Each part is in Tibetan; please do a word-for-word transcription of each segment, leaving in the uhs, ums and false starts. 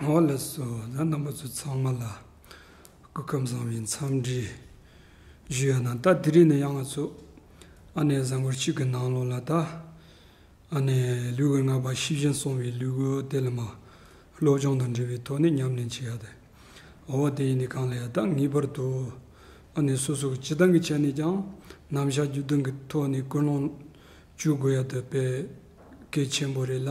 འོ་ལགས་སོ། ད་རྣམ་པ་ཚོ་ཚང་མ་ལ་སྐུ་ཁམས་བཟང་བའི་འཚམས་འདྲི་ཞུ་ཡ་ན། ད་དེ་རིང་ནས་ཡང་ང་ཚོ་ཨ་ནེ་གཟའ་འཁོར་གཅིག་གི་ནང་ལོགས་ལ་ད་ཨ་ནེ་ལུས་ཀྱི་ལྔ་པ་ཤེས་བཞིན་སོང་བའི་ལུས་ཀྱི་དེ་ལ་མ་སློབ་སྦྱོང་དང་འབྲེལ་བའི་ཐོག་ནས་ཉམས་ལེན་བྱེད་ཡ་དེ། འོ་དེ་ཡིན་དུས་གང་ལ་ཡ་ད་ངེས་པར་དུ་ཨ་ནེ་སོ་སོ་གི་སྤྱི་བཏང་གི་ཆ་ནས་ཀྱང་རྣམ་གཞག་རྒྱུད་དོན་གྱི་ཐོག་ནས་ཀུན་སློང་བཅུག་དགོས་ཡ་དེ་དཔེ་གལ་ཆེན་པོ་རེད་ལ།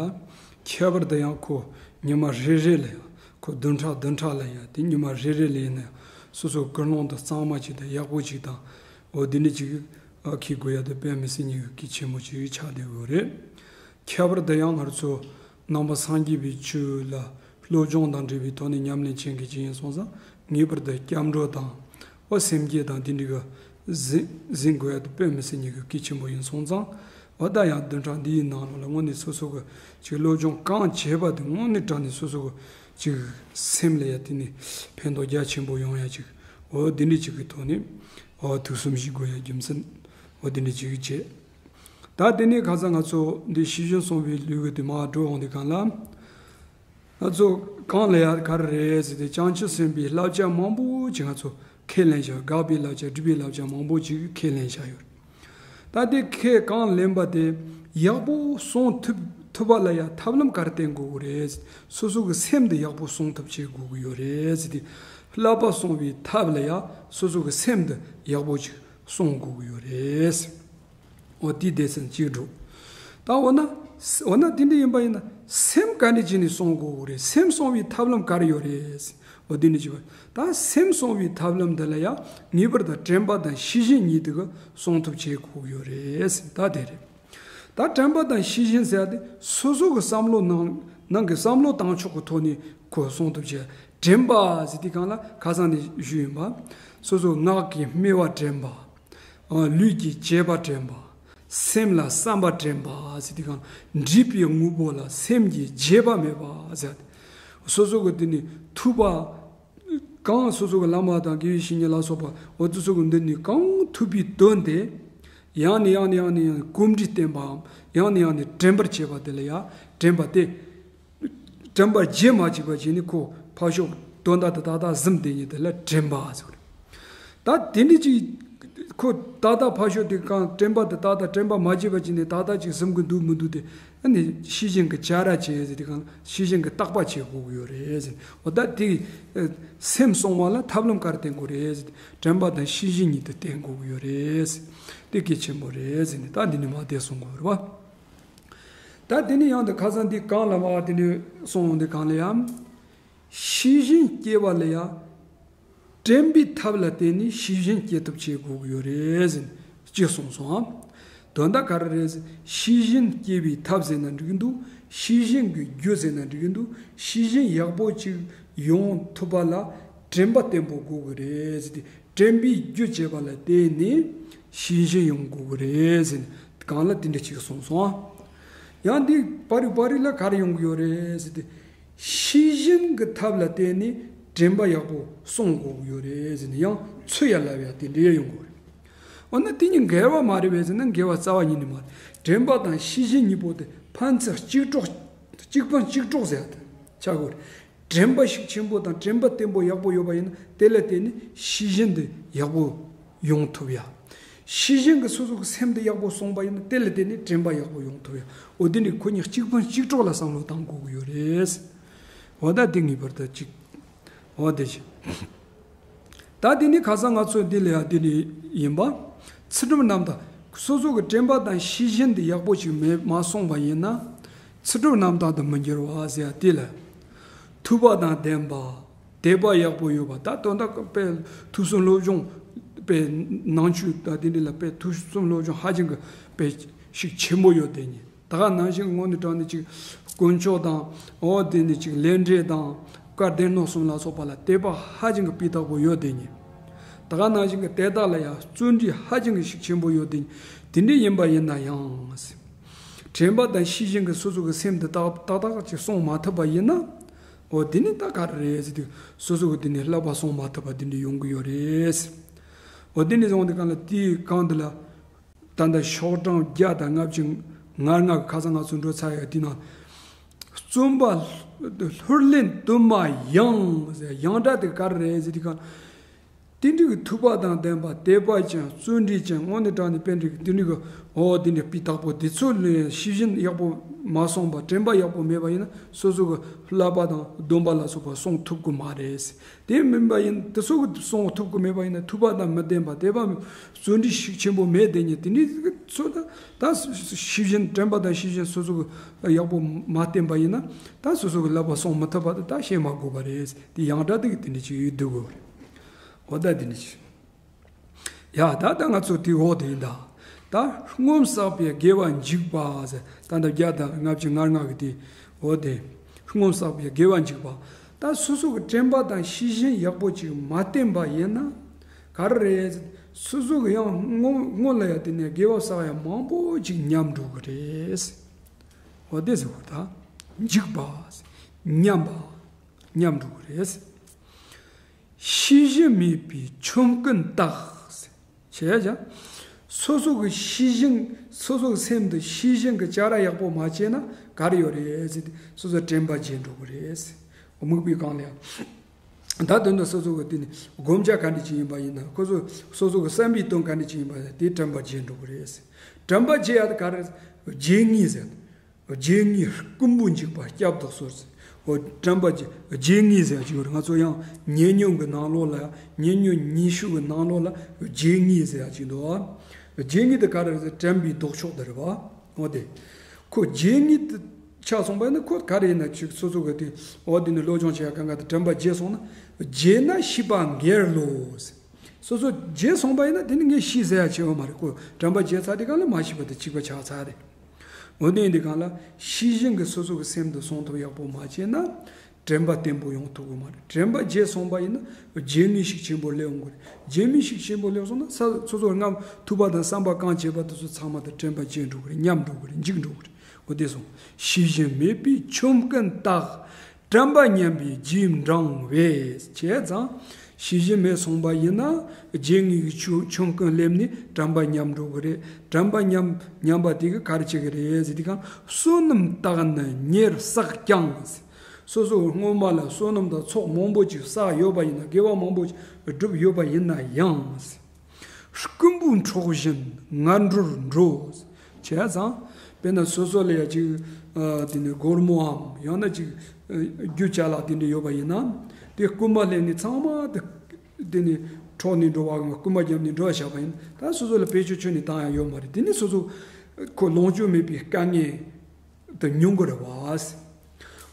ཁྱད་པར་དུ་ཡང་ཁོ་ཉི་མ་རེ་རེ་ལ་ཡང་ཁོ་བདུན་ཕྲག་བདུན་ཕྲག་ལ་ཡང་དེ་ཉི་མ་རེ་རེ་ལ་ཡིན་ན་ཡང་སོ་སོ་ཀུན་སློང་དེ་གཙང་མ་ཅིག་དང་ཡག་པོ་ཅིག་དང་། འོ་དེ་འདྲ་ཅིག་ཨ་འཁྱེར་དགོས་ཡ་དེ་དཔེ་མི་སྲིད་ཉེན་ཁ་གལ་ཆེན་པོ་ཅིག་ཆགས་བསྡད་ཡོད་རེད། ཁྱད་པར་དུ་ཡང་ང་ཚོ་ནང་པ་སངས་རྒྱས་པའི་ཆོས་ལ་སློབ་སྦྱོང་དང་འབྲེལ་བའི་ཐོག་ནས་ཉམས་ལེན་བྱེད་མཁན་ཅིག་ཡིན་སོང་ཙང་ངེས་པར་དུ་སྐྱབས་འགྲོ་དང་། འོ་སེམས་བསྐྱེད་དང་དེ་འདྲ་གི་ཟིན་ཟིན་དགོས་ཡ་དེ་དཔེ་མི་སྲིད་ཉེན་ཁ་གལ་ཆེན་པོ་ཡིན་སོང་ཙང་། འོ་ད་ཡང་བདུན་ཕྲག་འདིའི་ནང་ལོགས་ལ་དངོས་གནས་སོ་སོ་གི་ཅིག་སློབ་སྦྱོང་གང་བྱས་པ་དེ་དངོས་གནས་དྲང་གནས་སོ་སོ་གི་ཅིག་སེམས་ལ་ཡ་དེ་ནས་ཕན་ཐོགས་རྒྱ་ཆེན་པོ་ཡོང་ཡ་ཅིག་འོ་དེ་འདྲ་ཅིག་གི་ཐོག་ནས་འོ་ཐུགས་བསམ་བཞེས་དགོས་ཡ་རྒྱུ་མཚན་འོ་དེ་འདྲ་ཅིག་བྱས། ད་དེ་ནས་ཁ་སང་ང་ཚོ་འདི་ཤེས་བཞིན་སོང་བའི་ལུས་ཀྱི་དེ་མར་འགྲོ་འོང་དེ་གང་ལ། ང་ཚོ་གང་ལ་ཡ་ག་རེ་རེད་ཟེར་ཏེ་བྱང་ཆུབ་སེམས་དཔའི་བསླབ་བྱ་མང་པོ་ཅིག་ང་ཚོ་ཁས་ལེན་བྱ། དགག་པའི་བསླབ་བྱ་སྒྲུབ་པའི་བསླབ་བྱ་མང་པོ་ཅིག་ཁས་ལེན་བྱ་ཡོད། ད་དེ་ཁས་གང་ལེན་པ་དེ་ཡག་པོ་སོང་ཐུབ་ཐུབ་པ་ལ་ཡ་ཐབས་ལམ་ག་རེ་བསྟེན་དགོས་ཀྱི་རེད། སོ་སོ་གི་སེམས་དེ་ཡག་པོ་སོང་ཐུབ་བྱེད་དགོས་ཀྱི་ཡོད་རེད་ཟེར་ཏེ། བསླབ་པ་སོང་བའི་ཐབས་ལ་ཡ་སོ་སོ་གི་སེམས་དེ་ཡག་པོ་ཅིག་སོང་དགོས་ཀྱི་ཡོད་རེད། འོ་དེའི་སྡེ་ཚན་གཅིག་འགྲོ། ད་འོ་ན། འོ་ན་དེ་འདྲ་ཡིན་པ་ཡིན་ན་སེམས་ག་འདྲ་བྱས་ནས་སྲུང་དགོས་རེད། སེམས་སྲུང་བའི་ཐབས་ལམ་ག་རེ་ཡོད་རེད། འོ་དེ་འདྲ་བྱས་པ། ད་སེམས་སྲུང་བའི་ཐབས་ལམ་འདི་ལ་ཡང་ངེས་པར་དུ་དྲན་པ་དང་ཤེས་བཞིན་གཉིས་དེ་གི་སྲུང་ཐབས་བྱེད་དགོས་ཀྱི་ཡོད་རེད། ད་དེ་རེད། ད་དྲན་པ་དང་ཤེས་བཞིན་ཟེར་ཡ་དེ་སོ་སོ་གི་བསམ་བློ་ནང་ནང་གི་བསམ་བློ་བཏང་ཕྱོགས་ཀྱི་ཐོག་ནས་ཁོ་སྲུང་ཐབས་བྱེད། དྲན་པ་ཟེར་དུས་གང་ལ་ཁ་སང་ནས་ཞུས་ཡིན་པ། སོ་སོ་ངག་གི་སྨྲས་པ་དྲན་པ། ལུས་ཀྱི་བྱེད་པ་དྲན་པ། སེམས་ལ་བསམ་པ་དྲན་པ་ཟེར་དུས་གང་། འདྲིས་པའི་དངོས་པོ་ལ་སེམས་ཀྱི་བརྗེད་པ་མེད་པ་ཟེར། སོ་སོ་གི་དེ་ནི་ཐུབ་པ། གང་སོ་སོ་གི་བླ་མ་དང་དགེ་བའི་བཤེས་གཉེན་ལ་སོགས་པ་འོ་དེ་ཚོ་གི་མདུན་ནས་གང་ཐུབ་པའི་དོན་དེ། ཡང་ནས་ཡང་ནས་ཡང་ནས་ཡང་ནས་གོམས་འདྲིས་བསྟེན་པའམ་ཡང་ནས་ཡང་ནས་དྲན་པར་བྱེད་པ་དེ་ལ་ཡང་དྲན་པ་སྟེ། དྲན་པ་བརྗེད་མ་བཅུག་པ་བྱས་ནས་ཁོ་ཕར་ཕྱོགས་དོན་དག་དེ་ཏག་ཏག་ཟིན་བསྡད་ཉིད་དེ་ལ་དྲན་པ་ཟེར་བ་རེད། ད་དེ་འདྲ་ཅིག་ཁོ་ཏག་ཏག་ཕར་ཕྱོགས་དེ་གང་དྲན་པ་དེ་ཏག་ཏག་དྲན་པ་མ་བརྗེད་པ་བྱས་ནས་ཏག་ཏག་ཅིག་ཟིན་གི་འདུག་མི་འདུག་དེ་ཨ་ནི་ཤེས་བཞིན་གྱི་བྱ་ར་བྱེད་ཟེར་དེ་གང་ཤེས་བཞིན་གྱི་བརྟག་པ་བྱེད་དགོས་ཀྱི་ཡོད་རེད་ཟེར། འོ་ད་དེ་སེམས་སྲུང་བ་ལ་ཐབས་ལམ་ག་རེ་བསྟེན་དགོས་རེད་ཟེར། དྲན་པ་དང་ཤེས་བཞིན་གཉིས་དེ་བསྟེན་དགོས་ཀྱི་ཡོད་རེད་ཟེར། དེ་གལ་ཆེན་པོ་རེད་ཟེར་ནས་ད་འདི་ནས་མར་དེ་གསུང་དགོས་རེད་བ། ད་དེ་ནས་ཡང་དུ་ཁ་སང་འདི་གང་ལ་བ་དེ་ནས་སོང་འདི་གང་ལ་ཡང་། ཤེས་བཞིན་སྐྱེ་བ་ལ་ཡང་། དྲན་པའི་ཐབས་ལ་བརྟེན་ནས་ཤེས་བཞིན་སྐྱེ་ཐབས་བྱེད་དགོས་ཀྱི་ཡོད་རེད་ཟེར་ཅེས་གསུངས་སོང་ཨ། དོན་དག་ག་རེ་རེད་ཟེར། ཤེས་བཞིན་སྐྱེ་བའི་ཐབས་ཟེར་ན་འགྲིག་གི་འདུག་ཤེས་བཞིན་གྱི་རྒྱུ་ཟེར་ན་འགྲིག་གི་འདུག་ཤེས་བཞིན་ཡག་པོ་ཅིག་ཡོང་ཐུབ་པ་ལ་དྲན་པ་བརྟན་པོ་དགོས་ཀྱི་རེད་ཟེར་ཏེ། དྲན་པའི་རྒྱུ་བྱེད་པ་ལ་བརྟེན་ནས་ཤེས་བཞིན་ཡོང་དགོས་ཀྱི་རེད་ཟེར་ནས་གང་ལ་དེ་འདྲ་ཅིག་གསུངས་སོང་ཨ། ཡང་འདི་པར་རིས་པར་རིས་ལ་ག་རེ་ཡོང་གི་ཡོད་རེད་ཟེར་ཏེ། ཤེས་བཞིན་གྱི་ཐབས་ལ་བརྟེན་ནས་དྲན་པ་ཡག་པོ་སྲུང་དགོས་ཀྱི་ཡོད་རེད་ཟེར་ནས་ཡང་ཚུར་ཡར་ལབ་ཡ་དེ་འདྲ་ཡོང་གི་ཡོད་རེད། འོ་ན་དེ་གཉིས་འགལ་བ་མ་རེད་པས་ཟེར་ན་འགལ་བ་རྩ་བ་ཉིད་ནས་མ་རེད། དྲན་པ་དང་ཤེས་བཞིན་གཉིས་པོ་དེ་ཕན་ཚུན་གཅིག་གྲོགས། གཅིག་ཕན་གཅིག་གྲོགས་ཟེར་ཡ་དེ་ཆགས་དགོས་རེད། དྲན་པ་ཤུགས་ཆེན་པོ་དང་དྲན་པ་བརྟན་པོ་ཡག་པོ་ཡོད་པ་ཡིན་ན་དེ་ལ་བརྟེན་ནས་ཤེས་བཞིན་དེ་ཡག་པོ་ཡོང་ཐུབ་ཡ། ཤེས་བཞིན་གྱི་སོ་སོ་གི་སེམས་དེ་ཡག་པོ་སོང་པ་ཡིན་ན་དེ་ལ་བརྟེན་ནས་དྲན་པ་ཡག་པོ་ཡོང་ཐུབ་ཡ། འོ་དེ་ནི་ཁོ་གཉིས་གཅིག་ཕན་གཅིག་གྲོགས་ལ་བསམ་བློ་བཏང་དགོས་ཀྱི་ཡོད་རེད། འོ་ད་དེ་ངེས་པར་དུ་གཅིག་འོ་དེ་བཞིན། ད་དེ་ནི་ཁ་སང་ང་ཚོས་འདི་ལ་ཡང་འདི་ནི་ཡིན་པ། ཚུལ་ཁྲིམས་རྣམ་དག་སོ་སོ་གི་དྲན་པ་དང་ཤེས་བཞིན་དེ་ཡག་པོ་ཅིག་མེད་མ་སོང་བ་ཡིན་ན། ཚུལ་ཁྲིམས་རྣམ་དག་ཏུ་མི་འགྱུར་བ་ཟེར་ཡ་དེ་ལ། ཐུབ་པ་དང་ལྡན་པ། དད་པ་ཡག་པོ་ཡོད་པ་ད་དོན་དག་དཔེ་ཐོས་བསམ་སློབ་སྦྱོང་དཔེ་ནང་ཆོས་ད་དེ་འདྲ་ལ་དཔེ་ཐོས་བསམ་སློབ་སྦྱོང་ཧ་ཅང་གི་དཔེ་ཤུགས་ཆེན་པོ་ཡོད་དེ་ནི། ད་ག་ནང་བཞིན་དངོས་གནས་དྲང་གནས་ཅིག་དཀོན་མཆོག་དང་། འོ་དེ་ནི་ཅིག་ལས་འབྲས་དང་བཀའ་སྡེ་སྣོད་གསུམ་ལ་སོགས་པ་ལ་དད་པ་ཧ་ཅང་གི་སྤུས་དག་པོ་ཡོད་དེ་ནི། ད་ག་ནང་བཞིན་གྱི་དེ་དག་ལ་ཡང་བརྩོན་འགྲུས་ཧ་ཅང་གི་ཤུགས་ཆེན་པོ་ཡོད་དེ་ནི། དེ་འདྲ་ཡིན་པ་ཡིན་ན་ཡང་། དྲན་པ་དང་ཤེས་བཞིན་གྱི་སོ་སོ་གི་སེམས་དེ་ཏག་ཏག་ཏག་ཅིག་སྲུང་མ་ཐུབ་པ་ཡིན་ན། འོ་དེ་ནི་ད་ག་རེ་རེད་ཟེར་དུས་སོ་སོ་གི་དེ་ནི་བསླབ་པ་སྲུང་མ་ཐུབ་པ་དེ་འདྲ་ཡོང་གི་ཡོད་རེད། འོ་དེ་ནི་བཟུང་དེ་གང་ལ་དེའི་གང་དེ་ལ། ད་ལྟ་ཤོག་གྲངས་བརྒྱ་དང་ལྔ་བཅུ་ང་ལྔ་གི་ཁ་སང་ང་ཚོ་འགྲོ་ཚར་ཡོད་དེ་ན། བརྩོན་པ་ལྷུར་ལེན་དུ་མ་ཡང་ཟེར། ཡང་སྒྲ་དེ་ག་རེ་རེད་ཟེར་དུས་གང་། དེ་འདྲའི་གི་ཐུབ་པ་དང་ལྡན་པ་དད་པ་ཅན་བརྩོན་འགྲུས་ཅན་དངོས་གནས་དྲང་གནས་དཔེ་འདྲའི་གི་དེ་འདྲའི་གི་འོ་དེ་འདྲའི་སྤུས་དག་པོ་དེ་ཚོ་ལ་ཤེས་བཞིན་ཡག་པོ་མ་སོང་བ་དྲན་པ་ཡག་པོ་མེད་པ་ཡིན་ན་སོ་སོ་གི་བསླབ་པ་དང་སྡོམ་པ་ལ་སོགས་པ་སྲུང་ཐུབ་གི་མ་རེད། དེ་མིན་པ་ཡིན་དེ་ཚོ་གི་སྲུང་ཐུབ་གི་མེད་པ་ཡིན་ན་ཐུབ་པ་དང་མི་ལྡན་པ་དད་པ་བརྩོན་འགྲུས་ཤུགས་ཆེན་པོ་མེད་དེ་ཉིད་དེ་འདྲའི་ཚོ་ད་ད་ཤེས་བཞིན་དྲན་པ་དང་ཤེས་བཞིན་སོ་སོ་གི་ཡག་པོ་མ་བསྟེན་པ་ཡིན་ན་ད་སོ་སོ་གི་བསླབ་པ་སྲུང་མི་ཐུབ་པ་དེ་ད་བཤད་མ་དགོས་པ་རེད། དེ་ཡང་སྒྲ་དེ་གི་དེ་འདྲ་ཅིག་ཡོད་འདུག་གོ། འོ་ད་དེ་འདྲ་ཅིག་ཡ་ད་ད་ང་ཚོ་དེ་འོ་དེ་ཡིན་ད། ད་སྔོན་བསགས་པའི་དགེ་བ་འཇིག་པ་ཟེར་ད་ལྟ་བརྒྱ་དང་ལྔ་བཅུ་ང་ལྔ་གི་དེ་འོ་དེ། སྔོན་བསགས་པའི་དགེ་བ་འཇིག་པ། ད་སོ་སོ་གི་དྲན་པ་དང་ཤེས་བཞིན་ཡག་པོ་ཅིག་མ་བསྟེན་པ་ཡིན་ན། ག་རེ་རེད། སོ་སོ་གི་ཡང་སྔོན་སྔོན་ལ་ཡང་དེ་ནས་དགེ་བ་བསགས་ཡ་མང་པོ་ཅིག་ཉམས་འགྲོ་གི་རེད། འོ་དེ་ཟེར་བ་ད། འཇིག་པ། ཉམས་པ། ཉམས་འགྲོ་གི་རེད། ཤེས་བཞིན་མེད་པའི་ཆོམ་རྐུན་དག་བྱས་ཀྱང་། སོ་སོ་གི་ཤེས་བཞིན་སོ་སོ་གི་སེམས་དུ་ཤེས་བཞིན་གྱི་བྱ་ར་ཡག་པོ་མ་བྱས་ན་ག་རེ་ཡོད་རེད་ཟེར་ཏེ་སོ་སོ་དྲན་པ་བརྗེད་འགྲོ་གི་རེད། དམིགས་པའི་སྒང་ལ་ཡང་། ད་དོན་དུ་སོ་སོ་གི་དེ་ནི་བསྒོམ་བྱ་ག་འདྲ་ཅིག་ཡིན་པ་ཡིན་ན་ཁོ་ཚོ་སོ་སོ་གི་བསམ་པའི་དོན་ག་འདྲ་ཅིག་ཡིན་པ་ཡིན་ན་དེ་དྲན་པ་བརྗེད་འགྲོ་གི་རེད། དྲན་པ་བརྗེད་ཡ་དེ་ག་རེ་བརྗེད་ངེས་ཟེར། བརྗེད་ངེས་རྐུན་པོ་འཇིག་པ་སྐྱབས་སུ་གསོལ་ཟེར། འོ་དྲན་པ་བརྗེད་ངེས་ཟེར་ཡ་ཅིག་ཡོད་རེད། ང་ཚོ་ཡང་ཉེ་སྙོམས་ཀྱི་ནང་ལོགས་ལ་ཉེ་སྙོམས་ཉི་ཤུ་གི་ནང་ལོགས་ལ་བརྗེད་ངེས་ཟེར་ཡ་ཅིག་འདུག་བརྗེད་ངེས་དེ་ག་རེ་རེད་ཟེར་དྲན་པའི་ལྡོག་ཕྱོགས་དེ་རེད་བ། འོ་དེ། ཁོ་བརྗེད་ངེས་དེ་ཆགས་སོང་པ་ཡིན་ན་ཁོ་ག་རེ་ཡིན་ན་ཅིག་སོ་སོ་གི་དེ་འོ་དེ་ནི་སློབ་སྦྱོང་བྱེད་ཡ་གང་ག་དེ་དྲན་པ་བརྗེད་སོང་ན་བརྗེད་ན་ཤེས་པ་འགལ་ལོ་ཟེར། སོ་སོ་བརྗེད་སོང་པ་ཡིན་ན་དེ་ནི་ངས་ཤེས་ཟེར་ཡ་བྱེད་འོ་མ་རེད། ཁོ་དྲན་པ་བརྗེད་ཚར་དེ་གང་ལ་མ་ཤེས་པ་དེ་གཅིག་པ་ཆགས་ཚར་རེད། འོ་དེ་ཡིན་དུས་གང་ལ་ཤེས་བཞིན་གྱི་སོ་སོ་གི་སེམས་དུ་སྲུང་ཐུབ་ཡག་པོ་མ་བྱས་ན་དྲན་པ་བརྟན་པོ་ཡོང་ཐུབ་ཀྱི་མ་རེད། དྲན་པ་བརྗེད་སོང་པ་ཡིན་ན་བརྗེད་ངེས་ཤུགས་ཆེན་པོ་སླེབས་འོང་གི་རེད། བརྗེད་ངེས་ཤུགས་ཆེན་པོ་སླེབས་སོང་ན་ས་སོ་སོ་སྔར་ཐུབ་པ་དང་བསམ་པ་གང་བྱས་པ་དེ་ཚོ་ཚང་མ་དང་དྲན་པ་བརྗེད་འགྲོ་གི་རེད། ཉམས་འགྲོ་གི་རེད། འཇིག་འགྲོ་གི་རེད། འོ་དེ་སོང་ཤེས་བཞིན་མེད་པའི་ཆོམ་རྐུན་དག་དྲན་པ་ཉམས་པའི་རྗེས་འབྲང་བས་བྱས་ཙང་། ཤེས་བཞིན་མེད་སོང་པ་ཡིན་ན་བརྗེད་ངེས་ཀྱི་ཆོ་ཆོམ་རྐུན་སླེབས་ནས་དྲན་པ་ཉམས་འགྲོ་གི་རེད། དྲན་པ་ཉམས་ཉམས་པ་དེ་གི་ག་རེ་བྱེད་ཀྱི་རེད་ཟེར་དུས་གང་བསོད་ནམས་དག་ནི་ཉེར་བསགས་ཀྱང་། སོ་སོ་སྔོན་མ་ལ་བསོད་ནམས་དང་ཚོགས་མང་པོ་ཅིག་བསགས་ཡོད་པ་ཡིན་ན་དགེ་བ་མང་པོ་ཅིག་བསྒྲུབས་ཡོད་པ་ཡིན་ན་ཡང་། རྐུན་པོའི་འཕྲོག་བཞིན་ངར་འགྲོར་འགྲོ། བྱས་ཙང་། དཔེར་ན་སོ་སོ་ལ་ཡ་ཅིག་ཨ་དེ་ནས་སྒོར་མོའམ་ཡང་ན་ཅིག་ཨ་རྒྱུ་ཅ་ལག་དེ་འདྲ་ཡོད་པ་ཡིན་ན། དེ་རྐུན་མ་སླེབས་ནས་ཚང་མ་དེ་དེ་ནས་འཕྲོག་ནས་འགྲོ་བ་རྐུན་མ་བརྒྱབ་ནས་འགྲོ་བ་བཞག་པ་ཡིན་ན་ད་སོ་སོ་ལ་བེད་སྤྱོད་ཁྱོན་ནས་བཏང་ཡ་ཡོད་མ་རེད། དེ་ནས་སོ་སོ་ཁོ་ལོངས་སྤྱོད་མེད་པའི་དཀའ་ངལ། དུ་མྱོང་གི་རེད་བ།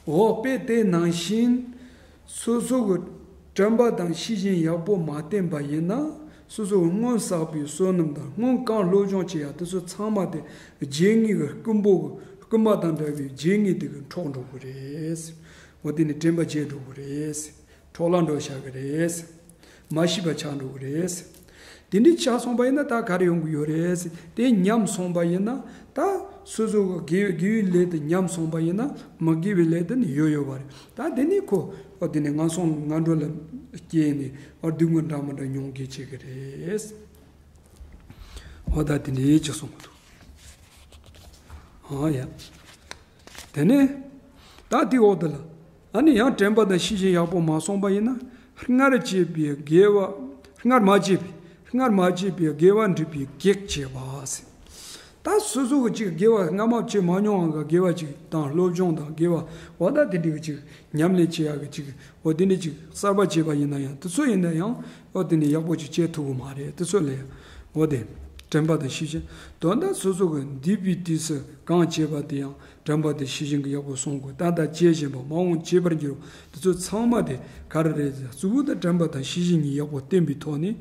འོ་དཔེ་དེ་ནང་བཞིན། སོ་སོ་གི་དྲན་པ་དང་ཤེས་བཞིན་ཡག་པོ་མ་བསྟེན་པ་ཡིན་ན། སོ་སོ་གི་སྔོན་བསགས་པའི་བསོད་ནམས་དང་སྔོན་གང་སློབ་སྦྱོང་བྱེད་ཡག་དེ་ཚོ་ཚང་མ་དེ་བརྗེད་ངེས་ཀྱི་རྐུན་པོ་གི་རྐུན་མ་དང་འདྲ་བའི་བརྗེད་ངེས་དེ་གི་འཕྲོག་འགྲོ་གི་རེད། འོ་དེ་ནི་དྲན་པ་བརྗེད་འགྲོ་གི་རེད། འཕྲོག་ལ་འགྲོ་བཞག་གི་རེད། མ་ཤེས་པ་ཆགས་འགྲོ་གི་རེད། དེ་འདྲའི་ཆགས་སོང་པ་ཡིན་ན་ད་ག་རེ་ཡོང་གི་ཡོད་རེད། དེ་ཉམས་སོང་པ་ཡིན་ན་ད་སོ་སོ་གི་དགེ་དགེ་བའི་ལས་དེ་ཉམས་སོང་པ་ཡིན་ན་མི་དགེ་བའི་ལས་དེ་ནི་ཡོད་ཡོད་པ་རེད། ད་དེ་ནི་ཁོ་ཨ་དེ་ནི་ངན་སོང་ངན་འགྲོ་ལ་སྐྱེས་ནས་ཨ་སྡུག་བསྔལ་འདྲ་མི་འདྲ་མྱོང་གི་བྱེད་ཀྱི་རེད། འོ་ད་དེ་འདྲའི་ཅིག་གསུང་གི་འདུག་ཨ་ཡ། དེ་ནས་ད་དེའི་འོག་ཏུ་ལ། ཨ་ནི་ཡང་དྲན་པ་དང་ཤེས་བཞིན་ཡག་པོ་མ་སོང་པ་ཡིན་ན། སྔར་བྱས་པའི་དགེ་བ། སྔར་མ་བྱས་པའི། སྔར་མ་བྱས་པའི་དགེ་བ་འགྲུབ་པའི་གེགས་བྱེད་པ་ཟེར། ད་སོ་སོ་གི་ཅིག་དགེ་བ་སྔ་མ་བྱས་མ་མྱོང་བ་གི་དགེ་བ་ཅིག་དང་སློབ་སྦྱོང་དང་དགེ་བ་འོ་ད་དེ་འདྲ་གི་ཅིག་ཉམས་ལེན་བྱེད་ཡག་གི་ཅིག་འོ་དེ་འདྲ་ཅིག་གསར་པ་བྱས་པ་ཡིན་ན་ཡང་དེ་ཚོ་ཡིན་ན་ཡང་འོ་དེ་ནི་ཡག་པོ་ཅིག་བྱེད་ཐུབ་གི་མ་རེད། དེ་ཚོ་ལས་འོ་དེ་དྲན་པ་དང་ཤེས་བཞིན་དོན་དག་སོ་སོ་གི་འདས་པའི་དུས་སུ་གང་བྱས་པ་དེ་ཡང་དྲན་པ་དང་ཤེས་བཞིན་གྱིས་ཡག་པོ་བསྲུང་དགོས། ད་ལྟ་བྱེད་བཞིན་པ་མ་འོངས་བྱེད་པར་འགྱུར་བ་དེ་ཚོ་ཚང་མ་དེ་ག་རེ་རེད་ཟེར་གཙོ་བོ་དེ་དྲན་པ་དང་ཤེས་བཞིན་གཉིས་ཡག་པོ་བསྟེན་པའི་ཐོག་ནས་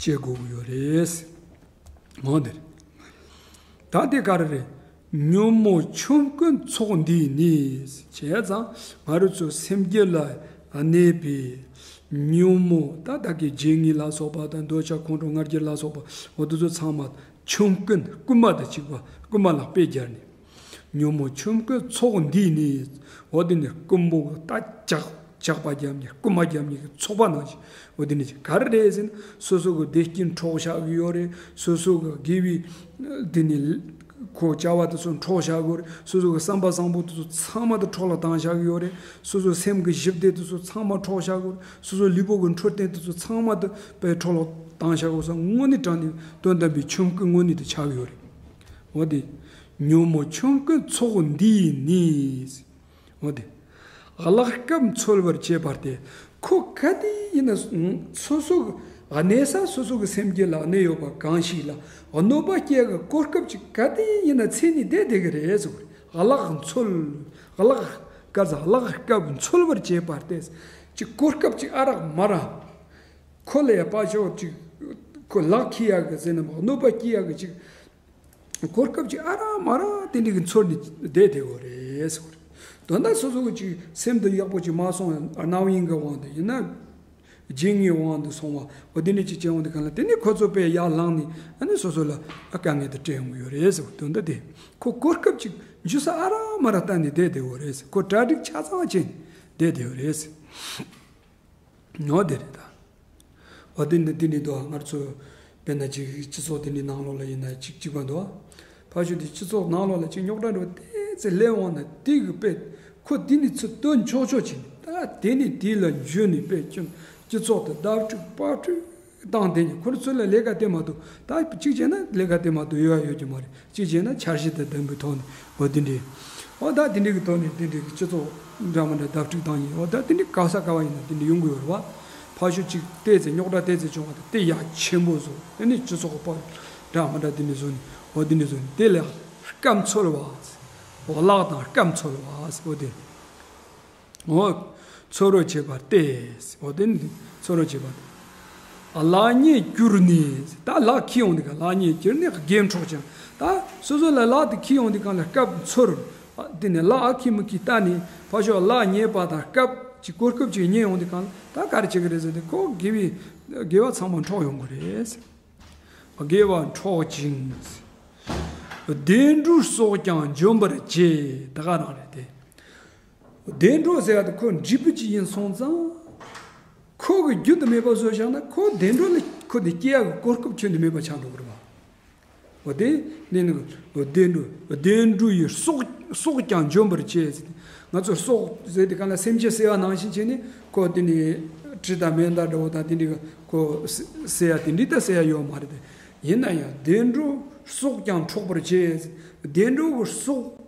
བྱེད་དགོས་ཀྱི་ཡོད་རེད། འོ་དེ་རེད། ད་དེ་ག་རེ་རེད། ཉོན་མོངས་ཆོམ་རྐུན་ཚོགས་འདིས་ནི། བྱས་ཙང་ང་རང་ཚོ་སེམས་རྒྱུད་ལ་གནས་པའི་ཉོན་མོངས་ད་ད་གི་བརྗེད་ངེས་ལ་སོགས་པ་དང་འདོད་ཆགས་ཁོང་ཁྲོ་ང་རྒྱལ་ལ་སོགས་པ་འོ་དེ་ཚོ་ཚང་མ་ཆོམ་རྐུན་རྐུན་མ་དང་གཅིག་པ། རྐུན་མ་ལ་དཔེ་སྦྱར་ནས། ཉོན་མོངས་ཆོམ་རྐུན་ཚོགས་འདིས་ནི། འོ་དེ་ནི་རྐུན་པོ་ད་ཇག་ཇག་པ་རྒྱབ་ནས་རྐུན་མ་རྒྱབ་ནས་ཚོགས་པ་ནང་བཞིན། འོ་དེ་ནི་ག་རེ་རེད་ཟེར་ན་སོ་སོ་གི་བདེ་སྐྱིད་འཕྲོག་བཞག་གི་ཡོད་རེད། སོ་སོ་གི་དགེ་བའི་དེ་ནི་ ཁོ་བྱ་བ་དེ་ཚོ་འཕྲོག་བཞག་གི་ཡོད་རེད། སོ་སོ་གི་བསམ་པ་བཟང་པོ་དེ་ཚོ་ཚང་མ་དེ་འཕྲོག་ལ་བཏང་བཞག་གི་ཡོད་རེད། སོ་སོའི་སེམས་ཀྱི་ཞི་བདེ་དེ་ཚོ་ཚང་མ་འཕྲོག་བཞག་གི་ཡོད་རེད། སོ་སོའི་ལུས་པོ་གི་འཕྲོད་བསྟེན་དེ་ཚོ་ཚང་མ་དེ་དཔེ་འཕྲོག་ལ་བཏང་བཞག་གི་ཡོད་ས་དངོས་གནས་དྲང་གནས་དོན་དམ་པའི་ཆོམ་རྐུན་དངོས་གནས་དེ་ཆགས་ཀྱི་ཡོད་རེད། འོ་དེ། ཉོན་མོངས་ཆོམ་རྐུན་ཚོགས་འདིས་ནི། འོ་དེ། གླགས་སྐབས་འཚོལ་བར་བྱེད་པ་སྟེ། ཁོ་ག་དེ་ཡིན་ན་སོ་སོ་གི་གནས་ས་སོ་སོ་གི་སེམས་རྒྱུད་ལ་གནས་ཡོད་པ་གང་ཞིག་ལ་གནོད་པ་སྐྱེལ་གི་གོ་སྐབས་ཅིག་ག་དེ་ཡིན་ན་འཚོལ་ནས་བསྡད་བསྡད་གི་རེད་ཟེར་བ་རེད། གླགས་འཚོལ། གླགས་སྐབས་གླགས་སྐབས་འཚོལ་བར་བྱེད་པ་སྟེ། ཅིག་གོ་སྐབས་ཅིག་ཨ་རག་མ་རག་ཁོ་ལ་ཡ་ཕར་ཕྱོགས་ཅིག་ཁོ་ལག་ཁྱེར་ཡག་གི་ཟེར་ན་མ་གནོད་པ་སྐྱེལ་ཡག་གི་ཅིག་གོ་སྐབས་ཅིག་ཨ་རག་མ་རག་དེ་འདྲ་གི་འཚོལ་ནས་བསྡད་བསྡད་དགོས་རེད་ཟེར་བ་རེད། དོན་དག་སོ་སོ་གི་ཅིག་སེམས་དེ་ཡག་པོ་ཅིག་མ་སོང་། རྣམ་གཡེང་གི་དབང་དུ་ཡིན་ན། བརྗེད་ངའི་དབང་དུ་སོང་བ་འོ་དེ་འདྲ་ཅིག་བྱས་འོང་དུས་གང་ལ་དེ་ནས་ཁོ་ཚོ་དཔེ་ཡར་ལངས་ནས་ཨ་ནི་སོ་སོ་ལ་ཨ་དཀའ་ངལ་དེ་སྤྲད་ཡོང་གི་ཡོད་རེད་ཟེར་བ་དོན་དག་དེ། ཁོ་གོ་སྐབས་ཅིག་འཇུ་ས་ཨ་རག་མ་རག་བལྟས་ནས་བསྡད་བསྡད་ཡོད་རེད་ཟེར། ཁོ་གྲ་སྒྲིག་ཆ་ཚང་བྱས་ནས་བསྡད་བསྡད་ཡོད་རེད་ཟེར། ནོ་དེ་རེད་ད། འོ་དེ་འདི་དེ་ནི་འདུག་ང་ཚོ་དཔེར་ན་ཅིག་སྤྱི་ཚོགས་དེ་འདྲའི་ནང་ལོགས་ལ་ཡིན་ན་ཅིག་གཅིག་པ་འདུག་ཕ་ཤུལ་དེ་སྤྱི་ཚོགས་ནང་ལོགས་ལ་ཅིག་རྙོག་དྲ་འགྲོ་ཏེ་ཚེ་སླེབས་འོང་ན་དེ་གི་དཔེ་ཁོ་དེ་ནི་ཚུར་བཏོན་ཆོག་ཆོག་བྱས་ནས་ད་དེ་ནི་དེ་ལ་འཇུས་ནས་དཔེ་ཁྱོད་སྤྱི་ཚོགས་དེ་བརྡབ་འཁྲུག་པར་འཁྲུག་བཏང་བསྡད་ནས་ཁོ་རང་ཚོ་ལ་ལས་ཀ་དེ་མ་གཏོགས་ད་གཅིག་བྱས་ན་ལས་ཀ་དེ་མ་གཏོགས་ཡོད་ཡ་ཡོད་ཀྱི་མ་རེད། གཅིག་བྱས་ན་འཆར་གཞི་དང་ལྡན་པའི་ཐོག་ནས་འོ་དེ་འདྲའི་འོ་ད་དེ་འདྲའི་གི་ཐོག་ནས་དེ་འདྲའི་གི་སྤྱི་ཚོགས་འདྲ་མི་འདྲ་བརྡབ་འཁྲུག་བཏང་ཡིན། འོ་ད་དེ་འདྲའི་ག་ས་ག་བ་ཡིན་ན་དེ་འདྲའི་ཡོང་གི་ཡོད་རེད་བ། ཕ་ཤུལ་གཅིག་བལྟས་ཚེ་རྙོག་དྲ་བལྟས་ཚེ་བྱུང་བ་དེ་དེ་ཡ་ཆེན་པོ་བཟོ། དེ་ནས་སྤྱི་ཚོགས་པ་འདྲ་མི་འདྲ་དེ་འདྲ་བཟོ་ནས་འོ་དེ་འདྲ་བཟོ་ནས་དེ་ལས་སྐབས་འཚོལ་བ། འོ་གླགས་དང་སྐབས་འཚོལ་བ་འོ་དེ། འོ། འཚོལ་རོགས་བྱེད་པ་སྟེ། འོ་དེ་ནི་འཚོལ་རོགས་བྱེད་པ་སྟེ། ལག་ཉེས་གྱུར་ནས། ད་ལག་ཁྱེར་ཡོང་དུས་ཀ་ལག་ཉེས་གྱུར་ནས་དགེ་འཕྲོག་ཀྱང་། ད་སོ་སོ་ལ་ལག་དེ་ཁྱེར་ཡོང་དུས་གང་ལ་སྐབས་འཚོལ། དེ་ནས་ལག་ཨ་ཁྱེར་མི་ཁྱེར་ལྟ་ནས་ཕར་ཕྱོགས་ལག་ཉེས་པ་དང་སྐབས་ཀྱི་གོ་སྐབས་ཅིག་རྙེད་ཡོང་དུས་གང་ལ་ད་ག་རེ་བྱེད་ཀྱི་རེད་ཟེར་ཏེ་ཁོ་དགེ་བའི་དགེ་བ་ཚང་མ་འཕྲོག་ཡོང་གི་རེད། དགེ་བ་འཕྲོག་ཅིང་། བདེ་འགྲོའི་སྲོག་ཀྱང་འཇོམས་པར་བྱེད། ད་ག་རང་རེད་དེ། བདེ་འགྲོ་ཟེར་ཡ་དེ་ཁོ་འབྲས་བུ་ཅིག་ཡིན་སོང་ཙང་། ཁོ་གི་རྒྱུ་དེ་མེད་པ་བཟོས་བཞག་ན་ཁོ་བདེ་འགྲོ་ལ་ཁོ་དེ་སྐྱེ་ཡ་གི་གོ་སྐབས་ཁྱོན་ནས་མེད་པ་ཆགས་འགྲོ་གི་རེད་བ། འོ་དེ་ནི་ནི་བདེ་འགྲོ་བདེ་འགྲོ་ཡི་སྲོག་སྲོག་ཀྱང་འཇོམས་པར་བྱེད་ཟེར་ཏེ། ང་ཚོ་སྲོག་ཟེར་དེ་གང་ལ་སེམས་ཅན་བསད་པ་ནང་བཞིན་བྱས་ནས་ཁོ་དེ་ནི་དྲི་དང་མེ་མདའ་འདྲ་བོ་དང་དེ་འདྲ་གི་ཁོ་བསད་ཡ་དེ་འདྲ་ད་བསད་ཡ་ཡོད་མ་རེད་དེ། ཡིན་ན་ཡང་བདེ་འགྲོ་སྲོག་ཀྱང་འཕྲོག་པར་བྱེད། བདེ་འགྲོ་གི་སྲོག་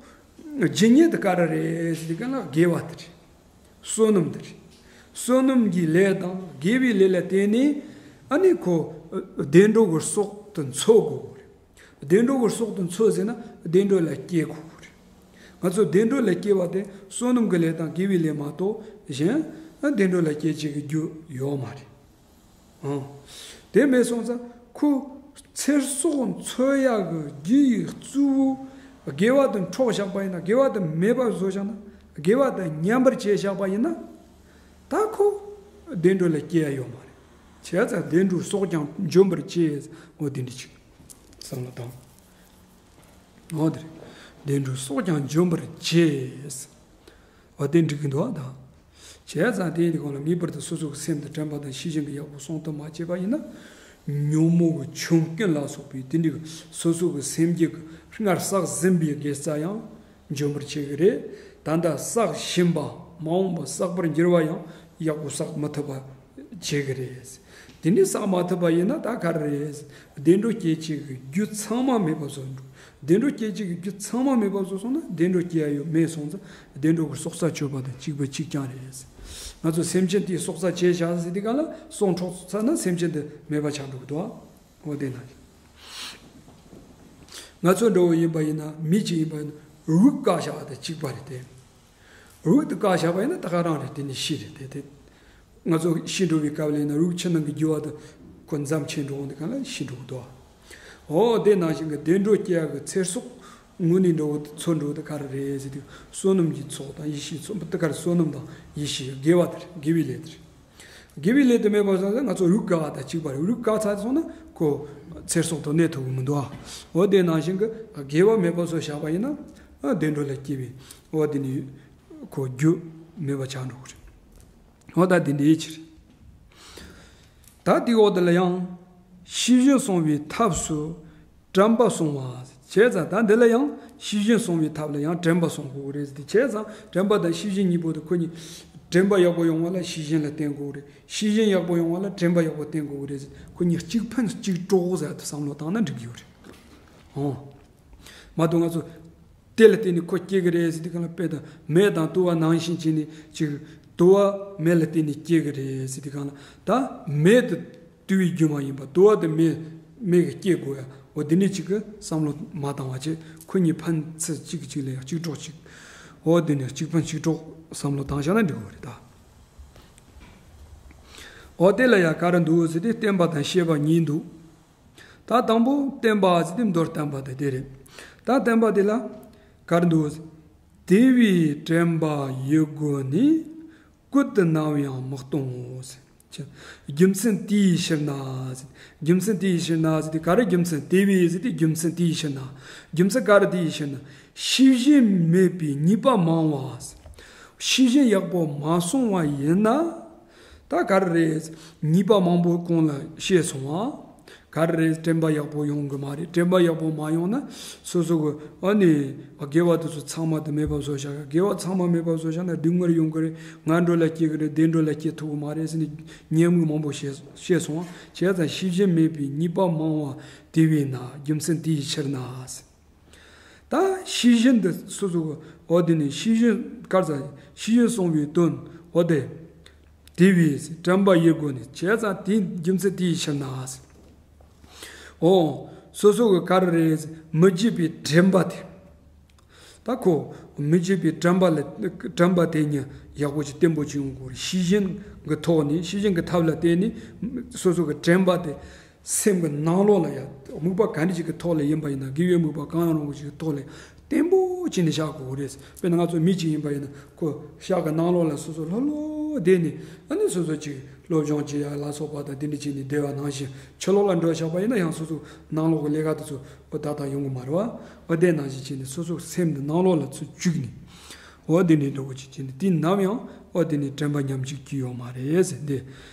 ཇི་སྙེད་དུ་ག་རེ་རེད་ཟེར་དུས་ག་ལ་དགེ་བ་དེ་རེད། བསོད་ནམས་དེ་རེད། བསོད་ནམས་ཀྱི་ལས་དང་དགེ་བའི་ལས་ལ་བརྟེན་ནས་ཨ་ནི་ཁོ་བདེ་འགྲོ་གི་སྲོག་ཏུ་འཚོ་དགོས་རེད། བདེ་འགྲོ་གི་སྲོག་ཏུ་འཚོ་ཟེར་ན་བདེ་འགྲོ་ལ་སྐྱེ་དགོས་རེད། ང་ཚོ་བདེ་འགྲོ་ལ་སྐྱེ་བ་དེ་བསོད་ནམས་ཀྱི་ལས་དང་དགེ་བའི་ལས་མ་གཏོགས་གཞན་བདེ་འགྲོ་ལ་སྐྱེ་བྱེད་ཀྱི་རྒྱུ་ཡོད་མ་རེད། ཨང་། དེ་མེད་སོང་ཙང་ཁོ་ཚེ་སྲོག་འཚོ་ཡག་གི་རྒྱུ་ཡི་གཙོ་བོ་དགེ་བ་དེ་འཕྲོག་བཞག་པ་ཡིན་ན་དགེ་བ་དེ་མེད་པར་བཟོ་བཞག་ན་དགེ་བ་དེ་ཉམས་པར་བྱས་བཞག་པ་ཡིན་ན་ད་ཁོ་བདེ་འགྲོ་ལ་སྐྱེ་ཡ་ཡོད་མ་རེད། བྱས་ཙང་བདེ་འགྲོའི་སྲོག་ཀྱང་འཇོམས་པར་བྱེད། འོ་དེ་འདྲ་ཅིག་བསམ་བློ་བཏང་། འོ་དེ་རེད། བདེ་འགྲོའི་སྲོག་ཀྱང་འཇོམས་པར་བྱེད། འོ་དེ་འགྲིག་གི་འདུག་ཨ་ད། བྱས་ཙང་དེ་ཡིན་དུས་གང་ལ་ངེས་པར་དུ་སོ་སོ་གི་སེམས་དང་དྲན་པ་དང་ཤེས་བཞིན་གྱི་ཡག་པོ་སྲུང་ཐུབ་མ་བྱས་པ་ཡིན་ན། ཉོན་མོངས་ཀྱི་ཆོམ་རྐུན་ལ་སོགས་པའི་དེ་འདྲའི་སོ་སོ་གི་སེམས་རྒྱུད་ཀྱི་སྔར་བསགས་ཟིན་པའི་དགེ་རྩ་ཡང་འཇོམས་པར་བྱེད་ཀྱི་རེད། ད་ལྟ་བསགས་བཞིན་པ་མ་འོངས་པ་བསགས་པར་འགྱུར་བ་ཡང་ཡག་པོ་བསགས་མི་ཐུབ་པ་བྱེད་ཀྱི་རེད། དེ་འདྲའི་བསགས་མ་ཐུབ་པ་ཡིན་ན་ད་ག་རེ་རེད། བདེ་འགྲོ་སྐྱེད་བྱེད་ཀྱི་རྒྱུ་ཚང་མ་མེད་པ་བཟོ་འགྲོ། བདེ་འགྲོ་སྐྱེད་བྱེད་ཀྱི་རྒྱུ་ཚང་མ་མེད་པ་བཟོས་སོང་ན་བདེ་འགྲོ་སྐྱེ་ཡ་ཡོད་མེད་སོང་ཙང་བདེ་འགྲོ་གི་སྲོག་རྩ་གཅོད་པ་དང་གཅིག་པ་གཅིག་རྐྱང་རེད། ང་ཚོ་སེམས་ཅན་དེའི་སྲོག་རྩ་བཅད་བཞག་ཟེར་དུས་ག་ལ་སྲོག་འཕྲོག་ཚར་ན་སེམས་ཅན་དེ་མེད་པ་ཆགས་འགྲོ་གི་འདུག་ཨ། འོ་དེ་ན། ང་ཚོ་འདྲ་བོ་ཡིན་པ་ཡིན་ན་མི་གཅིག་ཡིན་པ་ཡིན་ན་རུས་བཀག་བཞག་པ་དང་གཅིག་པ་རེད་དེ། རུས་དེ་བཀག་བཞག་པ་ཡིན་ན་ད་ག་རང་རེད་དེ་ནི་ཤི་རེད་དེ་དེ། ང་ཚོ་ཤི་འགྲོ་བའི་སྐབས་ལ་ཡིན་ན་རུས་ཆུ་ནང་གི་རྒྱུ་བ་དེ་ཁོ་མཚམས་ཆད་འགྲོ་འོང་དེ་ག་ལ་ཤི་འགྲོ་གི་འདུག་ཨ། འོ་དེ་ནང་བཞིན་གྱི་བདེ་འགྲོ་སྐྱེ་ཡག་གི་ཚེ་སྲོག་དངོས་གནས་འགྲོ་བོ་དེ་འཚོ་འགྲོ་དེ་ག་རེ་རེད་ཟེར་དུས་བསོད་ནམས་ཀྱི་ཚོགས་དང་ཡེ་ཤེས་ཚོགས་དེ་ག་རེ་བསོད་ནམས་དང་ཡེ་ཤེས་དགེ་བ་དེ་རེད། དགེ་བའི་ལས་དེ་རེད། དགེ་བའི་ལས་དེ་མེད་པ་སོང་ཙང་ང་ཚོ་རུས་བཀག་པ་དང་གཅིག་པ་རེད། རུས་བཀག་ཚར་སོང་ན་ཁོ་ཚེ་སྲོག་ཏུ་གནས་ཐུབ་ཀྱི་མི་འདུག་ཨ། འོ་དེ་ནང་བཞིན་གྱི་དགེ་བ་མེད་པ་བཟོས་བཞག་པ་ཡིན་ན་བདེ་འགྲོ་ལ་སྐྱེ་བའི་འོ་དེ་ནི་ཁོ་རྒྱུ་མེད་པ་ཆགས་འགྲོ་གི་རེད། འོ་ད་དེ་འདྲའི་ཕྱིར། ད་དེའི་འོག་དེ་ལ་ཡང་ཤེས་བཞིན་སྲུང་བའི་ཐབས་སུ། དྲན་པ་སོང་བ། བྱས་ཙང་ད་འདི་ལ་ཡང་ཤེས་བཞིན་སོང་བའི་ཐབས་ལ་ཡང་དྲན་པ་སོང་དགོས་ཀྱི་རེད་ཟེར་ཏེ། བྱས་ཙང་དྲན་པ་དང་ཤེས་བཞིན་གཉིས་པོ་དེ་ཁོ་གཉིས་དྲན་པ་ཡག་པོ་ཡོང་བ་ལ་ཤེས་བཞིན་ལ་བརྟེན་དགོས་རེད། ཤེས་བཞིན་ཡག་པོ་ཡོང་བ་ལ་དྲན་པ་ཡག་པོ་བརྟེན་དགོས་ཀྱི་རེད་ཟེར། ཁོ་གཉིས་གཅིག་ཕན་གཅིག་གྲོགས་ཟེར་ཏེ་བསམ་བློ་བཏང་ན་འགྲིག་གི་ཡོད་རེད། ཨོ། མ་གཏོགས་ང་ཚོ་དེ་ལ་བརྟེན་ནས་ཁོ་སྐྱེ་གི་རེད་ཟེར་དུས་གང་ལ། དཔེ་དང་མེ་དང་དུ་བ་ནང་བཞིན་བྱས་ནས་ཅིག་དུ་བ་མེ་ལ་བརྟེན་ནས་སྐྱེ་གི་རེད་ཟེར་དུས་གང་ལ། ད་མེ་དེ་དུ་བའི་རྒྱུ་མ་ཡིན་པ། དུ་བ་དེ་མེ་མེ་གི་སྐྱེ་དགོས་ཡ། འོ་དེ་ནས་ཅིག་གི་བསམ་བློ་མ་བཏང་བ་བྱས། ཁོ་གཉིས་ཕན་ཚུན་གཅིག་གིས་གཅིག་ལ་ཡང་གཅིག་གྲོགས་གཅིག་འོ་དེ་ནས་གཅིག་ཕན་གཅིག་གྲོགས་བསམ་བློ་བཏང་བཞག་ན་འགྲིག་གི་རེད་ད། འོ་དེ་ལ་ཡང་ག་རེ་འདུག་ཟེར་ཏེ། བརྟན་པ་དང་ཤེས་པ་གཉིས་འདུག་ད་དང་པོ་བརྟན་པ་ཟེར་ཏེ་མདོར་བསྟན་པ་དེ་དེ་རེད། ད་བརྟན་པ་དེ་ལ་ག་རེ་འདུག་དེ་བས་དྲན་པ་ཡིད་བསྒོ་ནས། བཀོད་དུ་ནམ་ཡང་མི་གཏོང་ངོ་ཟེར། རྒྱུ་མཚན་དེའི་ཕྱིར་ན་ཟེར། རྒྱུ་མཚན་དེའི་ཕྱིར་ན་ཟེར་དུས་ག་རེ། རྒྱུ་མཚན་དེ་བས་ཟེར་ཏེ། རྒྱུ་མཚན་དེའི་ཕྱིར་ན། རྒྱུ་མཚན་ག་རེ་དེའི་ཕྱིར་ན། ཤེས་བཞིན་མེད་པའི་ཉེས་པ་མང་བ་ཟེར། ཤེས་བཞིན་ཡག་པོ་མ་སོང་བ་ཡིན་ན། ད་ག་རེ་རེད། ཉེས་པ་མང་པོ་གོང་ལ་བཤད་སོང་བ། ག་རེ་རེད། དྲན་པ་ཡག་པོ་ཡོང་གི་མ་རེད། དྲན་པ་ཡག་པོ་མ་ཡོང་ན་སོ་སོ་གི་ཨ་ནི་དགེ་བ་དེ་ཚོ་ཚང་མ་དེ་མེད་པ་བཟོ་བཞག་དགེ་བ་ཚང་མ་མེད་པ་བཟོ་བཞག་ན་སྡུག་བསྔལ་ཡོང་གི་རེད། ངན་འགྲོ་ལ་སྐྱེ་གི་རེད། བདེ་འགྲོ་ལ་སྐྱེ་ཐུབ་གི་མ་རེད་ཟེར་ནས་ཉེས་དམིགས་མང་པོ་བཤད་བཤད་སོང་བ། བྱས་ཙང་ཤེས་བཞིན་མེད་པའི་ཉེས་པ་མང་བ་དེ་བས་ན། རྒྱུ་མཚན་དེའི་ཕྱིར་ན། ད་ཤེས་བཞིན་དུ་སོ་སོ་གི་འོ་དེ་ནི་ཤེས་བཞིན་ག་རེ་ཟེར། ཤེས་བཞིན་སོང་བའི་དོན་འོ་དེ། དེ་བས་དྲན་པ་ཡིད་བསྒོ་ནས། བྱས་ཙང་དེའི་རྒྱུ་མཚན་དེའི་ཕྱིར་ན། འོ། སོ་སོ་གི་ག་རེ་རེད། མི་བརྗེད་པའི་དྲན་པ་དེ། ད་ཁོ་མི་བརྗེད་པའི་དྲན་པ་ལ། དྲན་པ་དེ་ཉིད་ཡག་པོ་ཅིག་བརྟན་པོ་ཅིག་ཡོང་དགོས་རེད། ཤེས་བཞིན་གྱི་ཐོག་ནས། ཤེས་བཞིན་གྱི་ཐབས་ལ་བརྟེན་ནས་སོ་སོ་གི་དྲན་པ་དེ། སེམས་ཀྱི་ནང་ལོགས་ལ་ཡ་དམིགས་པ་ག་འདྲ་ཞིག་གི་ཐོག་ལ་ཡིན་པ་ཡིན་ན། དགེ་བའི་དམིགས་པ་གང་ཡང་རུང་བ་ཞིག་གི་ཐོག་ལ་བརྟན་པོ་བྱས་ནས་བཞག་དགོས་རེད། དཔེར་ན་ང་ཚོ་མི་གཅིག་ཡིན་པ་ཡིན་ན། ཁོ་ཤག་གི་ནང་ལོགས་ལ་སོ་སོ་ལྷོད་ལྷོད་བསྡད་ནས། ཨ་ནི་སོ་སོ་ཅིག་སློབ་སྦྱོང་བྱེད་ཡ་ལ་སོགས་པ་དང་དེ་འདྲ་བྱས་ནས་བསྡད་པ་ནང་བཞིན། ཕྱི་ལོགས་ལ་འགྲོ་བཞག་པ་ཡིན་ན་ཡང་སོ་སོ་ནང་ལོགས་ཀྱི་ལས་ཀ་དེ་ཚོ་འོ་ཏག་ཏག་ཡོང་གི་མ་རེད་བ། འོ་དེ་ནང་བཞིན་བྱས་ནས་སོ་སོ་སེམས་འདི་ནང་ལོགས་ལ་ཚུར་བཅུག་ནས། འོ་དེ་ནས་འགྲོ་བ་ཅིག་བྱས་ནས། དེ་ནམ་ཡང་འོ་དེ་ནས་དྲན་པ་ཉམས་ཅིག་སྐྱེ་ཡོད་མ་རེད་ཟེར་ཏེ།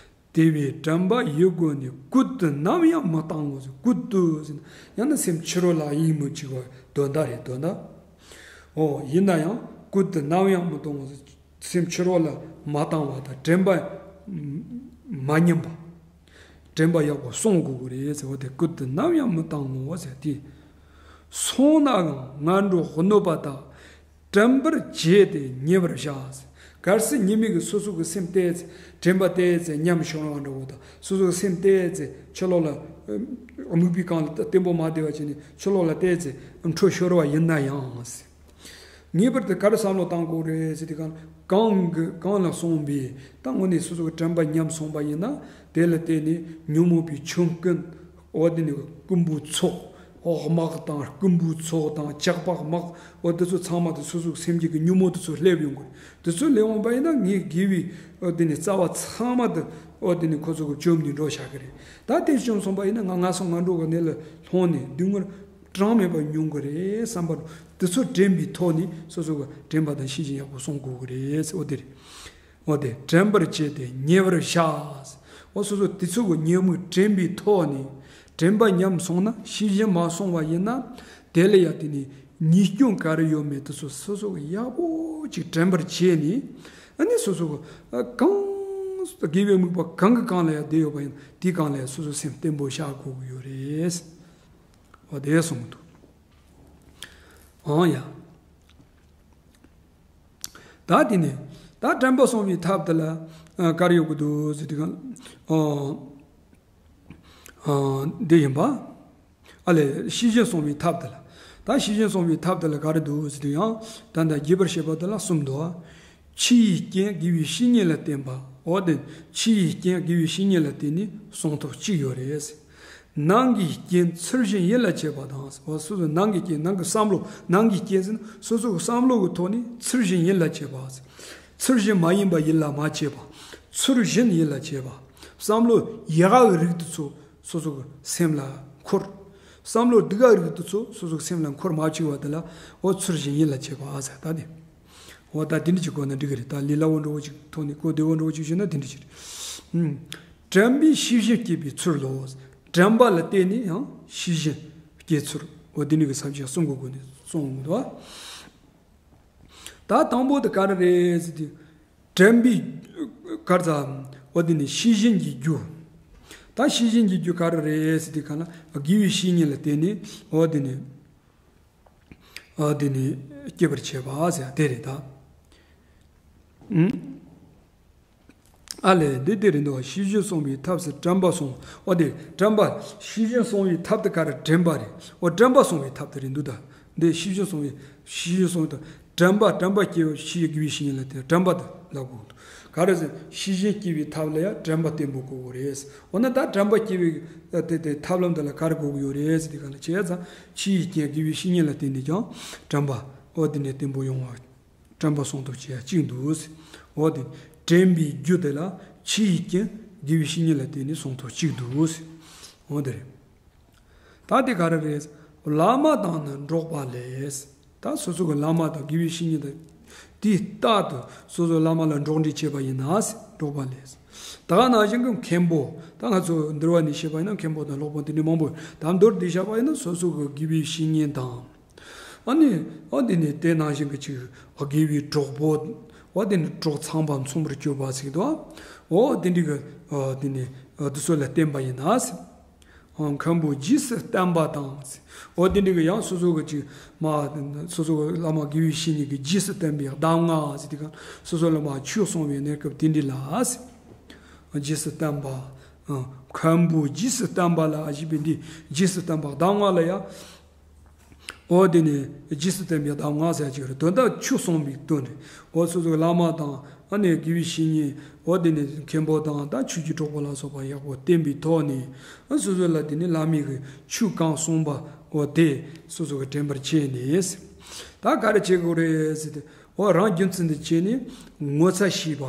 དེ་བས་དྲན་པ་ཡིད་བསྒོ་ནས། བཀོད་དུ་ནམ་ཡང་མི་བཏང་ངོ་ཟེར། བཀོད་དུ་ཟེར་ན་ཡང་ན་སེམས་ཕྱི་རོལ་ལ་ཡིད་མི་ཆེས་པ་དོན་དག་རེད། དོན་དག་འོ་ཡིན་ན་ཡང་བཀོད་དུ་ནམ་ཡང་མི་གཏོང་ངོ་ཟེར། སེམས་ཕྱི་རོལ་ལ་མ་བཏང་བ་དང་། དྲན་པ་མ་ཉམས་པ། དྲན་པ་ཡག་པོ་སྲུང་དགོས་ཀྱི་རེད་ཟེར་བ་དེ། བཀོད་དུ་ནམ་ཡང་མི་བཏང་ངོ་ཟེར་ཏེ། སོང་ནའང་ངན་འགྲོར་གནོད་པ་དག་གྲམ་པར་བྱས་ཏེ་ཉེ་བར་བཞག་གལ་སྲིད་ཉེས་དམིགས་ཀྱི་སོ་སོ་གི་སེམས་བལྟས་ཚེ། དྲན་པ་བལྟས་ཚེ་ཉམས་ཤོར་བ་འདྲ་བོ་དང་། སོ་སོ་གི་སེམས་བལྟས་ཚེ་ཕྱི་ལོགས་ལ་དམིགས་པའི་སྒང་ལ་བརྟན་པོ་མ་བསྡད་པ་བྱས་ནས་ཕྱི་ལོགས་ལ་བལྟས་ཚེ་འཕྲོ་ཤོར་བ་ཡིན་ན་ཡང་། ངེས་པར་དུ་ག་རེ་བསམ་བློ་བཏང་དགོས་རེད་ཟེར་དུས་གང་གང་གི་གང་ལ་སོང་བའི་ད་དངོས་གནས་སོ་སོ་གི་དྲན་པ་ཉམས་སོང་བ་ཡིན་ན། དེ་ལ་བརྟེན་ནས་ཉོན་མོངས་པའི་ཆོམ་རྐུན། འོ་དེ་ནི་རྐུན་པོའི་ཚོགས། འོ་དམག་དང་རྐུན་པོའི་ཚོགས་དང་ཇག་པ་དམག། འོ་དེ་ཚོ་ཚང་མ་དེ་སོ་སོའི་སེམས་རྒྱུད་ཀྱི་ཉོན་མོངས་དེ་ཚོ་སླེབས་ཡོང་གི་རེད། དེ་ཚོ་སླེབས་འོང་པ་ཡིན་ན་ངའི་དགེ་བའི་འོ་དེ་ནི་རྩ་བ་ཚང་མ་དེ་འོ་དེ་ནི་ཁོ་ཚོ་གི་བཅོམ་ནས་འགྲོ་བཞག་གི་རེད། ད་དེ་བཅོམ་སོང་པ་ཡིན་ན་ང་ངན་སོང་ངན་འགྲོ་གི་གནས་ལ་ལྷུང་ནས་སྡུག་བསྔལ་གྲངས་མེད་པ་མྱོང་གི་རེད་བསམ་པ། དེ་ཚོ་དྲན་པའི་ཐོག་ནས་སོ་སོ་གི་དྲན་པ་དང་ཤེས་བཞིན་ཡག་པོ་སྲུང་དགོས་གི་རེད། འོ་དེ་རེད། འོ་དེ་དྲན་པར་བྱས་ཏེ་ཉེ་བར་བཞག་འོ་སོ་སོ་དེ་ཚོ་གི་ཉོན་མོངས་དྲན་པའི་ཐོག་ནས་དྲན་པ་ཉམས་སོང་ན། ཤེས་བཞིན་མ་སོང་བ་ཡིན་ན། དེ་ལ་ཡ་དེ་ནི་ཉེས་སྐྱོན་ག་རེ་ཡོད་མེད་དེ་ཚོ་སོ་སོ་གི་ཡག་པོ་ཅིག་དྲན་པར་བྱས་ནས། ཨ་ནི་སོ་སོ་གི་ཨ་གང་དགེ་བའི་དམིགས་པ་གང་གི་སྒང་ལ་ཡ་བསྡད་ཡོད་པ་ཡིན་ན། དེའི་སྒང་ལ་ཡ་སོ་སོ་སེམས་བརྟན་པོ་བཞག་དགོས་ཀྱི་ཡོད་རེད། འོ་དེ་གསུངས་འདུག་ཨང་ཡ། ད་དེ་ནས་ད་དྲན་པ་སྲུང་བའི་ཐབས་དེ་ལ་ཨ་ག་རེ་ཡོད་ཀྱི་འདུག་ཟེར་དུས་གང་ཨ་ཨ་འདི་ཡིན་པ། ཨ་ལས་ཤེས་བཞིན་སྲུང་བའི་ཐབས་དེ་ལ། ད་ཤེས་བཞིན་སྲུང་བའི་ཐབས་དེ་ལ་ག་རེ་འདུག་ཟེར་དུས་ཡང་ད་ལྟ་རྒྱས་པར་བཤད་པ་དེ་ལ་གསུམ་འདུག་ཕྱི་ཡི་རྐྱེན་དགེ་བའི་བཤེས་གཉེན་ལ་བརྟེན་པ། འོ་དེ་ཕྱི་ཡི་རྐྱེན་དགེ་བའི་བཤེས་གཉེན་ལ་བརྟེན་ནས་སྲུང་ཐབས་གཅིག་ཡོད་རེད། ནང་གི་རྐྱེན་ཚུལ་བཞིན་ཡིད་ལ་བྱེད་པ་དང་། འོ་སོ་སོ་ནང་གི་རྐྱེན། ནང་གི་བསམ་བློ། ནང་གི་རྐྱེན་ཟེར་ན་སོ་སོ་གི་བསམ་བློ་གི་ཐོག་ནས་ཚུལ་བཞིན་ཡིད་ལ་བྱེད་པ། ཚུལ་བཞིན་མ་ཡིན་པ་ཡིད་ལ་མ་བྱེད་པ། ཚུལ་བཞིན་ཡིད་ལ་བྱེད་པ། བསམ་བློ་ཡག་གི་རིགས་དེ་ཚོ་སོ་སོ་གི་སེམས་ལ་འཁོར། བསམ་བློ་སྡུག་ག་རིགས་དེ་ཚོ་སོ་སོ་གི་སེམས་ལ་འཁོར་མ་བཅུག་པ་དེ་ལ་འོ་ཚུལ་བཞིན་ཡིད་ལ་བྱེད་པ་ཟེར། ད་དེ་འོ་ད་དེ་འདྲ་ཅིག་གོ་ན་འགྲིག་གི་རེད། ད་ལས་སླ་བོ་འདྲ་བོ་ཅིག་ཐོག་ནས་གོ་བདེ་བོ་འདྲ་བོ་ཅིག་ཞུས་ན་དེ་འདྲ་ཅིག་རེད། དྲན་པས་ཤེས་བཞིན་སྐྱེས་པའི་ཚུལ་ལོ། དྲན་པ་ལ་བརྟེན་ནས་ཡང་ཤེས་བཞིན་ སྐྱེ་ཚུལ། འོ་དེ་ནི་གི་ས་བཅད་གསུམ་གྱི་སྒོ་ནས་གསུངས་འདུག། ད་དང་པོ་དེ་ག་རེ་རེད་ཟེར་དུས། དྲན་པའི་གར་ཙམ། འོ་དེ་ནི་ཤེས་བཞིན་གྱི་རྒྱུ། ད་ཤེས་བཞིན་གྱི་རྒྱུ་ག་རེ་རེད་ཟེར་དུས་ག་ལ་དགེ་བའི་བཤེས་གཉེན་ལ་བརྟེན་ནས། འོ་དེ་ནི། འོ་དེ་ནི་སྐྱེད་པར་བྱེད་པ་ཟེར་དེ་རེད་ད། ཨ་ལས། འདི་དེ་རེད་འདུག། ཤེས་བཞིན་སྲུང་བའི་ཐབས་སུ་དྲན་པ་སྲུང་། འོ་དེ་དྲན་པ། ཤེས་བཞིན་སྲུང་བའི་ཐབས་དེ་ག་རེ། དྲན་པ་རེད། འོ་དྲན་པ་སྲུང་བའི་ཐབས་དེ་རེད་འདུག་ད། འདི་ཤེས་བཞིན་སྲུང་བའི། ཤེས་བཞིན་སྲུང་བའི་ཐབས། དྲན་པ། དྲན་པ་སྐྱེ་བའི་ཕྱིར་དགེ་བའི་བཤེས་གཉེན་ལ་བརྟེན་དྲན་པ་དེ་ལབ་དགོས་འདུག། ག་རེ་ཟེར། ཤེས་བཞིན་སྐྱེ་བའི་ཐབས་ལ་ཡང་དྲན་པ་བརྟན་པོ་དགོས་ཀྱི་རེད། འོ་ན་ད་དྲན་པ་སྐྱེ་བའི་དེ་དེ་ཐབས་ལམ་དེ་ལ་ག་རེ་དགོས་ཀྱི་ཡོད་རེད་ཟེར་དུས་ག་ལ། བྱས་ཙང་ཆོས་ཀྱི་རྒྱལ་དགེ་བའི་བཤེས་གཉེན་ལ་བརྟེན་ནས་ཀྱང་དྲན་པ། འོ་དེ་ནས་བརྟན་པོ་ཡོང་བ། དྲན་པ་སྲུང་ཐབས་བྱེད་ཡ་གཅིག་འདུག། འོ་དེ། དྲན་པའི་རྒྱུ་དེ་ལ་ཆོས་ཀྱི་རྒྱལ་དགེ་བའི་བཤེས་གཉེན་ལ་བརྟེན་ནས་སྲུང་ཐབས་གཅིག་འདུག། འོ་དེ་རེད། ད་དེ་ག་རེ་རེད། བླ་མ་དང་ནི་འགྲོགས་པ་ལས། ད་སོ་སོ་གི་བླ་མ་དང་དགེ་བའི་བཤེས་གཉེན་དང་། དེའི་རྟག་ཏུ་སོ་སོའི་བླ་མ་ལ་འགྲོགས་འདྲིས་བྱས་པ་ཡིན་ན། འགྲོགས་པ་ལས། ད་ག་ནང་བཞིན་གྱི་མཁན་པོ། ད་ང་ཚོ་འདུལ་བ་ནས་བཤད་པ་ཡིན་ན་མཁན་པོ་དང་སློབ་དཔོན་དེ་འདྲ་མང་པོ། ད་མདོར་བསྡུས་བཞག་པ་ཡིན་ན་སོ་སོ་གི་དགེ་བའི་བཤེས་གཉེན་དང་། ཨ་ནི། ཨ་དེ་ནས་དེ་ནང་བཞིན་གྱི་ཅིག་དགེ་བའི་གྲོགས་པོ། ཨ་དེ་ནས་གྲོགས་ཚངས་པ་མཚུངས་པར་གྱུར་པ་ཟེར་གྱི་འདུག། འོ་དེ་འདྲ་གི། ཨ་དེ་ནས། ཨ་དེ་ཚོ་ལ་བརྟེན་པ་ཡིན་ན། ཨ་མཁན་པོ་རྗེས་སུ་བསྟན་པ་དང་། འོ་དེ་འདྲ་གི་ཡང་སོ་སོ་གི་ཅིག་མ། སོ་སོ་གི་བླ་མ་དགེ་བའི་བཤེས་གཉེན་གྱིས་རྗེས་སུ་བསྟན་པའི་གདམས་ངག་ཟེར་དུས་ག་སོ་སོ་ལ་མ་ཆོས་གསུངས་པའི་གནས་སྐབས་དེ་འདྲ་ལ། རྗེས་སུ་བསྟན་པ། ཨ་མཁན་པོ་རྗེས་སུ་བསྟན་པ་ལ་ཞེས་པའི་འདི་རྗེས་སུ་བསྟན་པ་གདམས་ངག་ལ་ཡང་། འོ་དེ་ནས་རྗེས་སུ་བསྟན་པའི་གདམས་ངག་ཟེར་གྱི་རེད། དོན་དག་ཆོས་གསུངས་པའི་དོན་རེད། འོ་སོ་སོའི་བླ་མ་དང་། ཨ་ནི་དགེ་བའི་བཤེས་གཉེན། འོ་དེ་ནས་མཁན་པོ་དང་ད་ཆོས་ཀྱི་གྲོགས་པོ་ལ་སོགས་པ་ཡག་པོ་བསྟེན་པའི་ཐོག་ནས། ཨ་སོ་སོ་ལ་དེ་ནས་བླ་མའི་གི་ཆོས་གང་གསུངས་པ། འོ་དེ་སོ་སོ་གི་དྲན་པར་བྱས་ནས། ད་ག་རེ་བྱེད་དགོས་རེད་ཟེར་ཏེ། འོ་རང་རྒྱུ་མཚན་དུ་བྱས་ནས་ངོ་ཚ་ཤེས་པ།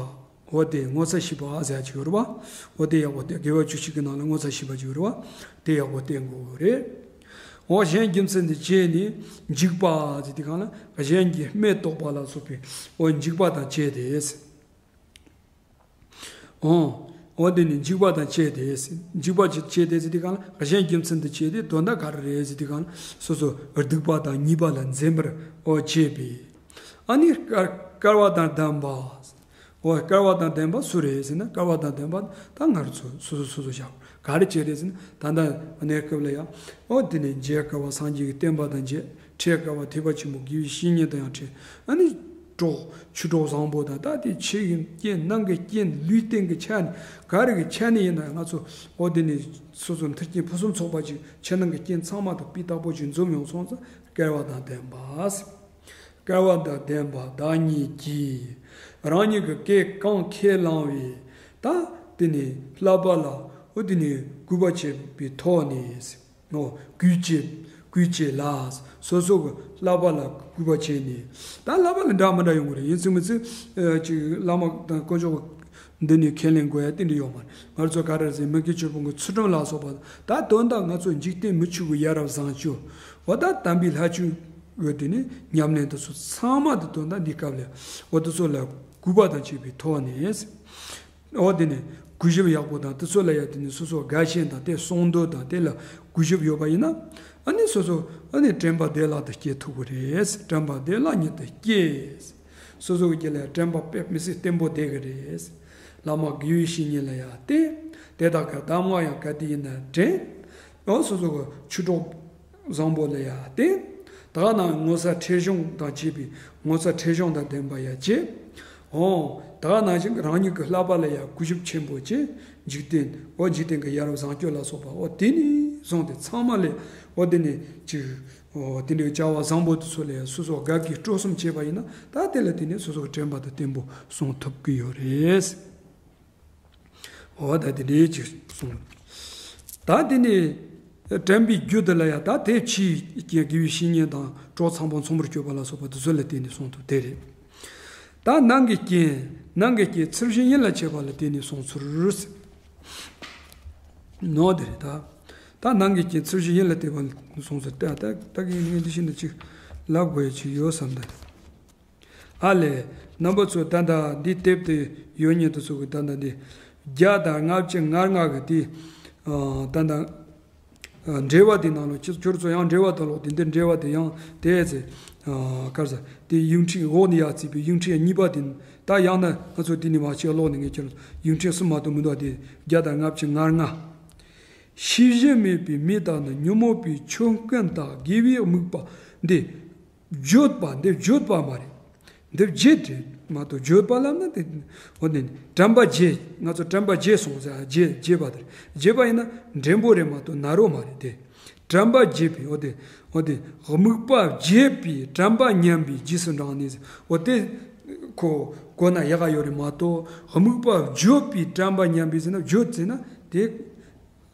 འོ་དེ་ངོ་ཚ་ཤེས་པ་ཟེར་གྱི་ཡོད་རེད་པ། འོ་དེ་ཡག་པོ་བསྟེན། དགེ་བ་བཅུ་གཅིག་གི་ནང་ལ་ངོ་ཚ་ཤེས་པ་ཅིག་ཡོད་རེད་པ། དེ་ཡག་པོ་བསྟེན་དགོས་རེད། འོ་གཞན་རྒྱུ་མཚན་དུ་བྱས་ནས་འཇིགས་པ་ཟེར་དུས་གང་ལ་གཞན་གྱི་སྨད་རྟོགས་པ་ལ་སོགས་པའི། འོ་འཇིགས་པ་དང་བཅས་ཏེ། འོ། འོ་དེ་ནི་འཇིགས་པ་དང་བཅས་ཏེ། འཇིགས་པ་ཅིག་བཅས་ཏེ་ཟེར་དུས་གང་ལ་གཞན་རྒྱུ་མཚན་དུ་བྱས་ཏེ་དོན་དག་ག་རེ་རེད་ཟེར་དུས་གང་ལ་སོ་སོ་སྡིག་པ་དང་ཉེས་པ་ལ་འཛེམ་པར། འོ་བྱེད་པའི། ཨ་ནི་དཀར་དཀར་བ་དང་ལྡན་པ། འོ་དཀར་བ་དང་ལྡན་པ་སུ་རེད་ཟེར་ན། དཀར་བ་དང་ལྡན་པ་ད་ང་རང་ཚོ་སོ་སོ་སོ་སོ་བཞག་ག་རེ་བྱས་རེད་ཟེར་ན། ད་ལྟ་གནས་སྐབས་ལ་ཡང་། འོ་དེ་ནས་མཇལ་དཀའ་བ་སངས་རྒྱས་ཀྱི་བསྟན་པ་དང་མཇལ། འཕྲད་དཀའ་བ་ཐེག་པ་ཆེན་པོ་དགེ་བའི་བཤེས་གཉེན་དང་ཡང་འཕྲད། ཨ་ནི་གྲོགས་ཆོས་གྲོགས་བཟང་པོ་དང་། ད་དེ་ཕྱི་གི་རྐྱེན་ནང་གི་རྐྱེན་ལུས་རྟེན་གྱི་ཆ་ནས་ག་རེ་གི་ཆ་ནས་ཡིན་ན་ང་ཚོ། འོ་དེ་ནས་སོ་སོ་མཐུན་རྐྱེན་ཕུན་སུམ་ཚོགས་པ་ཅིག་ཕྱི་ནང་གི་རྐྱེན་ཚང་མ་དང་སྤུས་དག་པོ་ཅིག་འཛོམས་ཡོང་སོང་ཙང་དཀར་བ་དང་ལྡན་པ། དཀར་བ་དང་ལྡན་པ་བདག་ཉིད་ཀྱིས། རང་ཉིད་ཀྱི་སྐད་གང་ཁས་བླངས་པའི། ད་དེ་ནས་བསླབ་པ་ལ། འོ་དེ་ནས་གུས་པ་བྱེད་པའི་ཐོག་ནས། འོ་གུས་བྱེད། གུས་བྱེད་ལ། སོ་སོ་གི་བསླབ་པ་ལ་གུས་པ་བྱས་ནས། ད་བསླབ་པ་ལ་འདྲ་མི་འདྲ་ཡོང་གི་རེད། ཡིན་ཚུལ་མིན་ཚུལ། ཨ་ཅིག་བླ་མ་དང་དཀོན་མཆོག་འདི་ནས་ཁས་ལེན་དགོས་ཡ་དེ་འདྲ་ཡོད་མ་རེད། ང་ཚོ་ག་རེ་ཟེར། མི་དགེ་བཅུ་སྤོང་གི་ཚུལ་ཁྲིམས་ལ་སོགས་པ། ད་དོན་དག་ང་ཚོ་འཇིག་རྟེན་མི་ཆོས་ཀྱི་ཡ་རབས་བཟང་སྤྱོད། འོ་ད་དམ་པའི་ལྷ་ཆོས་ཀྱི་དེ་ནས་ཉམས་ལེན་དེ་ཚོ་ཚང་མ་དེ་དོན་དག་འདི་སྐབས་ལ། འོ་དེ་ཚོ་ལ་གུས་པ་དང་བཅས་པའི་ཐོག་ནས། འོ་དེ་ནས་གུས་ཞབས་ཡག་པོ་དང་། དེ་ཚོ་ལ་ཡ་དེ་ནས་སོ་སོ་དགའ་ཞེན་དང་དེ་གསོག་འདོད་དང་དེ་ལ་གུས་ཞབས་ཡོད་པ་ཡིན་ན། ཨ་ནི་སོ་སོ་ཨ་ནི་དྲན་པ་བདེ་བླག་ཏུ་སྐྱེ་ཐུབ་ཀྱི་རེད། དྲན་པ་བདེ་བླག་ཉིད་དུ་སྐྱེས། སོ་སོ་གི་རྒྱུད་ལ་དྲན་པ་དཔེ་མི་སྲིད་བརྟན་པོ་བསྡད་ཀྱི་རེད། བླ་མ་དགེ་བའི་བཤེས་གཉེན་ལ་ཡང་བསྟེན། དེ་དག་གི་གདམས་ངག་ཡང་ག་དུས་ཡིན་ན་དྲན། ཡང་སོ་སོ་གི་ཆོས་གྲོགས་བཟང་པོ་ལ་ཡང་བསྟེན། ད་ག་ནང་ངོ་ཚ་ཁྲེལ་གཞུང་དང་བཅས་པའི་ངོ་ཚ་ཁྲེལ་གཞུང་དང་ལྡན་པ་ཡང་བྱེད། འོ། ད་ག་ནང་བཞིན་རང་ཉིད་ཀྱི་བསླབ་པ་ལ་ཡང་གུས་ཞབས་ཆེན་པོ་བྱེད། འཇིག་རྟེན། འོ་འཇིག་རྟེན་གྱི་ཡ་རབས་བཟང་སྤྱོད་ལ་སོགས་པ། འོ་དེ་ནས་བཟུང་སྟེ་ཚང་མ་ལས། འོ་དེ་ནས་ཅིག་འོ་དེ་འདྲའི་བྱ་བ་བཟང་པོ་དེ་ཚོ་ལ་ཡང་སོ་སོ་དགའ་གི་སྤྲོ་གསུམ་བྱས་པ་ཡིན་ན། ད་དེ་ལ་བརྟེན་ནས་སོ་སོ་གི་དྲན་པ་དེ་བརྟན་པོ་སྲུང་ཐུབ་ཀྱི་ཡོད་རེད། འོ་ད་དེ་འདྲའི་ཅིག་གསུངས། ད་དེ་ནས་དྲན་པའི་རྒྱུ་དེ་ལ་ཡང་ད་དེ་ཕྱིའི་རྐྱེན། དགེ་བའི་བཤེས་གཉེན་དང་གྲོགས་ཚངས་པ་མཚུངས་པར་གྱུར་པ་ལ་སོགས་པ་དེ་ཚོ་ལ་བརྟེན་ནས་སྲུང་ཐུབ་དེ་རེད། ད་ནང་གི་རྐྱེན། ནང་གི་རྐྱེན་ཚུལ་བཞིན་ཡིད་ལ་བྱེད་པ་ལ་བརྟེན་ནས་སྲུང་ཚུལ། ནོ་དེ་རེད་ད། ད་ནང་གི་རྐྱེན་ཚུལ་བཞིན་ཡིད་ལ་བྱེད་པ་ལ་སྲུང་ཚུལ། ད་ད་ད་གིན་ངས་འདི་བཞིན་དུ་ཅིག་ལབ་དགོས་ཡ་ཅིག་ཡོད་བསམ་ད། ཨ་ལས། རྣམ་པ་ཚོ་ད་ལྟ་འདི་དེབ་དེ་ཡོད་མཁན་དེ་ཚོ་གིས་ད་ལྟ་འདི་བརྒྱ་དང་ལྔ་བཅུ་ང་ལྔ་གི་དེ། ཨ་ད་ལྟ་ འགྲེལ་པ་དེ་ནང་ལ་ཁྱོད་ཁྱོད་ཚོ་ཡང་འགྲེལ་པ་དང་ཀློག་དེ་འདི་འགྲེལ་པ་དེ་ཡང་དེ་ཚེ་གར་ས་དེ་ཡིག་འཕྲེང་འོག་ནས་ཡར་བརྩིས་པའི་ཡིག་འཕྲེང་གཉིས་པ་དེ་ད་ཡང་ན་ང་ཚོ་དེ་ནས་མར་ཕྱིར་ཀློག་ནས་ངས་ཁྱོད་ཡིག་འཕྲེང་གསུམ་མ་གཏོགས་མི་འདུག་དེ་བརྒྱ་དང་ལྔ་བཅུ་ང་ལྔ། ཤེས་བཞིན་མེད་པའི་མི་དག་ནི། ཉོན་མོངས་པའི་ཆོས་ཀུན་དག་དགེ་བའི་དམིགས་པ་འདི། བརྗོད་པ་འདི་བརྗོད་པ་མ་རེད། འདི་བརྗེད་རེད་མ་གཏོགས་བརྗོད་པ་ལབ་ན་འདི་འོ་ནི་དྲན་པ་བརྗེད། ང་ཚོ་དྲན་པ་བརྗེད་སོང་ཟེར་བརྗེད་བརྗེད་པ་དེ་རེད། བརྗེད་པ་ཡིན་ན་འདྲེན་པོ་རེད་མ་གཏོགས་ན་རོ་མ་རེད་དེ། དྲན་པ་བརྗེད་པའི་འོ་དེ་འོ་དེ་དམིགས་པ་བརྗེད་པའི་དྲན་པ་ཉམས་པའི་རྗེས་སུ་འབྲངས་ནས་འོ་དེ་ཁོ་གོ་ན་ཡག་ག་ཡོད་རེད་མ་གཏོགས་དམིགས་པ་བརྗོད་པའི་དྲན་པ་ཉམས་པའི་ཟེར་ན་བརྗོད་ཟེར་ན་དེ།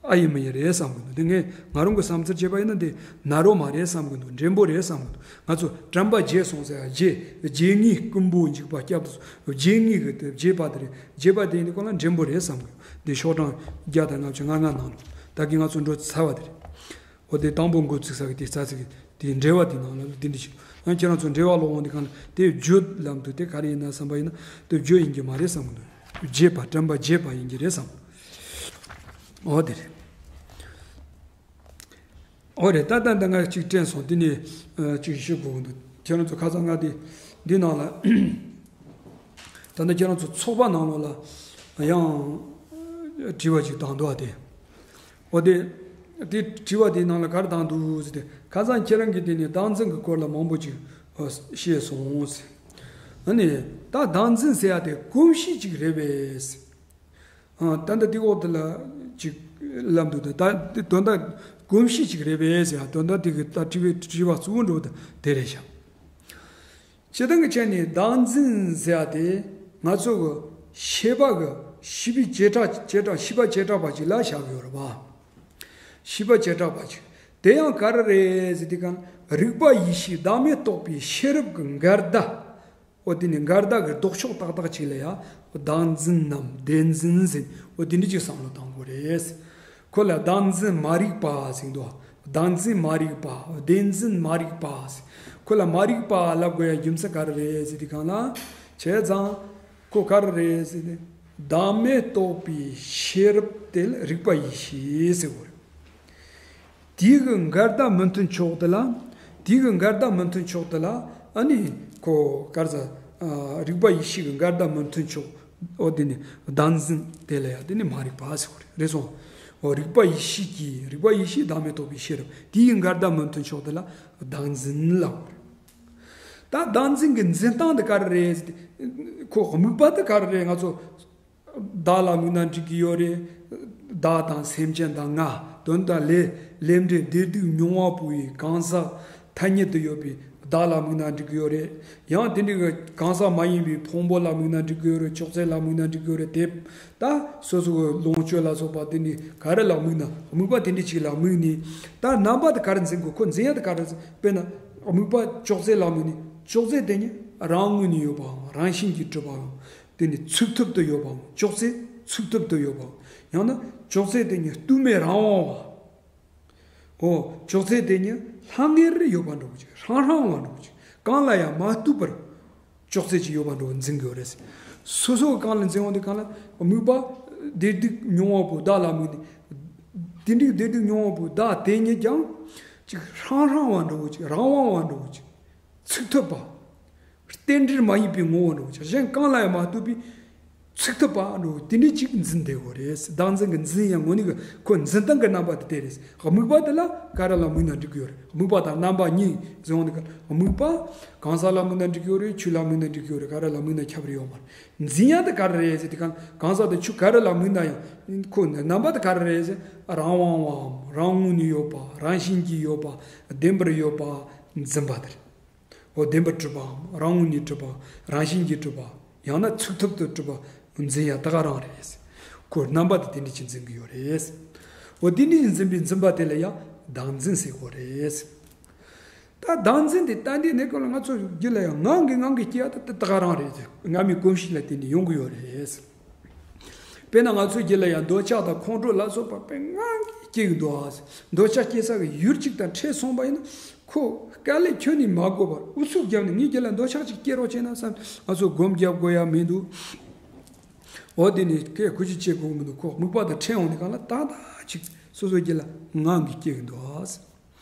ཨ་ཡིན་མི་ཡིན་རེད་བསམ་གི་འདུག་དེ་ངས་ང་རང་གི་བསམ་ཚུལ་བྱས་པ་ཡིན་ན་འདི་ན་རོ་མ་རེད་བསམ་གི་འདུག་འདྲེན་པོ་རེད་བསམ་གི་འདུག་ང་ཚོ་དྲན་པ་བརྗེད་སོང་ཟེར་བརྗེད་བརྗེད་ངེས་རྐུན་པོ་འཇིགས་པ་སྐྱབས་སུ་བརྗེད་ངེས་གི་དེ་བརྗེད་པ་དེ་རེད། བརྗེད་པ་དེ་ཡིན་དུས་གོ་ལ་འདྲེན་པོ་རེད་བསམ་གི་འདི་ཤོག་གྲངས་བརྒྱ་དང་ལྔ་བཅུ་ང་ལྔ་ནང་ལ་ད་གི་ང་ཚོ་འགྲོ་ཚར་བ་དེ་རེད། འོ་དེ་དང་པོ་འགོ་ཚུགས་ས་གི་དེ་རྩ་ཚིག་གི་དེའི་འགྲེལ་བ་དེ་ནང་ལ་དེ་འདྲ་ཞིག་ཨ་ཁྱེད་རང་ཚོ་འགྲེལ་བ་ཀློག་འོང་དེ་གང་ལ་དེ་བརྗོད་ལམ་དུ་དེ་ག་རེ་ཡིན་ན་བསམ་པ་ཡིན་ན་དེ་བརྗོད་ཡིན་གྱི་མ་རེད་བསམ་གི་འདུག་བརྗེད་པ་དྲན་པ་བརྗེད་པ་ཡིན་གྱི་རེད་བསམ། འོ་དེ་རེད། འོ་རེད་ད་ལྟ་འདི་ང་གཅིག་དྲན་སོང་དེ་ནས་གཅིག་ཞུ་དགོས་འདུག་ཁྱེད་རང་ཚོ་ཁ་སང་ང་དེ་འདི་ནང་ལ་ད་ལྟ་ཁྱེད་རང་ཚོ་ཚོགས་པ་ནང་ལོགས་ལ་ཡང་དྲི་བ་ཅིག་བཏང་འདུག་ཨ་དེ། འོ་དེ། དེ་དྲི་བ་དེའི་ནང་ལ་ག་རེ་བཏང་འདུག་ཟེར་ཏེ་ཁ་སང་ཁྱེད་རང་གིས་དེ་ནས་བདག་འཛིན་གྱི་སྐོར་ལ་མང་པོ་ཅིག་བཤད་སོང་ཟེར། ཨ་ནི་ད་བདག་འཛིན་ཟེར་ཡ་དེ་གོམས་གཤིས་ཅིག་རེད་པས་ཟེར། ཨ་ད་ལྟ་དེ་འོག་དེ་ལ་ཅིག་ལབ་འདུག་ད་ད་དེ་དོན་དག་གོམས་གཤིས་ཅིག་རེད་པས་ཟེར་ཡ་དོན་དག་དེ་གི་ད་དྲི་བའི་དྲི་བ་གཙོ་བོ་འགྲོ་ད་དེ་རེད་ཤག་སྤྱིར་བཏང་གི་ཆ་ནས་བདག་འཛིན་ཟེར་ཡ་དེ་ང་ཚོ་གི་ཤེས་པ་གི་ཤེས་པའི་བྱེ་བྲག་བྱེ་བྲག་ཤེས་པ་བྱེ་བྲག་པ་ཅིག་ལ་བཞག་ཡོད་རེད་བ། ཤེས་པ་བྱེ་བྲག་པ་ཅིག་དེ་ཡང་ག་རེ་རེད་ཟེར་དུས་གང་རིག་པ་ཡེ་ཤེས་བདག་མེད་རྟོགས་པའི་ཤེས་རབ་ཀྱི་འགལ་ཟླ། འོ་དེ་ནི་འགལ་ཟླ་གི་ལྡོག་ཕྱོགས་ཏག་ཏག་ཅིག་ལ་ཡང་བདག་འཛིན་ནམ་བདེན་འཛིན་ཟེར་འོ་དེ་འདྲ་ཅིག་བསམ་བློ་གཏོང་དགོས་རེད། ཁོ་ལ་བདག་འཛིན་མ་རིག་པ་ཟེར་འདུག་བདག་འཛིན་མ་རིག་པ། བདེན་འཛིན་མ་རིག་པ་ཟེར། ཁོ་ལ་མ་རིག་པ་ལབ་དགོས་ཡ་རྒྱུ་མཚན་ག་རེ་རེད་ཟེར་དུས་གང་ལ། བྱས་ཙང་ཁོ་ག་རེ་རེད་ཟེར་ཏེ། བདག་མེད་རྟོགས་པའི་ཤེས་རབ་དེ་ལ་རིག་པ་ཡེ་ཤེས་ཟེར་དགོས་རེད། དེའི་གི་འགལ་ཟླ་མི་མཐུན་ཕྱོགས་དེ་ལ། དེའི་གི་འགལ་ཟླ་མི་མཐུན་ཕྱོགས་དེ་ལ་ཨ་ནི་ཁོ་ག་རེ་ཟེར། རིག་པ་ཡེ་ཤེས་ཀྱི་འགལ་ཟླ་མི་མཐུན་ཕྱོགས། འོ་དེ་ནི་བདག་འཛིན་དེ་ལ་ཡང་དེ་ནི་མ་རིག་པ་ཟེར་བ་རེད། རེད་སོང་། འོ་རིག་པ་ཡེ་ཤེས་ཀྱི་རིག་པ་ཡེ་ཤེས་བདག་མེད་རྟོགས་པའི་ཤེས་རབ་དེའི་འགལ་ཟླ་མི་མཐུན་ཕྱོགས་དེ་ལ་བདག་འཛིན་ལབ་དགོས་རེད། ད་བདག་འཛིན་གྱི་འཛིན་སྟངས་དེ་ག་རེ་རེད། ཁོ་དམིགས་པ་དེ་ག་རེ་རེད། ང་ཚོ་བདག་ལ་དམིགས་ན་འགྲིག་གི་ཡོད་རེད། བདག་དང་སེམས་ཅན་དང་ང་དོན་དང་ལས་ལས་འབྲས་བདེ་སྡུག་མྱོང་བ་པོ་ཡི་གང་ཟག་ཐ་སྙད་དུ་ཡོད་པའི་བདག་ལ་དམིགས་ན་འགྲིག་གི་ཡོད་རེད། ཡང་དེ་འདྲའི་གང་ཟག་མ་ཡིན་པའི་ཕུང་པོ་ལ་དམིགས་ན་འགྲིག་གི་ཡོད་རེད། ཅོག་ཙེ་ལ་དམིགས་ན་འགྲིག་གི་ཡོད་རེད། དེ་ད་སོ་སོ་གི་ལོངས་སྤྱོད་ལ་སོགས་པ་དེ་འདྲའི་ག་རེ་ལ་དམིགས་ན་དམིགས་པ་དེ་འདྲའི་ཅིག་ལ་དམིགས་ནས་ད་རྣམ་པ་དེ་ག་རེ་འཛིན་དགོས། ཁོ་འཛིན་ཡ་དེ་ག་རེ་འཛིན། དཔེར་ན་དམིགས་པ་ཅོག་ཙེ་ལ་དམིགས་ནས་ཅོག་ཙེ་དེ་ཉིད་རང་ངོས་ནས་ཡོད་པའམ་རང་བཞིན་གྱིས་གྲུབ་པའམ། དེ་ནི་ཚུགས་ཐུབ་ཏུ་ཡོད་པའམ། ཅོག་ཙེ་ཚུགས་ཐུབ་ཏུ་ཡོད་པའམ། ཡང་ན་ཅོག་ཙེ་དེ་ཉིད་སྟུག་མེད་རང་དབང་བ། འོ་ཅོག་ཙེ་དེ་ཉིད་ལྷང་ངེར་ཡོད་པ་འདྲ་བོ་ཅིག་ཧྲང་ཧྲང་བ་འདྲ་བོ་ཅིག་གང་ལ་ཡང་མ་གཏུགས་པར་ཅོག་ཙེ་ཅིག་ཡོད་པ་འདྲ་བོ་འཛིན་གྱི་ཡོད་རེད། སོ་སོ་གང་ལ་འཛིན་འོང་དུས་གང་ལ་དམིགས་པ་བདེ་སྡུག་མྱོང་བ་པོ་བདག་ལ་དམིགས་ནས། དེ་འདྲའི་བདེ་སྡུག་མྱོང་བ་པོ་བདག་དེ་ཉིད་ཀྱང་ཅིག་ཧྲང་ཧྲང་བ་འདྲ་བོ་ཅིག་རང་དབང་བ་འདྲ་བོ་ཅིག་ཚུགས་ཐུབ་པ། རྟེན་འབྲེལ་མ་ཡིན་པའི་ངོ་བོ་འདྲ་བོ་ཅིག་གཞན་གང་ལ་ཡང་མ་ལྟོས་པའི་ཚུགས་ཐུབ་པ་འདྲ་བོ་དེ་འདྲའི་ཅིག་འཛིན་བསྡད་དགོས་རེད། བདག་འཛིན་གྱི་འཛིན་ཡང་ངོ་ནི་གི་ཁོ་འཛིན་སྟངས་ཀྱི་རྣམ་པ་དེ་དེ་རེད། དམིགས་པ་དེ་ལ་ག་རེ་ལ་དམིགས་ན་འགྲིག་གི་ཡོད་རེད། དམིགས་པ་དང་རྣམ་པ་གཉིས་ཟེར་བ་འདི་ག་དམིགས་པ་གང་ཟག་ལ་དམིགས་ན་འགྲིག་གི་ཡོད་རེད། ཆོས་ལ་དམིགས་ན་འགྲིག་གི་ཡོད་རེད། ག་རེ་ལ་དམིགས་ན་ཁྱད་པར་ཡོད་མ་རེད། འཛིན་ཡ་དེ་ག་རེ་རེད་ཟེར་དུས་གང་གང་ཟག་དེ་ཆོས་ག་རེ་ལ་དམིགས་ན་ཡང་ཁོ་རྣམ་པ་དེ་ག་རེ་རེད་ཟེར་རང་དབང་བའམ་རང་ངོས་ནས་ཡོད་པ་རང་བཞིན་གྱིས་ཡོད་པ་བདེན་པར་ཡོད་པ་འཛིན་པ་དེ་རེད། འོ་བདེན་པར་གྲུབ་པའམ་རང་ངོས་ནས་གྲུབ་པ་རང་བཞིན་གྱིས་གྲུབ་པ་ཡང་ན་ཚུགས་ཐུབ་ཏུ་གྲུབ་པ་འཛིན་ཡ་དེ་ག་རང་རེད། ཁོ་རྣམ་པ་དེ་དེ་འདྲ་ཅིག་འཛིན་གྱི་ཡོད་རེད། འོ་དེ་འདྲ་འཛིན་པའི་འཛིན་པ་དེ་ལ་ཡང་བདག་འཛིན་ཟེར་གོ་རེད། ད་བདག་འཛིན་དེ་ལྟ་འདི་ནས་ཀོ་ལ་ང་ཚོ་རྒྱུད་ལ་ཡང་ངང་གིས་ངང་གིས་སྐྱེ་ཡ་ད་དེ་ད་ག་རང་རེད། སྔ་མའི་གོམས་གཤིས་ལ་བརྟེན་ནས་ཡོང་གི་ཡོད་རེད། དཔེར་ན་ང་ཚོའི་རྒྱུད་ལ་ཡང་འདོད་ཆགས་དང་ཁོང་ཁྲོ་ལ་སོགས་པ་དཔེ་ངང་གིས་སྐྱེ་གི་འདུག་ཨ། འདོད་ཆགས་སྐྱེ་ས་གི་ཡུལ་གཅིག་དང་འཕྲད་སོང་པ་ཡིན་ན་ཁོ་དཀའ་ལས་ཁྱོན་ནས་མ་དགོས་པར་ཨུ་ཚུགས་བརྒྱབ་ནས་ངའི་རྒྱུད་ལ་འདོད་ཆགས་ཅིག་སྐྱེ་རོགས་བྱས་ན་བསམ་ང་ཚོ་སྒོམ་རྒྱབ་དགོས་ཡ་མི་འདུག་འོ་དེ་ནས་སྐད་ཁུ་ཅི་བྱེད་དགོས་མི་འདུག་ཁོ་དམིགས་པ་དང་འཕྲད་འོང་དུས་གང་ལ་ཏག་ཏག་ཅིག་ སོ་སོ་རྒྱུད་ལ་ངང་གིས་སྐྱེ་གི་འདུག་ཨ།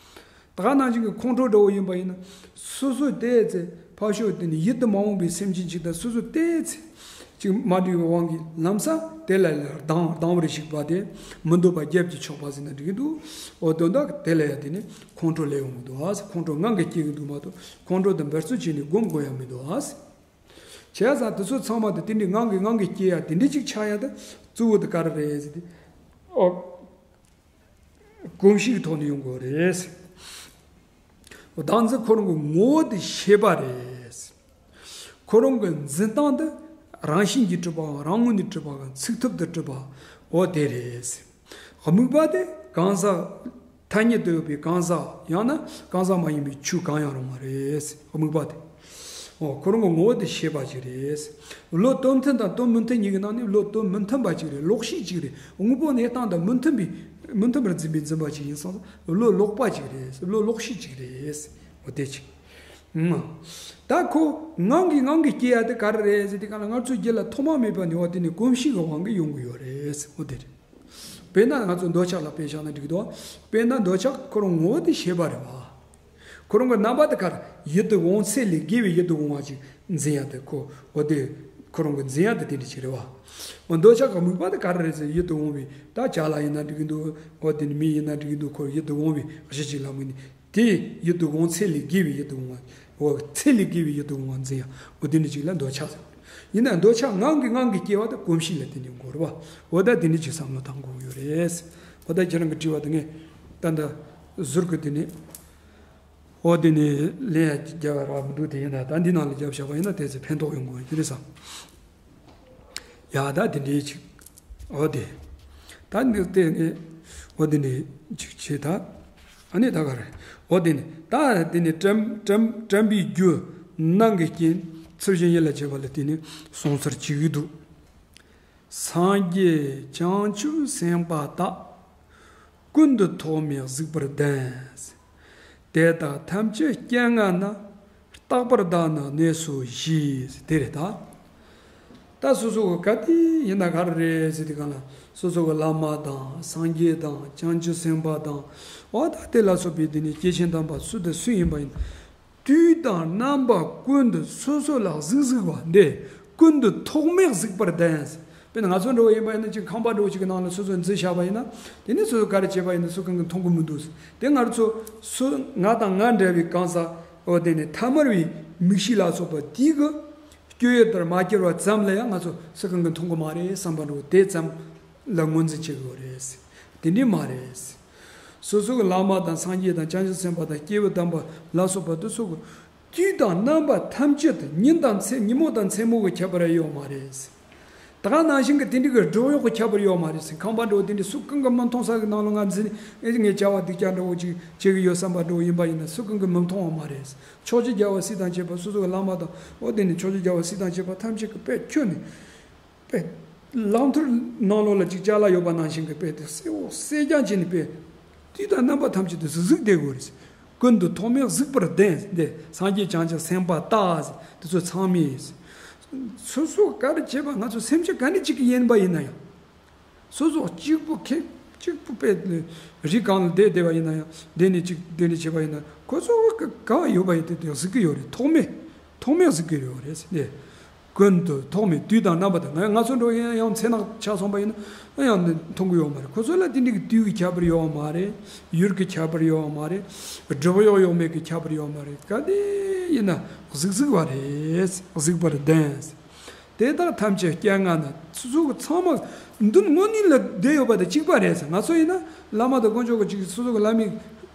ད་ག་ནང་བཞིན་གྱི་ཁོང་ཁྲོ་འདྲ་བོ་ཡིན་པ་ཡིན་ན། སོ་སོ་བལྟས་ཚེ་ཕར་ཕྱོགས་དེ་ནི་ཡིད་དུ་མ་འོང་བའི་སེམས་ཅན་ཅིག་དང་སོ་སོ་བལྟས་ཚེ་ཅིག་མ་འགྲིག་པའི་དབང་གིས་ལམ་སང་དེ་ལ་ལ་སྡང་སྡང་བར་གཞིག་པ་དེ། མི་འདོད་པ་རྒྱབ་ཀྱིས་ཕྱོགས་པ་ཟེར་ན་འགྲིག་གི་འདུག་འོ་དོན་དག་དེ་ལ་ཡང་དེ་ནི་ཁོང་ཁྲོ་སླེབས་ཡོང་གི་འདུག་ཨ། ཁོང་ཁྲོ་ངང་གིས་སྐྱེ་གི་འདུག་མ་གཏོགས་ཁོང་ཁྲོ་དེ་འབད་རྩོལ་བྱས་ནས་སྒོམ་དགོས་ཡ་མི་འདུག་ཨ། བྱས་ཙང་དེ་ཚོ་ཚང་མ་དེ་དེ་འདྲའི་ངང་གིས་ངང་གིས་སྐྱེ་ཡ་དེ་འདྲའི་ཅིག་ཆགས་ཡ་དེ་གཙོ་བོ་དེ་ག་རེ་རེད་ཟེར་ཏེ། ཨོ། གོམས་གཤིས་ཀྱི་ཐོག་ནས་ཡོང་དགོས་རེད། བདག་འཛིན་ཁོ་རང་གི་ངོ་བོ་དེ་ཤེས་པ་རེད། ཁོ་རང་གི་འཛིན་སྟངས་དེ་རང་བཞིན་གྱིས་གྲུབ་པའམ་རང་ངོས་ནས་གྲུབ་པའམ་ཚུགས་ཐུབ་ཏུ་གྲུབ་པ། འོ་དེ་རེད། དམིགས་པ་དེ་གང་ཟག་ཐ་སྙད་དུ་ཡོད་པའི་གང་ཟག་ཡང་ན་གང་ཟག་མ་ཡིན་པའི་ཆོས་གང་ཡང་རུང་བ་རེད། དམིགས་པ་དེ། འོ་ཁོ་རང་གི་ངོ་བོ་དེ་ཤེས་པ་ཅིག་རེད། བློ་དོན་མཐུན་དང་དོན་མི་མཐུན་གཉིས་ཀྱི་ནང་ནས་བློ་དོན་མི་མཐུན་པ་ཅིག་རེད། ལོག་ཤེས་ཅིག་རེད། དངོས་པོ་གནས་སྟངས་དང་མི་མཐུན་པའི་མི་མཐུན་པར་འཛིན་པའི་འཛིན་པ་ཅིག་ཡིན་སོང་། བློ་ལོག་པ་ཅིག་རེད། བློ་ལོག་ཤེས་ཅིག་རེད། འོ་དེ་ཅིག་ད་ཁོ་ངང་གིས་ངང་གིས་སྐྱེ་ཡ་དེ་ག་རེ་རེད་ཟེར་དུས་གང་ལ་ང་ཚོའི་རྒྱུད་ལ་ཐོག་མ་མེད་པ་ནས་འོ་དེ་ནི་གོམས་གཤིས་ཀྱི་དབང་གིས་ཡོང་གི་ཡོད་རེད། འོ་དེ་རེད། དཔེར་ན་ང་ཚོ་འདོད་ཆགས་ལ་དཔེ་བཞག་ན་འགྲིག་གི་འདུག་དཔེར་ན་འདོད་ཆགས་ཁོ་རང་ངོ་བོ་དེ་ཤེས་པ་རེད་བ། ཁོ་རང་གི་རྣམ་པ་དེ་ག་རེ། ཡིད་དུ་འོང་ཚད་ལས་བརྒལ་བའི་ཡིད་དུ་འོང་བ་ཅིག་འཛིན་ཡ་དེ་ཁོ། འོ་དེ་ཁོ་རང་གི་འཛིན་ཡ་དེ་དེ་འདྲ་ཅིག་རེད་བ། འོ་འདོད་ཆགས་ཀྱི་དམིགས་པ་དེ་ག་རེ་རེད་ཟེར། ཡིད་དུ་འོང་བའི་ད་ཅ་ལག་ཡིན་ན་འགྲིག་གི་འདུག་འོ་དེ་ནི་མི་ཡིན་ན་འགྲིག་གི་འདུག་ཁོ་ཡིད་དུ་འོང་བའི་གཞི་ཅིག་ལ་དམིགས་ནས། དེ་ཡིད་དུ་འོང་ཚད་ལས་བརྒལ་བའི་ཡིད་དུ་འོང་བ། འོ་ཚད་ལས་བརྒལ་བའི་ཡིད་དུ་འོང་བ་འཛིན་ཡ། འོ་དེ་འདྲ་ཅིག་ལ་འདོད་ཆགས་ཟེར། ཡིན་ན་འདོད་ཆགས་ངང་གིས་ངང་གིས་སྐྱེ་བ་དེ་གོམས་གཤིས་ལ་བརྟེན་ནས་འགོར་བ། འོ་ད་དེ་འདྲ་ཅིག་བསམ་བློ་བཏང་དགོས་ཡོད་རེད། འོ་ད་ཁྱེད་རང་གི་དྲི་བ་དེ་ངས་ད་ལྟ་ཟུར་གི་དེ་ནས། འོ་དེ་ནས་ལན་ཡང་རྒྱབ་པ་རག་མི་འདུག་དེ་ཡིན་ན་ད་འདི་ནང་ལ་རྒྱབ་བཞག་པ་ཡིན་ན་དེ་ཚོ་ཕན་ཐོགས་ཡོང་གི་ཡོད་རེད་བསམ། ཡ་ད་དེ་འདྲའི་ཅིག་འོ་དེ། ད་འདི་ལྟས་ངས་འོ་དེ་འདྲའི་ཅིག་བྱེད་ད། ཨ་ནི་ད་ག་རེ། འོ་དེ་ནི་ད་དེ་ནི་དྲན་དྲན་དྲན་པའི་རྒྱུ་ནང་གི་རྐྱེན་ཚུལ་བཞིན་ཡིད་ལ་བྱེད་པ་ལ་བརྟེན་ནས་སོང་ཚར་བྱེད་ཀྱི་འདུག་སངས་རྒྱས་བྱང་ཆུབ་སེམས་དཔའ་དག །ཀུན་ཏུ་ཐོགས་མེད་གཟིགས་པར་ལྡན། དེ་དག་ཐམས་ཅད་སྤྱན་སྔ་ན། རྟག་པར་བདག་ནི་གནས་སོ་ཞེས་དེ་རེད་ད། ད་སོ་སོ་གི་ག་དེ་ཡིན་ན་ག་རེ་རེད་ཟེར་དུས་གང་ལ་སོ་སོ་གི་བླ་མ་དང་སངས་རྒྱས་དང་བྱང་ཆུབ་སེམས་དཔའ་དང་། འོ་ད་དེ་ལ་སོགས་པའི་དེ་ནི་སྐྱེས་ཆེན་དམ་པ་སུ་དང་སུ་ཡིན་པ་ཡིན། དུས་དང་རྣམ་པ་ཀུན་ཏུ་སོ་སོ་ལ་གཟིགས་གཟིགས་པ་འདི་ཀུན་ཏུ་ཐོགས་མེད་གཟིགས་པར་ལྡན། དཔེར་ན་ང་ཚོ་འདྲ་བོ་ཡིན་པ་ཡིན་ན་ཅིག་ཁང་པ་འདྲ་བོ་ཅིག་གི་ནང་ལ་སོ་སོ་འཛུལ་བཞག་པ་ཡིན་ན། དེ་ནས་སོ་སོ་ག་རེ་བྱས་པ་ཡིན་ན་སུ་གང་གིས་མཐོང་གི་མི་འདུག་དེ་ང་ཚོ་སུ་ང་དང་ང་འདྲ་བའི་གང་ཟག་འོ་དེ་ནས་ཐ་མལ་བའི་མིག་ཤེས་ལ་སོགས་པ་དེ་གི་སྤྱོད་ཡུལ་དུ་མ་གྱུར་བ་ཙམ་ལ་ཡང་ང་ཚོ་སུ་གང་གིས་མཐོང་གི་མ་རེད་བསམ་པ་འདྲ་བོ་དེ་ཙམ་ལ་ངོས་འཛིན་བྱེད་དགོས་རེད། དེ་འདྲ་མ་རེད། སོ་སོ་གི་བླ་མ་དང་སངས་རྒྱས་དང་བྱང་ཆུབ་སེམས་དཔའ་དང་སྐྱེས་བུ་དམ་པ་ལ་སོགས་པ་དེ་ཚོ་གི་དུས་དང་རྣམ་པ་ཐམས་ཅད་དུ་ཉིན་དང་མཚན་ཉིན་མོ་དང་མཚན་མོ་གི་ཁྱད་པར་ཡོད་མ་རེད། ད་ག་ནང་བཞིན་གྱི་དེ་འདྲ་གི་སྒྲོ་གཡོགས་ཀྱི་ཁྱད་པར་ཡོད་མ་རེད། ཁང་པ་འདྲ་བོ་དེ་འདྲ་སུ་གང་གིས་མི་མཐོང་ས་གི་ནང་ལ་ང་འཛུལ་ནས་ངས་བྱ་བ་སྡུག་ཅག་འདྲ་བོ་ཅིག་བྱེད་ཀྱི་ཡོད་བསམ་པ་འདྲ་བོ་ཡིན་པ་ཡིན་ན་སུ་གང་གིས་མི་མཐོང་བ་མ་རེད། ཕྱོགས་བཅུའི་རྒྱལ་བ་སྲས་དང་བཅས་པ་སོ་སོ་གི་བླ་མ་དང་འོ་དེ་ནས་ཕྱོགས་བཅུའི་རྒྱལ་བ་སྲས་དང་བཅས་པ་ཐམས་ཅད་ཀྱི་དཔེ་ཁྱོན་ནས། དཔེ། ལག་མཐིལ་ནང་ལོགས་ལ་ཅིག་ཅ་ལག་ཡོད་པ་ནང་བཞིན་གྱི་དཔེ་དེ་གསལ་བོ་གསལ་རྐྱང་བྱས་ནས་དཔེ། དུས་དང་རྣམ་པ་ཐམས་ཅད་དུ་གཟིགས་གཟིགས་བསྡད་དགོས་རེད། ཀུན་ཏུ་ཐོགས་མེད་གཟིགས་པར་ལྡན་འདི་སངས་རྒྱས་བྱང་ཆུབ་སེམས་དཔའ་དག་དེ་ཚོ་ཚང་མས། སོ་སོ་ག་རེ་བྱས་པ་ང་ཚོ་སེམས་ཅན་ག་འདྲ་ཅིག་གི་ཡིན་པ་ཡིན་ན་ཡང་། སོ་སོ་གཅིག་པུ་ཁེ་གཅིག་པུ་དཔེ་རི་སྒང་ལ་བསྡད་བསྡད་པ་ཡིན་ན་ཡང་བསྡད་ནས་ཅིག་བསྡད་ནས་བྱས་པ་ཡིན་ན་ཁོ་ཚོ་ག་ག་ཡོད་པ་ཡིན་དེ་དེ་གཟིགས་ཀྱི་ཡོད་རེད། ཐོགས་མེད་ཐོགས་མེད་གཟིགས་ཀྱི་ཡོད་རེད་ཟེར་ནས། ཀུན་ཏུ་ཐོགས་མེད་དུས་དང་རྣམ་པ་དང་ང་ང་ཚོ་འགྲོ་ཡང་ཡང་མཚན་ནག་ཆགས་སོང་པ་ཡིན་ན་ཡང་མཐོང་གི་ཡོད་མ་རེད། ཁོ་ཚོ་ལ་དེ་འདྲའི་གི་དུས་ཀྱི་ཁྱད་པར་ཡོད་མ་རེད། ཡུལ་གྱི་ཁྱད་པར་ཡོད་མ་རེད། སྒྲུབ་ཡོག་ཡོག་མེད་ཀྱི་ཁྱད་པར་ཡོད་མ་རེད། ག་དེ་ཡིན་ན་གཟིགས་གཟིགས་པ་རེད། གཟིགས་པར་ལྡན། དེ་དག་ཐམས་ཅད་སྤྱན་སྔ་ན་སོ་སོ་གི་ཚང་མ་མདུན་དངོས་གནས་ལ་བསྡད་ཡོད་པ་དང་གཅིག་པ་རེད་ཟེར། ང་ཚོ་ཡིན་ན་བླ་མ་དང་དཀོན་མཆོག་གི་ཅིག་སོ་སོ་གི་བླ་མའི་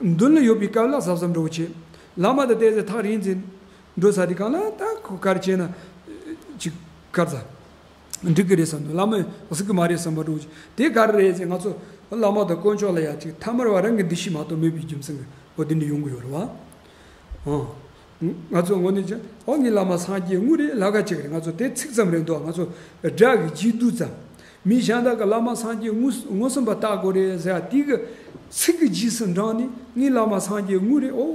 མདུན་ལ་ཡོད་པའི་སྐབས་ལ་གཟབ་གཟབ་འདྲ་བོ་བྱེད། བླ་མ་དང་བལྟས་ཚེ་ཐག་རིང་ཚེ་འགྲོ་ས་དེ་གང་ལ་ད་ཁོ་ག་རེ་བྱས་ན་ཅིག་ག་རེ་ཟ་འགྲིག་གི་རེད་བསམ་འདུག་བླ་མས་གཟིགས་གི་མ་རེད་བསམ་པ་འདྲ་བོ་ཅིག་དེ་ག་རེ་རེད་ཟེར། ང་ཚོ་བླ་མ་དང་དཀོན་མཆོག་ལ་ཡ་ཅིག་ཐ་མལ་བ་རང་གི་འདུ་ཤེས་མ་གཏོགས་མེད་པའི་རྒྱུ་མཚན་གྱིས་འོ་དེ་འདྲ་ཡོང་གི་ཡོད་རེད་བ། ཨང་། ང་ཚོ་དངོས་གནས་ཀྱང་ཨོ་ངའི་བླ་མ་སངས་རྒྱས་དངོས་རེད་ལབ་ག་ཅིག་རེད། ང་ཚོ་དེ་ཚིག་ཙམ་རེད་འདུག་ང་ཚོ་སྒྲ་གི་འཇུག་ལྡོག་ཙམ། མི་གཞན་དག་གི་བླ་མ་སངས་རྒྱས་དངོས་དངོས་སམ་པ་བལྟ་དགོས་རེད་ཟེར་ཡ་དེ་གི་ཚིག་གི་རྗེས་སུ་འབྲངས་ནས་ངའི་བླ་མ་སངས་རྒྱས་དངོས་རེད། ཨོ་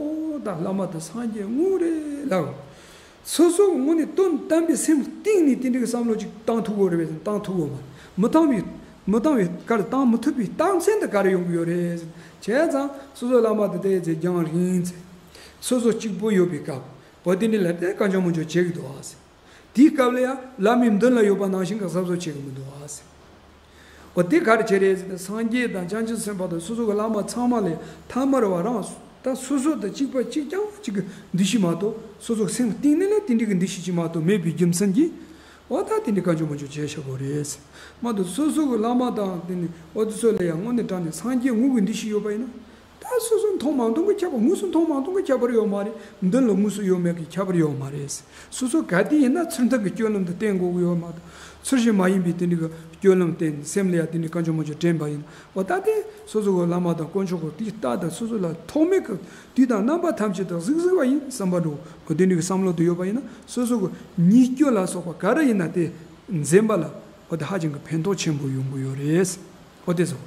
ད་བླ་མ་དེ་སངས་རྒྱས་དངོས་རེད་ལབ། སོ་སོ་དངོས་གནས་དོན་དམ་པའི་སེམས་གཏིང་ནས་དེ་འདྲའི་བསམ་བློ་ཅིག་བཏང་ཐུབ་དགོས་རེད་པས། བཏང་ཐུབ་དགོས་མ་མི་བཏང་བའི་ མི་བཏང་བའི་ག་རེ་བཏང་མི་ཐུབ་པའི་རྟགས་མཚན་དེ་ག་རེ་ཡོང་གི་ཡོད་རེད། བྱས་ཙང་སོ་སོ་བླ་མ་དེ་དེ་ཚེ་རྒྱང་རིང་ཚེ། སོ་སོ་གཅིག་པུ་ཡོད་པའི་སྐབས་བོ་དེ་འདྲ་ལ་དེ་གང་བྱུང་མང་བྱུང་བྱེད་ཀྱི་འདུག་ཨ་ཟེར། དེའི་སྐབས་ལ་ཡང་བླ་མའི་མདུན་ལ་ཡོད་པ་ནང་བཞིན་གྱི་གཟབ་གཟབ་བྱེད་ཀྱི་མི་འདུག་ཨ་ཟེར། འོ་དེ་ག་རེ་བྱེད་རེད་ཟེར་ན། སངས་རྒྱས་དང་བྱང་ཆུབ་སེམས་དཔའ་དང་སོ་སོ་གི་བླ་མ་ཚང་མ་ལས་ཐ་མར་བ་རང་ད་སོ་སོ་དང་གཅིག་པ་གཅིག་རྐྱང་གཅིག་གི་འདུ་ཤེས་མ་གཏོགས། སོ་སོ་སེམས་གཏིང་ནས་ལ་དེ་འདྲ་གི་འདུ་ཤེས་ཅིག་མ་གཏོགས་མེད་པའི་རྒྱུ་མཚན་གྱིས། འོ་ད་དེ་འདྲ་གང་བྱུང་མང་བྱུང་བྱས་བཞག་གི་རེད་ཟེར། མ་གཏོགས་སོ་སོ་གི་བླ་མ་དང་དེ་ནི་འོ་དེ་ཚོ་ལ་ཡང་དངོས་གནས་དྲང་གནས་སངས་རྒྱས་དངོས་ཀྱི་འདུ་ཤེས་ཡོད་པ་ཡིན་ན། ད་སོ་སོ་མཐོང་མ་མཐོང་གི་ཁྱད་པར། དངོས་སུ་མཐོང་མ་མཐོང་གི་ཁྱད་པར་ཡོད་མ་རེད། མདུན་ལ་དངོས་སུ་ཡོད་མེད་ཀྱི་ཁྱད་པར་ཡོད་མ་རེད། སོ་སོ་ག་དུས་ཡིན་ན་ཚུལ་མཐུན་གྱི་སྤྱོད་ལམ་དུ་བསྟེན་དགོས་ཀྱི་ཡོད་མ་གཏོགས། ཚུལ་བཞིན་མ་ཡིན་པའི་དེ་འདྲ་གི་སྤྱོད་ལམ་བསྟེན་སེམས་ལ་ཡང་དེ་འདྲ་གང་བྱུང་མང་བྱུང་དྲན་པ་ཡིན་ན། འོ་ད་དེ་སོ་སོ་གི་བླ་མ་དང་དཀོན་མཆོག་གི་དེའི་རྟགས་དང་སོ་སོ་ལ་ཐོགས་མེད་ཀྱི་དུས་དང་རྣམ་པ་ཐམས་ཅད་དུ་གཟིགས་གཟིགས་པ་ཡིན་བསམ་པ་འདྲ་བོ་དེ་འདྲ་གི་བསམ་བློ་དེ་ཡོད་པ་ཡིན་ན། སོ་སོ་གི་ཉེས་སྐྱོན་ལ་སོགས་པ་ག་རེ་ཡིན་ན་དེ་འཛེམ་པ་ལ་འོ་དེ་ཧ་ཅང་གི་ཕན་ཐོགས་ཆེན་པོ་ཡོང་གི་ཡོད་རེད། འོ་དེ་སོ།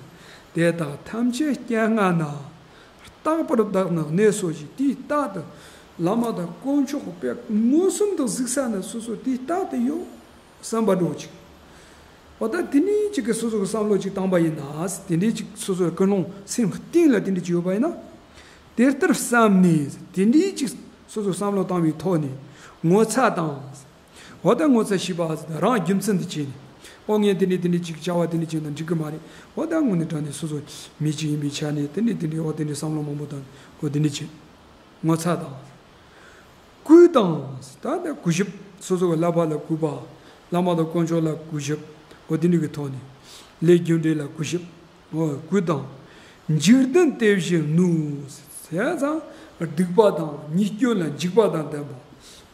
དེ་དག་ཐམས་ཅད་སྤྱན་སྔ་ན། རྟག་པར་བདག་ནི་གནས་སོ་ཞེས། དེའི་རྟགས་དེ་བླ་མ་དང་དཀོན་མཆོག་པས་མངོན་སུམ་དུ་གཟིགས་ས་ནས་སོ་སོ་དེའི་རྟགས་དེ་ཡོད་བསམ་པ་འདྲ་བོ་ཅིག་འོ་ད་དེ་འདྲའི་ཅིག་གི་སོ་སོ་གི་བསམ་བློ་ཅིག་བཏང་པ་ཡིན་ན། དེ་འདྲའི་ཅིག་སོ་སོའི་ཀུན་སློང་སེམས་གཏིང་ལ་དེ་འདྲ་ཅིག་ཡོད་པ་ཡིན་ན། དེ་ལྟར་བསམ་ནས་དེ་འདྲའི་ཅིག་སོ་སོ་བསམ་བློ་བཏང་བའི་ཐོག་ནས་ངོ་ཚ་དང་། འོ་ད་ངོ་ཚ་ཤེས་པ་ཟེར་ན་རང་རྒྱུ་མཚན་དུ་བྱས་ནས། འོ་ངས་དེ་འདྲ་དེ་འདྲ་ཅིག་བྱ་བ་དེ་འདྲ་བྱས་ན་འགྲིག་གི་མ་རེད། འོ་ད་དངོས་གནས་དྲང་གནས་སོ་སོ་མི་གཅིག་ཡིན་པའི་ཆ་ནས་དེ་འདྲ་དེ་འདྲ་འོ་དེ་འདྲ་བསམ་བློ་མང་པོ་བཏང་འོ་དེ་འདྲ་བྱས། ངོ་ཚ་དང་། གུས་དང་། ད་ལྟ་གུས་ཞབས། སོ་སོ་གི་བསླབ་པ་ལ་གུས་པ། བླ་མ་དང་དཀོན་མཆོག་ལ་གུས་ཞབས། འོ་དེ་འདྲ་གི་ཐོག་ནས། ལས་རྒྱུ་འབྲས་ལ་གུས་ཞབས། འོ་གུས་དང་། འཇིག་རྟེན་དེ་བཞིན་ནོ། ཟེར་ཙང་སྡིག་པ་དང་ཉེས་སྐྱོན་ལ་འཇིགས་པ་དང་ལྡན་པ།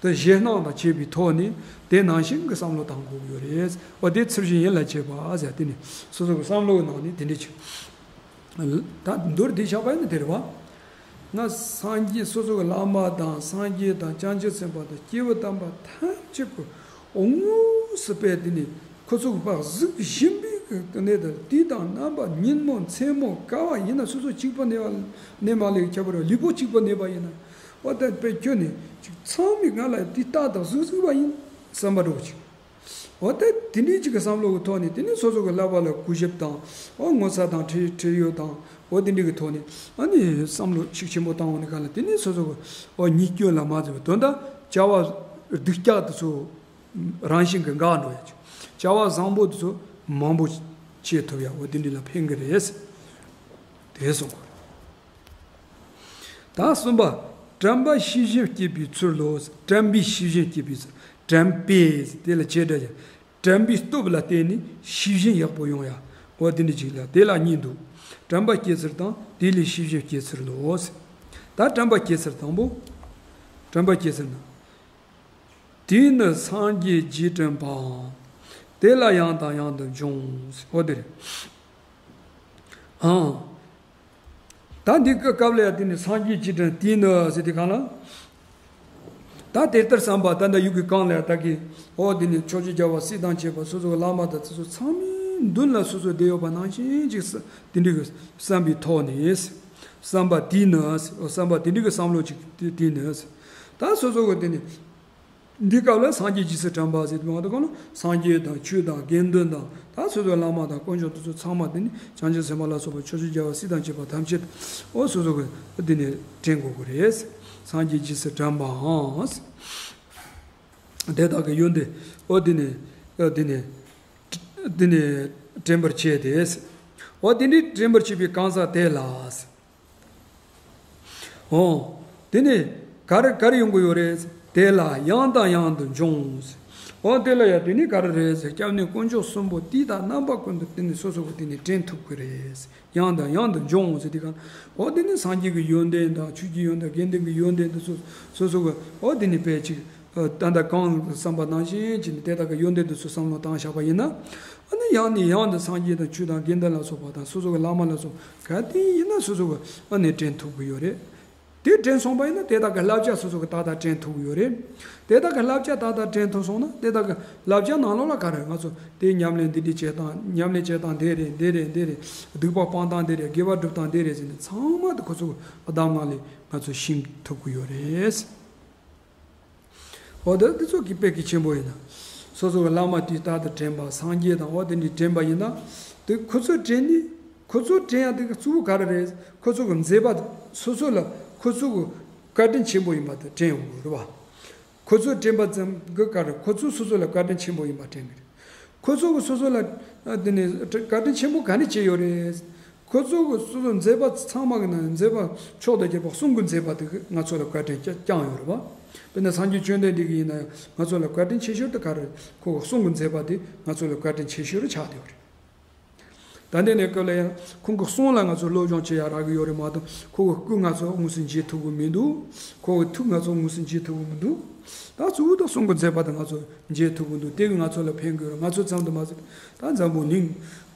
དེ་ཞེད་སྣང་དང་བཅས་པའི་ཐོག་ནས་དེ་ནང་བཞིན་གྱི་བསམ་བློ་བཏང་དགོས་ཀྱི་ཡོད་རེད། འོ་དེ་ཚུལ་བཞིན་ཡིད་ལ་བྱེད་པ་ཟེར། དེ་ནི་སོ་སོ་གི་བསམ་བློ་གི་ནང་ནས་དེ་འདྲ་བྱེད། ད་མདོར་བསྡུས་བཞག་པ་ཡིན་ན་དེ་རེད་བ། ང་སངས་རྒྱས་སོ་སོ་གི་བླ་མ་དང་སངས་རྒྱས་དང་བྱང་ཆུབ་སེམས་དཔའ་དང་སྐྱེས་བུ་དམ་པ་ཐམས་ཅད་ཀྱི་དངོས་སུ་དཔེ་དེ་ནི་ཁོ་ཚོ་གི་ཕར་གཟིགས་བཞིན་པའི་གི་གནས་དང་དུས་དང་རྣམ་པ་ཉིན་མོ་མཚན་མོ་ག་བ་ཡིན་ན་སོ་སོ་གཅིག་པ་གནས་པ་གནས་མ་གནས་ཀྱི་ཁྱད་པར་རོ། ལུས་པོ་གཅིག་པ་གནས་པ་ཡིན་ན། འོ་ད་དཔེ་ཁྱོད་ནི་ཅིག་ཚང་མས་ང་ལ་དེ་ལྟ་དང་གཟིགས་གཟིགས་པ་ཡིན་བསམ་པ་འདྲ་བོ་ཅིག་འོ་ད་དེ་འདྲའི་ཅིག་གི་བསམ་བློ་གི་ཐོག་ནས་དེ་ནས་སོ་སོ་གི་བསླབ་པ་ལ་གུས་ཞབས་དང་། འོ་ངོ་ཚ་དང་ཁྲེལ་ཁྲེལ་ཡོད་དང་། འོ་དེ་འདྲའི་གི་ཐོག་ནས་ཨ་ནི་བསམ་བློ་ཤུགས་ཆེན་པོ་བཏང་འོང་ནས་ག་ལ་དེ་ནས་སོ་སོ་གི་འོ་ཉེས་སྐྱོན་ལ་མ་བརྩི་བར་དོན་དག་བྱ་བ་སྡུག་ཅག་དེ་ཚོ་རང་བཞིན་གི་འགག་འགྲོ་ཡ་ཅིག་བྱ་བ་བཟང་པོ་དེ་ཚོ་མང་པོ་བྱེད་ཐུབ་ཡ་འོ་དེ་འདྲ་ལ་ཕན་གི་རེད། དེ་སོང་གོ། ད་གསུམ་པ། དྲན་པ་ཤེས་བཞིན་བསྐྱེད་པའི་ཚུལ་ལོ། དྲན་པའི་ཤེས་བཞིན་བསྐྱེད་པའི་ཚུལ། དྲན་པས་དེ་ལ་བྱེད་སྒྲ་ཡང་། དྲན་པའི་སྟོབས་ལ་བརྟེན་ནས་ཤེས་བཞིན་ཡག་པོ་ཡོང་ཡ། འོ་དེ་འདྲ་ཅིག་ལ་དེ་ལ་གཉིས་འདུག་དྲན་པ་སྐྱེ་ཚུལ་དང་དེ་ལས་ཤེས་བཞིན་སྐྱེ་ཚུལ་ལོ། ད་དྲན་པ་སྐྱེ་ཚུལ་དང་པོ། དྲན་པ་སྐྱེ་ཚུལ་ན། དེས་ནི་སངས་རྒྱས་རྗེས་དྲན་པའམ། དེ་ལ་ཡང་དང་ཡང་དུ་འབྱུང་། འོ་དེ་རེད། ཨང་། ད་འདི་སྐབས་ལ་ཡང་དེ་ནི་སངས་རྒྱས་རྗེས་དྲན་དེས་ནི་ཟེར་དེ་གང་ལ། ད་དེ་ལྟར་བསམ་པ་ད་ལྟ་ཡུལ་གྱི་གང་ལ་ཡང་ད་གི་འོ་དེ་ནི་ཕྱོགས་བཅུའི་རྒྱལ་བ་སྲས་དང་བཅས་པ་སོ་སོའི་བླ་མ་དང་དེ་ཚོ་ཚང་མའི་མདུན་ལ་སོ་སོ་བསྡད་ཡོད་པ་ནང་བཞིན་ཅིག་དེ་འདྲའི་གི་བསམ་པའི་ཐོག་ནས། བསམ་པ་དེས་ནི། བསམ་པ་དེ་འདྲའི་གི་བསམ་བློ་ཅིག་དེས་ནི། ད་སོ་སོ་གི་དེ་ནི། འདི་སྐབས་ལ་སངས་རྒྱས་རྗེས་སུ་དྲན་པ་ཟེར་དུས་མ་གཏོགས་གང་ལ་སངས་རྒྱས་དང་ཆོས་དང་དགེ་འདུན་དང་ད་སོ་སོའི་བླ་མ་དང་དཀོན་མཆོག་དེ་ཚོ་ཚང་མ་དེ་ནི་བྱང་ཆུབ་སེམས་དཔའ་ལ་སོགས་པ་ཕྱོགས་བཅུའི་རྒྱལ་བ་སྲས་དང་བཅས་པ་ཐམས་ཅད་འོ་སོ་སོ་གི་དེ་ནི་དྲན་དགོས་ཀྱི་རེད། སངས་རྒྱས་རྗེས་སུ་དྲན་པའང་། དེ་དག་གི་ཡོན་ཏན་འོ་དེ་ནི་འོ་དེ་ནི་དེ་ནི་དྲན་པར་བྱེད་དེ། འོ་དེ་ནི་དྲན་པར་བྱེད་པའི་གང་ཟག་དེ་ལ། འོ། དེ་ནས་ག་རེ་ག་རེ་ཡོང་གི་ཡོད་རེད། དེ་ལ་ཡང་དང་ཡང་དུ་འབྱུང་། འོ་དེ་ལ་ཡང་དེ་ནས་ག་རེ་རེད་ཟེར། སྐྱབས་གནས་དཀོན་མཆོག་གསུམ་པོ་དུས་དང་རྣམ་པ་ཀུན་ཏུ་དེ་ནས་སོ་སོ་གི་དེ་ནས་དྲན་ཐུབ་ཀྱི་རེད། ཡང་དང་ཡང་དུ་འབྱུང་ཟེར་དེ་ག་འོ་དེ་ནས་སངས་རྒྱས་ཀྱི་ཡོན་ཏན་དང་ཆོས་ཀྱི་ཡོན་ཏན་དགེ་འདུན་གྱི་ཡོན་ཏན་དེ་ཚོ་སོ་སོ་གི་འོ་དེ་ནས་དཔེ་ཅིག་ད་ལྟ་གང་བསམ་པ་ནང་བཞིན་བྱས་ནས་དེ་དག་གི་ཡོན་ཏན་དེ་ཚོ་བསམ་བློ་བཏང་བཞག་པ་ཡིན་ན། ཨ་ནི་ཡང་ནས་ཡང་དུ་སངས་རྒྱས་དང་ཆོས་དང་དགེ་འདུན་ལ་སོགས་པ་དང་སོ་སོ་གི་བླ་མ་ལ་སོགས་ག་དེ་ཡིན་ན་སོ་སོ་གི་ཨ་ནི་དྲན་ཐུབ་ཀྱི་ཡོད་རེད། དེ་དྲན་སོང་པ་ཡིན་ན་དེ་དག་གི་བསླབ་བྱ་སོ་སོ་གི་ཏག་ཏག་དྲན་ཐུབ་ཀྱི་ཡོད་རེད། དེ་དག་གི་བསླབ་བྱ་ཏག་ཏག་དྲན་ཐུབ་སོང་ན་དེ་དག་གི་བསླབ་བྱ་ནང་ལོགས་ལ་ག་རེ་ང་ཚོ་དེ་ཉམས་ལེན་འདི་འདྲ་བྱེད་སྟངས་ཉམས་ལེན་བྱེད་སྟངས་འདི་རེད་འདི་རེད་འདི་རེད། སྡིག་པ་སྤང་སྟངས་འདི་རེད་དགེ་བ་སྒྲུབ་སྟངས་འདི་རེད་ཟེར་ནས་ཚང་མ་དེ་ཁོ་ཚོ་གི་གདམས་ངག་ལས་ང་ཚོ་ཤེས་ཐུབ་ཀྱི་ཡོད་རེད། འོ་ད་འདི་ཚོ་གི་དཔེ་གལ་ཆེན་པོ་ཡིན་ན། སོ་སོ་གི་བླ་མ་དུས་རྟག་ཏུ་དྲན་པ་སངས་རྒྱས་དང་འོ་དེ་འདྲའི་དྲན་པ་ཡིན་ན། དེ་ཁོ་ཚོས་དྲན་ནས། ཁོ་ཚོས་དྲན་ཡ་དེ་གཙོ་བོ་ག་རེ་རེད། ཁོ་ཚོ་གི་མཛད་པ་སོ་སོ་ལ་ཁོ་ཚོ་གི་བཀའ་དྲིན་ཆེན་པོ་ཡིན་པ་དེ་དྲན་ཡོང་གི་རེད་བ། ཁོ་ཚོས་དྲན་པ་ཙམ་གྱིས་ག་རེ། ཁོ་ཚོས་སོ་སོ་ལ་བཀའ་དྲིན་ཆེན་པོ་ཡིན་པ་དྲན་གི་རེད། ཁོ་ཚོ་གི་སོ་སོ་ལ་ཨ་དེ་ནས་བཀའ་དྲིན་ཆེན་པོ་ག་ནས་བྱས་ཡོད་རེད། ཁོ་ཚོ་གི་སོ་སོ་མཛད་པ་ཚང་མ་གི་ནང་མཛད་པ་མཆོག་ཏུ་གྱུར་པ་གསུང་གི་མཛད་པ་དེ་གིས་ང་ཚོ་ལ་བཀའ་དྲིན་བསྐྱངས་ཡོད་རེད་བ། དཔེར་ན་སངས་རྒྱས་བཅོམ་ལྡན་འདས་ཀྱིས་ཡིན་ན་ཡང་ང་ཚོ་ལ་བཀའ་དྲིན་ཆེ་ཤོས་དེ་ག་རེ། ཁོ་གི་གསུང་གི་མཛད་པ་དེ་ང་ཚོ་ལ་བཀའ་དྲིན་ཆེ་ཤོས་རུ་ཆགས་བསྡད་ཡོད་རེད། ད་འདི་ནས་སྐབས་ལ་ཡང་ཁོང་གི་གསུང་ལ་ང་ཚོ་སློབ་སྦྱོང་བྱེད་ཡ་རག་གི་ཡོད་རེད་མ་གཏོགས། ཁོ་གི་སྐུ་ང་ཚོ་དངོས་སུ་མཇལ་ཐུབ་གི་མི་འདུག་ཁོ་གི་ཐུགས་ང་ཚོ་དངོས་སུ་མཇལ་ཐུབ་གི་མི་འདུག་ད་གཙོ་བོ་དེ་གསུང་གི་མཛད་པ་དེ་ང་ཚོ་མཇལ་ཐུབ་གི་འདུག་དེ་གིས་ང་ཚོ་ལ་ཕན་གི་ཡོད་རེད། ང་ཚོ་ཙམ་དུ་མ་ཟད་ད་འཛམ་བུ་གླིང་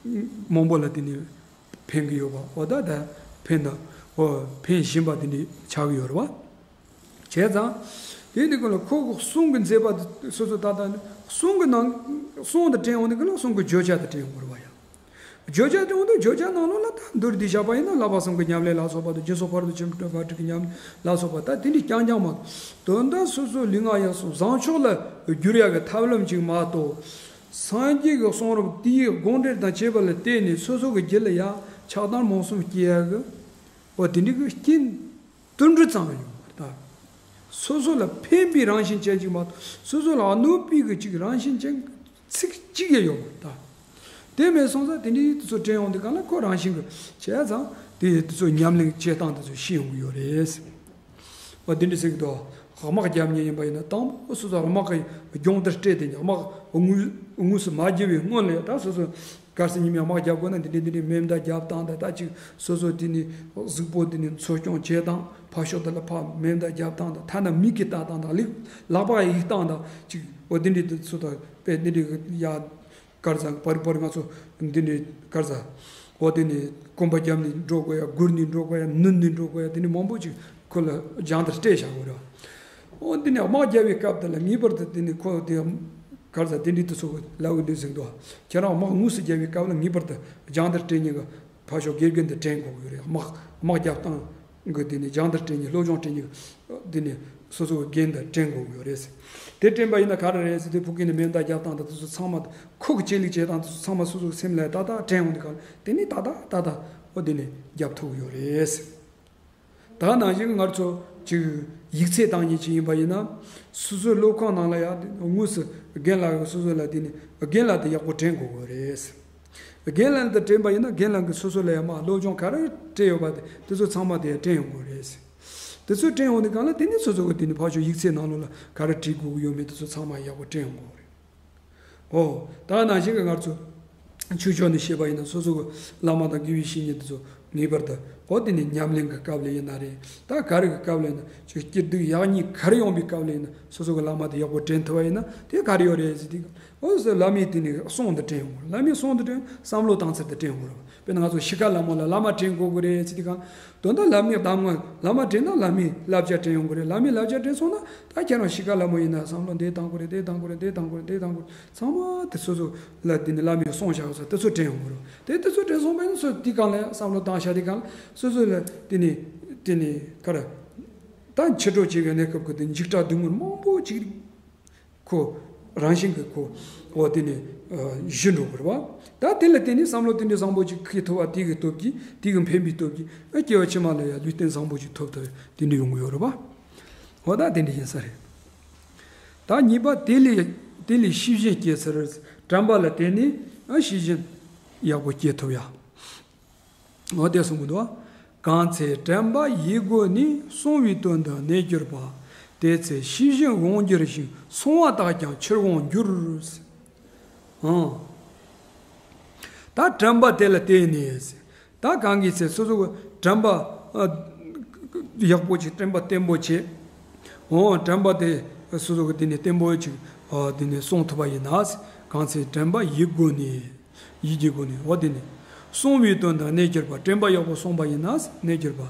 མང་པོ་ལ་དེ་ནས་ཕན་གི་ཡོད་པ། འོ་ད་ད་ཕན་ད། འོ་ཕན་བཞིན་པ་དེ་འདྲ་ཆགས་གི་ཡོད་རེད་བ། བྱས་ཙང་། དེ་འདི་ཀུན་ལ་ཁོ་གི་གསུང་གི་མཛད་པ་དེ་སོ་སོ་ད་ལྟ་ནི་གསུང་གི་ནང་། གསུང་དེ་དྲན་ཡོང་དུས་ཀུན་ལ་གསུང་གི་བརྗོད་བྱ་དེ་དྲན་ཡོང་གི་རེད་བ་ཡ། བརྗོད་བྱ་དྲན་ཡོང་དུས་བརྗོད་བྱ་ནང་ལོགས་ལ་ད་མདོར་བསྡུས་བཞག་པ་ཡིན་ན་བསླབ་པ་གསུམ་གྱི་ཉམས་ལེན་ལ་སོགས་པ་དང་། སྦྱིན་སོགས་ཕ་རོལ་ཏུ་ཕྱིན་དྲུག་དང་བཀའ་དྲིན་གྱི་ཉམས་ལེན་ལ་སོགས་པ་ད་དེ་འདྲའི་རྐྱང་རྐྱང་མ་གཏོགས། དོན་དག་སོ་སོའི་ལུས་ངག་ཡིད་གསུམ་བཟང་ཕྱོགས་ལ་བསྒྱུར་ཡག་གི་ཐབས་ལམ་ཅིག་མ་གཏོགས། སངས་རྒྱས་ཀྱི་གསུང་རབ་དེའི་དགོངས་འགྲེལ་དང་བཅས་པ་ལ་བརྟེན་ནས་སོ་སོ་གི་རྒྱུད་ལ་ཡ་ཆགས་སྡང་རྨོངས་གསུམ་སྐྱེ་ཡག་གི། འོ་དེ་འདྲའི་གི་རྐྱེན་དུད་འགྲོ་ཙམ་ཡོད་མ་རེད་ད། སོ་སོ་ལ་ཕན་པའི་རང་བཞིན་ཅན་ཅིག་མ་གཏོགས། སོ་སོ་ལ་གནོད་པའི་གི་ཅིག་རང་བཞིན་ཅན་ཚིག་གཅིག་ཡང་ཡོད་མ་རེད་ད། དེ་མེད་སོང་ཙང་དེ་འདྲའི་དེ་ཚོ་དྲན་ཡོང་དུས་སྒང་ལ་ཁོ་རང་བཞིན་གི་བྱས་ཙང་དེ་དེ་ཚོ་ཉམས་ལེན་བྱེད་སྟངས་དེ་ཚོ་ཤེས་ཡོང་གི་ཡོད་རེད། འོ་དེ་འདྲ་ཟེར་གི་འདུག་དམག་རྒྱབ་མཁན་ཡིན་པ་ཡིན་ན་དང་པོ་སོ་སོ་དམག་གི་རྒྱང་དེར་སྤྲད་དེ། དམག་དངོས་དངོས་སུ་མ་རྒྱབ་པའི་སྔོན་ལ་ད་སོ་སོ་གལ་སྲིད་ཉི་མའི་དམག་རྒྱབ་དགོས་ན་འདི་འདྲའི་འདི་འདྲའི་མེ་མདའ་རྒྱབ་སྟངས་དང་། ད་ཅིག་སོ་སོ་དེ་ནས་གཟུགས་པོ་དེ་ནས་འཚོ་སྐྱོང་བྱེད་སྟངས། ཕར་ཕྱོགས་དེ་ལ་ཕར་མེ་མདའ་རྒྱབ་སྟངས་དང་། ཐ་ན་མིག་གིས་ལྟ་སྟངས་དང་། ལག་ལག་པ་གཡུག་སྟངས་དང་། ཅིག་འོ་འདི་འདྲའི་དེ་ཚོ་དང་། དཔེ་འདི་འདྲའི་ཡ་གར་ཟ་པར་པར་ང་ཚོ་འདི་འདྲའི་གར་ཟ། འོ་དེ་ནས་གོམ་པ་རྒྱབ་ནས་འགྲོ་དགོས་ཡ། སྒུར་ནས་འགྲོ་དགོས་ཡ། ནུར་ནས་འགྲོ་དགོས་ཡ། དེ་འདྲའི་མང་པོ་ཅིག་ཁོ་ལ་རྒྱང་དེར་སྤྲད་བཞག་དགོས་རེད། འོ་འདི་ནས་དམག་རྒྱབ་པའི་སྐབས་དེ་ལ་ངེས་པར་དུ་དེ་ནས་ཁོ་དེ་གར་ཟ་དེ་འདྲའི་དེ་ཚོ་ལབ་འདུག་ཟེར་འདུག་ཁྱེད་རང་དམག་དངོས་སུ་རྒྱབ་པའི་སྐབས་ལ་ངེས་པར་དུ་རྒྱང་དེར་སྤྲད་མཁན་གྱི་ཕར་ཕྱོགས་དགེ་རྒན་དེ་དྲན་དགོས་ཀྱི་རེད། དམག་དམག་རྒྱབ་སྟངས་གི་དེ་ནས་རྒྱང་དེར་སྤྲད་མཁན། སློབ་སྦྱོང་སྤྲད་མཁན་གྱི་དེ་ནས་སོ་སོ་གི་རྒན་དེ་དྲན་དགོས་ཀྱི་ཡོད་རེད། དེ་དྲན་པ་ཡིན་ན་ག་རེ་རེད་ཟེར་དུས། ཕུགས་ཀྱི་ནས་མེ་མདའ་རྒྱབ་སྟངས་དང་དེ་ཚོ་ཚང་མ། ཁོ་གི་བྱེད་ལུགས་བྱེད་སྟངས་དེ་ཚོ་ཚང་མ་སོ་སོ་གི་སེམས་ལ་ཏག་ཏག་དྲན་ཡོང་དུས་སྒང་ལ་དེ་ནས་ཏག་ཏག་ཏག་ཏག་འོ་དེ་ནས་རྒྱབ་ཐུབ་ཀྱི་ཡོད་རེད། ད་ནང་བཞིན་ང་ཚོ་ཅིག་ཡིག་ཚད་བཏང་མཁན་ཅིག་ཡིན་པ་ཡིན་ན། སོ་སོའི་སློབ་ཁང་ནང་ལ་ཡ་དངོས་སུ་རྒན་ལགས་ཀྱིས་སོ་སོ་ལ་དེ་ནས་རྒན་ལགས་དེ་ཡག་པོ་དྲན་དགོས་ཀྱི་རེད། རྒན་ལགས་དེ་དྲན་པ་ཡིན་ན་རྒན་ལགས་ཀྱིས་སོ་སོ་ལ་ཡ་མར་སློབ་སྦྱོང་ག་རེ་སྤྲད་ཡོད་པ་དེ་དེ་ཚོ་ཚང་མ་དེ་ཡ་དྲན་ཡོང་གི་རེད། དེ་ཚོ་དྲན་ཡོང་དུས་སྒང་ལ་དེ་ནས་སོ་སོ་གི་དེ་ནས་ཕར་ཕྱོགས་ཡིག་ཚད་ནང་ལོགས་ལ་ག་རེ་བྲིས་དགོས་ཀྱི་ཡོད་མེད་དེ་ཚོ་ཚང་མ་ཡག་པོ་དྲན་ཡོང་གི་རེད། འོ། ད་ནང་བཞིན་གྱི་ང་ཚོ་ཆོས་ཕྱོགས་ནས་བཤད་པ་ཡིན་ན། སོ་སོ་གི་བླ་མ་དང་དགེ་བའི་བཤེས་གཉེན་དེ་ཚོ་ངེས་པར་དུ། འོ་དེ་ནས་ཉམས་ལེན་གྱི་སྐབས་ལ་ཡིན་ན་རེད། ད་ག་རེ་གི་སྐབས་ལ་ཡིན་ན། ཅིག་སྐྱིད་སྡུག་ཡག་ཉེས་ག་རེ་ཡོང་པའི་སྐབས་ལ་ཡིན་ན། སོ་སོ་གི་བླ་མ་དེ་ཡག་པོ་དྲན་ཐུབ་པ་ཡིན་ན་དེ་ག་རེ་ཡོད་རེད་ཟེར་དུས། འོ་ཟེར། བླ་མའི་དེ་ནས་གསུང་དེ་དྲན་ཡོང་། བླ་མའི་གསུང་དེ་དྲན། བསམ་བློ་བཏང་ཚུལ་དེ་དྲན་ཡོང་རེད། དཔེར་ན་ང་ཚོ་ཤི་ཁ་ལ་མོ་ལ་བླ་མ་དྲན་དགོས་ཀྱི་རེད་ཟེར་དུས་སྒང་། དོན་དག་བླ་མའི་གདམས་ངག་བླ་མ་དྲན་ན་བླ་མའི་བསླབ་བྱ་དྲན་ཡོང་གི་རེད། བླ་མའི་བསླབ་བྱ་དྲན་སོང་ན་ད་ཁྱེད་རང་ཤི་ཁ་ལ་མོ་ཡིན་ན་བསམ་བློ་འདི་བཏང་དགོས་རེད། འདི་བཏང་དགོས་རེད། འདི་བཏང་དགོས་རེད། འདི་བཏང་དགོས་རེད། ཚང་མ་དེ་སོ་སོ་ལ་དེ་ནས་བླ་མས་གསུངས་བཞག་ས་དེ་ཚོ་དྲན་ཡོང་གི་རེད། དེ་དེ་ཚོ་དྲན་སོང་བས་ན་སོ་དེ་སྒང་ལ་བསམ་བློ་བཏང་བཞག་དེ་སྒང་ལ་སོ་སོ་ལ་དེ་ནས་དེ་ནས་ག་རེ། ད་འཆི་འགྲོ་བྱེད་པའི་གནས་སྐབས་ཀྱི་དེ་འཇིགས་སྐྲག་སྡུག་བསྔལ་མང་པོ་ཅིག་ཁོ་རང་བཞིན་གྱིས་ཁོ་འོ་དེ་ནས་ཨ་ཞི་འགྲོ་གི་རེད་བ། ད་དེ་ལ་བརྟེན་ནས་བསམ་བློ་དེ་འདྲའི་བཟང་པོ་ཅིག་སྐྱེ་ཐུབ་པ། དེ་གི་སྟོབས་ཀྱིས། དེ་གི་ཕན་པའི་སྟོབས་ཀྱིས་ཨ་སྐྱེ་བ་ཕྱི་མ་ལ་ཡང་ལུས་རྟེན་བཟང་པོ་ཅིག་ཐོབ་ཐུབ་དེ་འདྲ་ཡོང་གི་ཡོད་རེད་བ། འོ་ད་དེ་འདྲ་ཡིན་ས་རེད། ད་གཉིས་པ། དེ་ལས་དེ་ལས་ཤེས་བཞིན་སྐྱེ་ཚུལ། དྲན་པ་ལ་བརྟེན་ནས་ཨ་ཤེས་བཞིན་ཡག་པོ་སྐྱེ་ཐུབ་ཡ། འོ་དེ་གསུང་གི་འདུག་གང་ཚེ་དྲན་པ་ཡིད་སྒོ་ནས། གསུང་བའི་དོན་དུ་གནས་གྱུར་པ། དེ་ཚེ་ཤེས་བཞིན་དབང་འགྱུར་ཞིང་། གསུང་བ་དག་ཀྱང་ཕྱིར་དབང་འགྱུར། ཨང་། ད་དྲན་པ་དེ་ལ་བརྟེན་ནས། ད་གང་གི་ཚེ་སོ་སོ་གི་དྲན་པ་ཨ་ཡག་པོ་ཅིག་དྲན་པ་བརྟན་པོ་བྱས། འོ་དྲན་པ་དེ་སོ་སོ་གི་དེ་ནས་བརྟན་པོ་ཅིག་ཨ་དེ་ནས་གསུང་ཐུབ་པ་ཡིན་ན། གང་ཚེ་དྲན་པ་ཡིད་སྒོ་ནས། ཡིད་ཀྱི་སྒོ་ནས། འོ་དེ་ནས་གསུང་བའི་དོན་དུ་གནས་གྱུར་པ། དྲན་པ་ཡག་པོ་སོང་བ་ཡིན་ན་གནས་གྱུར་པ།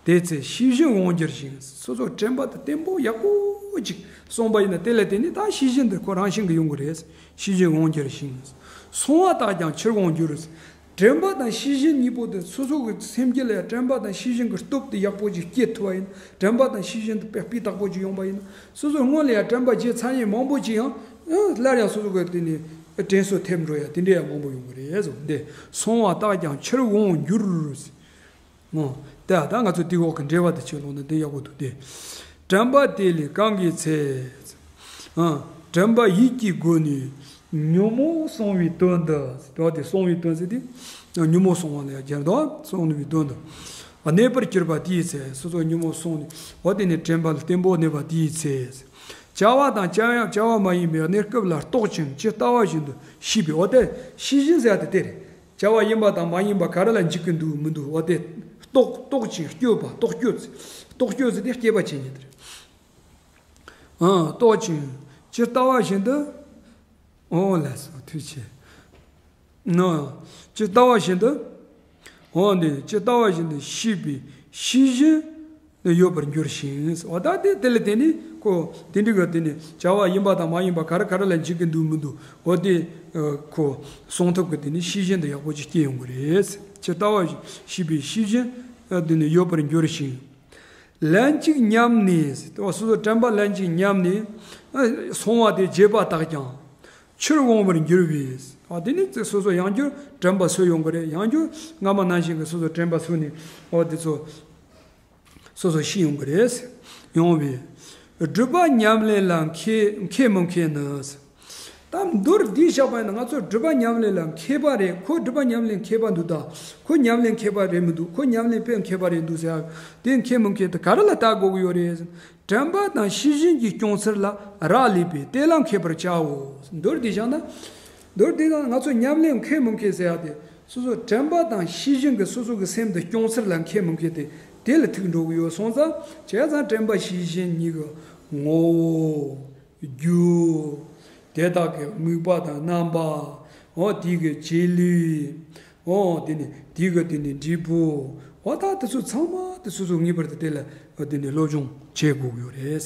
དེ་ཚེ་ཤེས་བཞིན་དབང་འགྱུར་ཞིང་། སོ་སོ་དྲན་པ་དེ་བརྟན་པོ་ཡག་པོ་ཅིག་སོང་བ་ཡིན་ན། དེ་ལ་བརྟེན་ནས་ད་ཤེས་བཞིན་དེ་ཁོ་རང་བཞིན་གྱིས་ཡོང་གི་རེད། ཤེས་བཞིན་དབང་འགྱུར་ཞིང་། གསུང་བ་དག་ཀྱང་ཕྱིར་དབང་འགྱུར། དྲན་པ་དང་ཤེས་བཞིན་གཉིས་པོ་དེ་སོ་སོ་གི་སེམས་རྒྱུད་ལ་ཡང་དྲན་པ་དང་ཤེས་བཞིན་གྱི་སྟོབས་དེ་ཡག་པོ་ཅིག་སྐྱེ་ཐུབ་པ་ཡིན། དྲན་པ་དང་ཤེས་བཞིན་དེ་དཔེ་སྤུས་དག་པོ་ཅིག་ཡོང་བ་ཡིན། སོ་སོ་སྔོན་ལ་ཡང་དྲན་པ་བརྗེད་ཚར་ཡས་མང་པོ་ཅིག་ཡང་སླར་ཡང་སོ་སོ་གི་དེ་ནས་ དྲན་གསོ་ཐེབས་འགྲོ་ཡ་དེ་འདྲ་ཡ་མང་པོ་ཡོང་གི་རེད་ཟེར་བ་འདི། སོང་བ་རྟགས་ཀྱང་ཕྱིར་འོང་འགྱུར། ཨོ། ད་ད་ང་ཚོ་དེ་འོག་གི་འགྲེལ་པ་དེ་ཆེ་ལོང་ན་དེ་ཡག་པོ་འདུག་སྟེ། དྲན་པ་དེ་ལས་གང་གི་ཚེ། ཨ། དྲན་པ་ཡིད་ཀྱི་སྒོ་ནས་ཉོན་མོངས་སོང་བའི་དོན་དུ། དོན་དེ་སོང་བའི་དོན་ཟེར་དེ། ཉོན་མོངས་སོང་བ་ལ་ཡང་སྦྱར་འདུག་སོང་བའི་དོན་དུ། གནས་པར་གྱུར་པ་དེའི་ཚེ། སོ་སོ་ཉོན་མོངས་སོང་ནས་འོ་དེ་ནས་དྲན་པ་ལ་བརྟན་པོ་གནས་པ་དེའི་ཚེ། བྱ་བ་དང་བྱ་ཡང་བྱ་བ་མ་ཡིན་པའི་གནས་སྐབས་ལ་རྟོག་ཅིང་ཇི་ལྟ་བ་བཞིན་དུ་ཤེས་པའི། འོ་དེ་ཤེས་བཞིན་ཟེར་ཡ་དེ་དེ་རེད། བྱ་བ་ཡིན་པ་དང་མ་ཡིན་པ་ག་རེ་ལ་འཇིགས་ཀྱི་འདུག་མི་འདུག་འོ་དེ་རྟོག་རྟོག་ཅིང་དཔྱོད་པ། རྟོག་དཔྱོད་ཟེར། རྟོག་དཔྱོད་ཟེར་དེ་དཔྱད་པ་བྱེད་ཉིད་དེ་རེད། ཨང་། རྟོག་ཅིང་ཇི་ལྟ་བ་བཞིན་དུ། ཨོ་ལགས་སོ། ཐུགས་རྗེ་ཆེ། ནོ། ཇི་ལྟ་བ་བཞིན་དུ། འོ་འདི་ཇི་ལྟ་བ་བཞིན་དུ་ཤེས་པའི་ཤེས་བཞིན་དུ་ཡོད་པར་འགྱུར་ཞིང་། འོ་ད་དེ་དེ་ལ་བརྟེན་ནས་ཁོ་དེ་འདྲ་གི་དེ་ནི་བྱ་བ་ཡིན་པ་དང་མ་ཡིན་པ་ག་རེ་ག་རེ་ལ་འཇིགས་ཀྱི་འདུག་མི་འདུག་འོ་དེ་ཁོ་སོང་ཐབས་ཀྱི་དེ་ནི་ཤེས་བཞིན་དུ་ཡག་པོ་ཅིག་སྐྱེ་ཡོང་གི་རེད། ཇི་ལྟ་བ་བཞིན་ཤེས་པའི་ཤེས་བཞིན་དུ་ནི་ཡོད་པར་འགྱུར་ཞིང་། ལན་གཅིག་ཉམས་ནས། སོ་སོ་དྲན་པ་ལན་གཅིག་ཉམས་ནས་སོང་བ་དེ་བརྗེད་པ་དག་ཀྱང་ཕྱིར་འོང་བར་འགྱུར་བས། ཨ། དེ་ནི་སོ་སོ་ཡང་བསྐྱར་དྲན་པ་གསོ་ཡོང་གི་རེད། ཡང་བསྐྱར་སྔ་མ་ནང་བཞིན་གྱི་སོ་སོ་དྲན་པ་གསོས་ནས། ཨོ་དེ་ཚོ་སོ་སོ་ཤེས་ཡོང་གི་རེད། ཡོང་བས། སྒྲིབ་པ་ཉམས་ལེན་ལ་མཁས་མཁས་མི་མཁས་ནི། ད་མདོར་བསྡུས་བཞག་པ་ཡིན་ན་ང་ཚོ་སྒྲིབ་པ་ཉམས་ལེན་ལ་མཁས་པ་རེད། ཁོ་སྒྲིབ་པ་ཉམས་ལེན་མཁས་པ་འདུག་ད་ཁོ་ཉམས་ལེན་མཁས་པ་རེད་མི་འདུག་ཁོ་ཉམས་ལེན་དཔེ་མཁས་པ་རེད་འདུག་ཟེར་ཡ་དེ་མཁས་མི་མཁས་དེ་ག་རེ་ལ་བལྟ་དགོས་ཀྱི་ཡོད་རེད། དྲན་པ་དང་ཤེས་བཞིན་གྱི་སྐྱོང་ཚུལ་ལ་རག་ལས་པས་དེ་ལ་མཁས་པར་བྱའོ། མདོར་བསྡུས་བཞག་ན། མདོར་བསྡུས་ན་ང་ཚོ་ཉམས་ལེན་མཁས་མི་མཁས་ཟེར་ཡ་དེ། སོ་སོ་དྲན་པ་དང་ཤེས་བཞིན་གྱི་སོ་སོ་གི་སེམས་དེ་སྐྱོང་ཚུལ་ལ་མཁས་མི་མཁས་དེ། དེ་ལ་ཐུག་འགྲོ་གི་ཡོད་སོང་ཙང་། བྱས་ཙང་དྲན་པ་ཤེས་བཞིན་གཉིས་ཀྱི་ངོ་བོ། རྒྱུ། དེ་དག་གི་དམིགས་པ་དང་རྣམ་པ། འོ་དེ་གི་བྱེད་ལས། འོ་དེ་ནི་དེ་གི་དེ་ནི་འབྲས་བུ། འོ་ད་དེ་ཚོ་ཚང་མ་དེ་སོ་སོ་ངེས་པར་དུ་དེ་ལ་འོ་དེ་ནི་སློབ་སྦྱོང་བྱེད་དགོས་ཀྱི་ཡོད་རེད།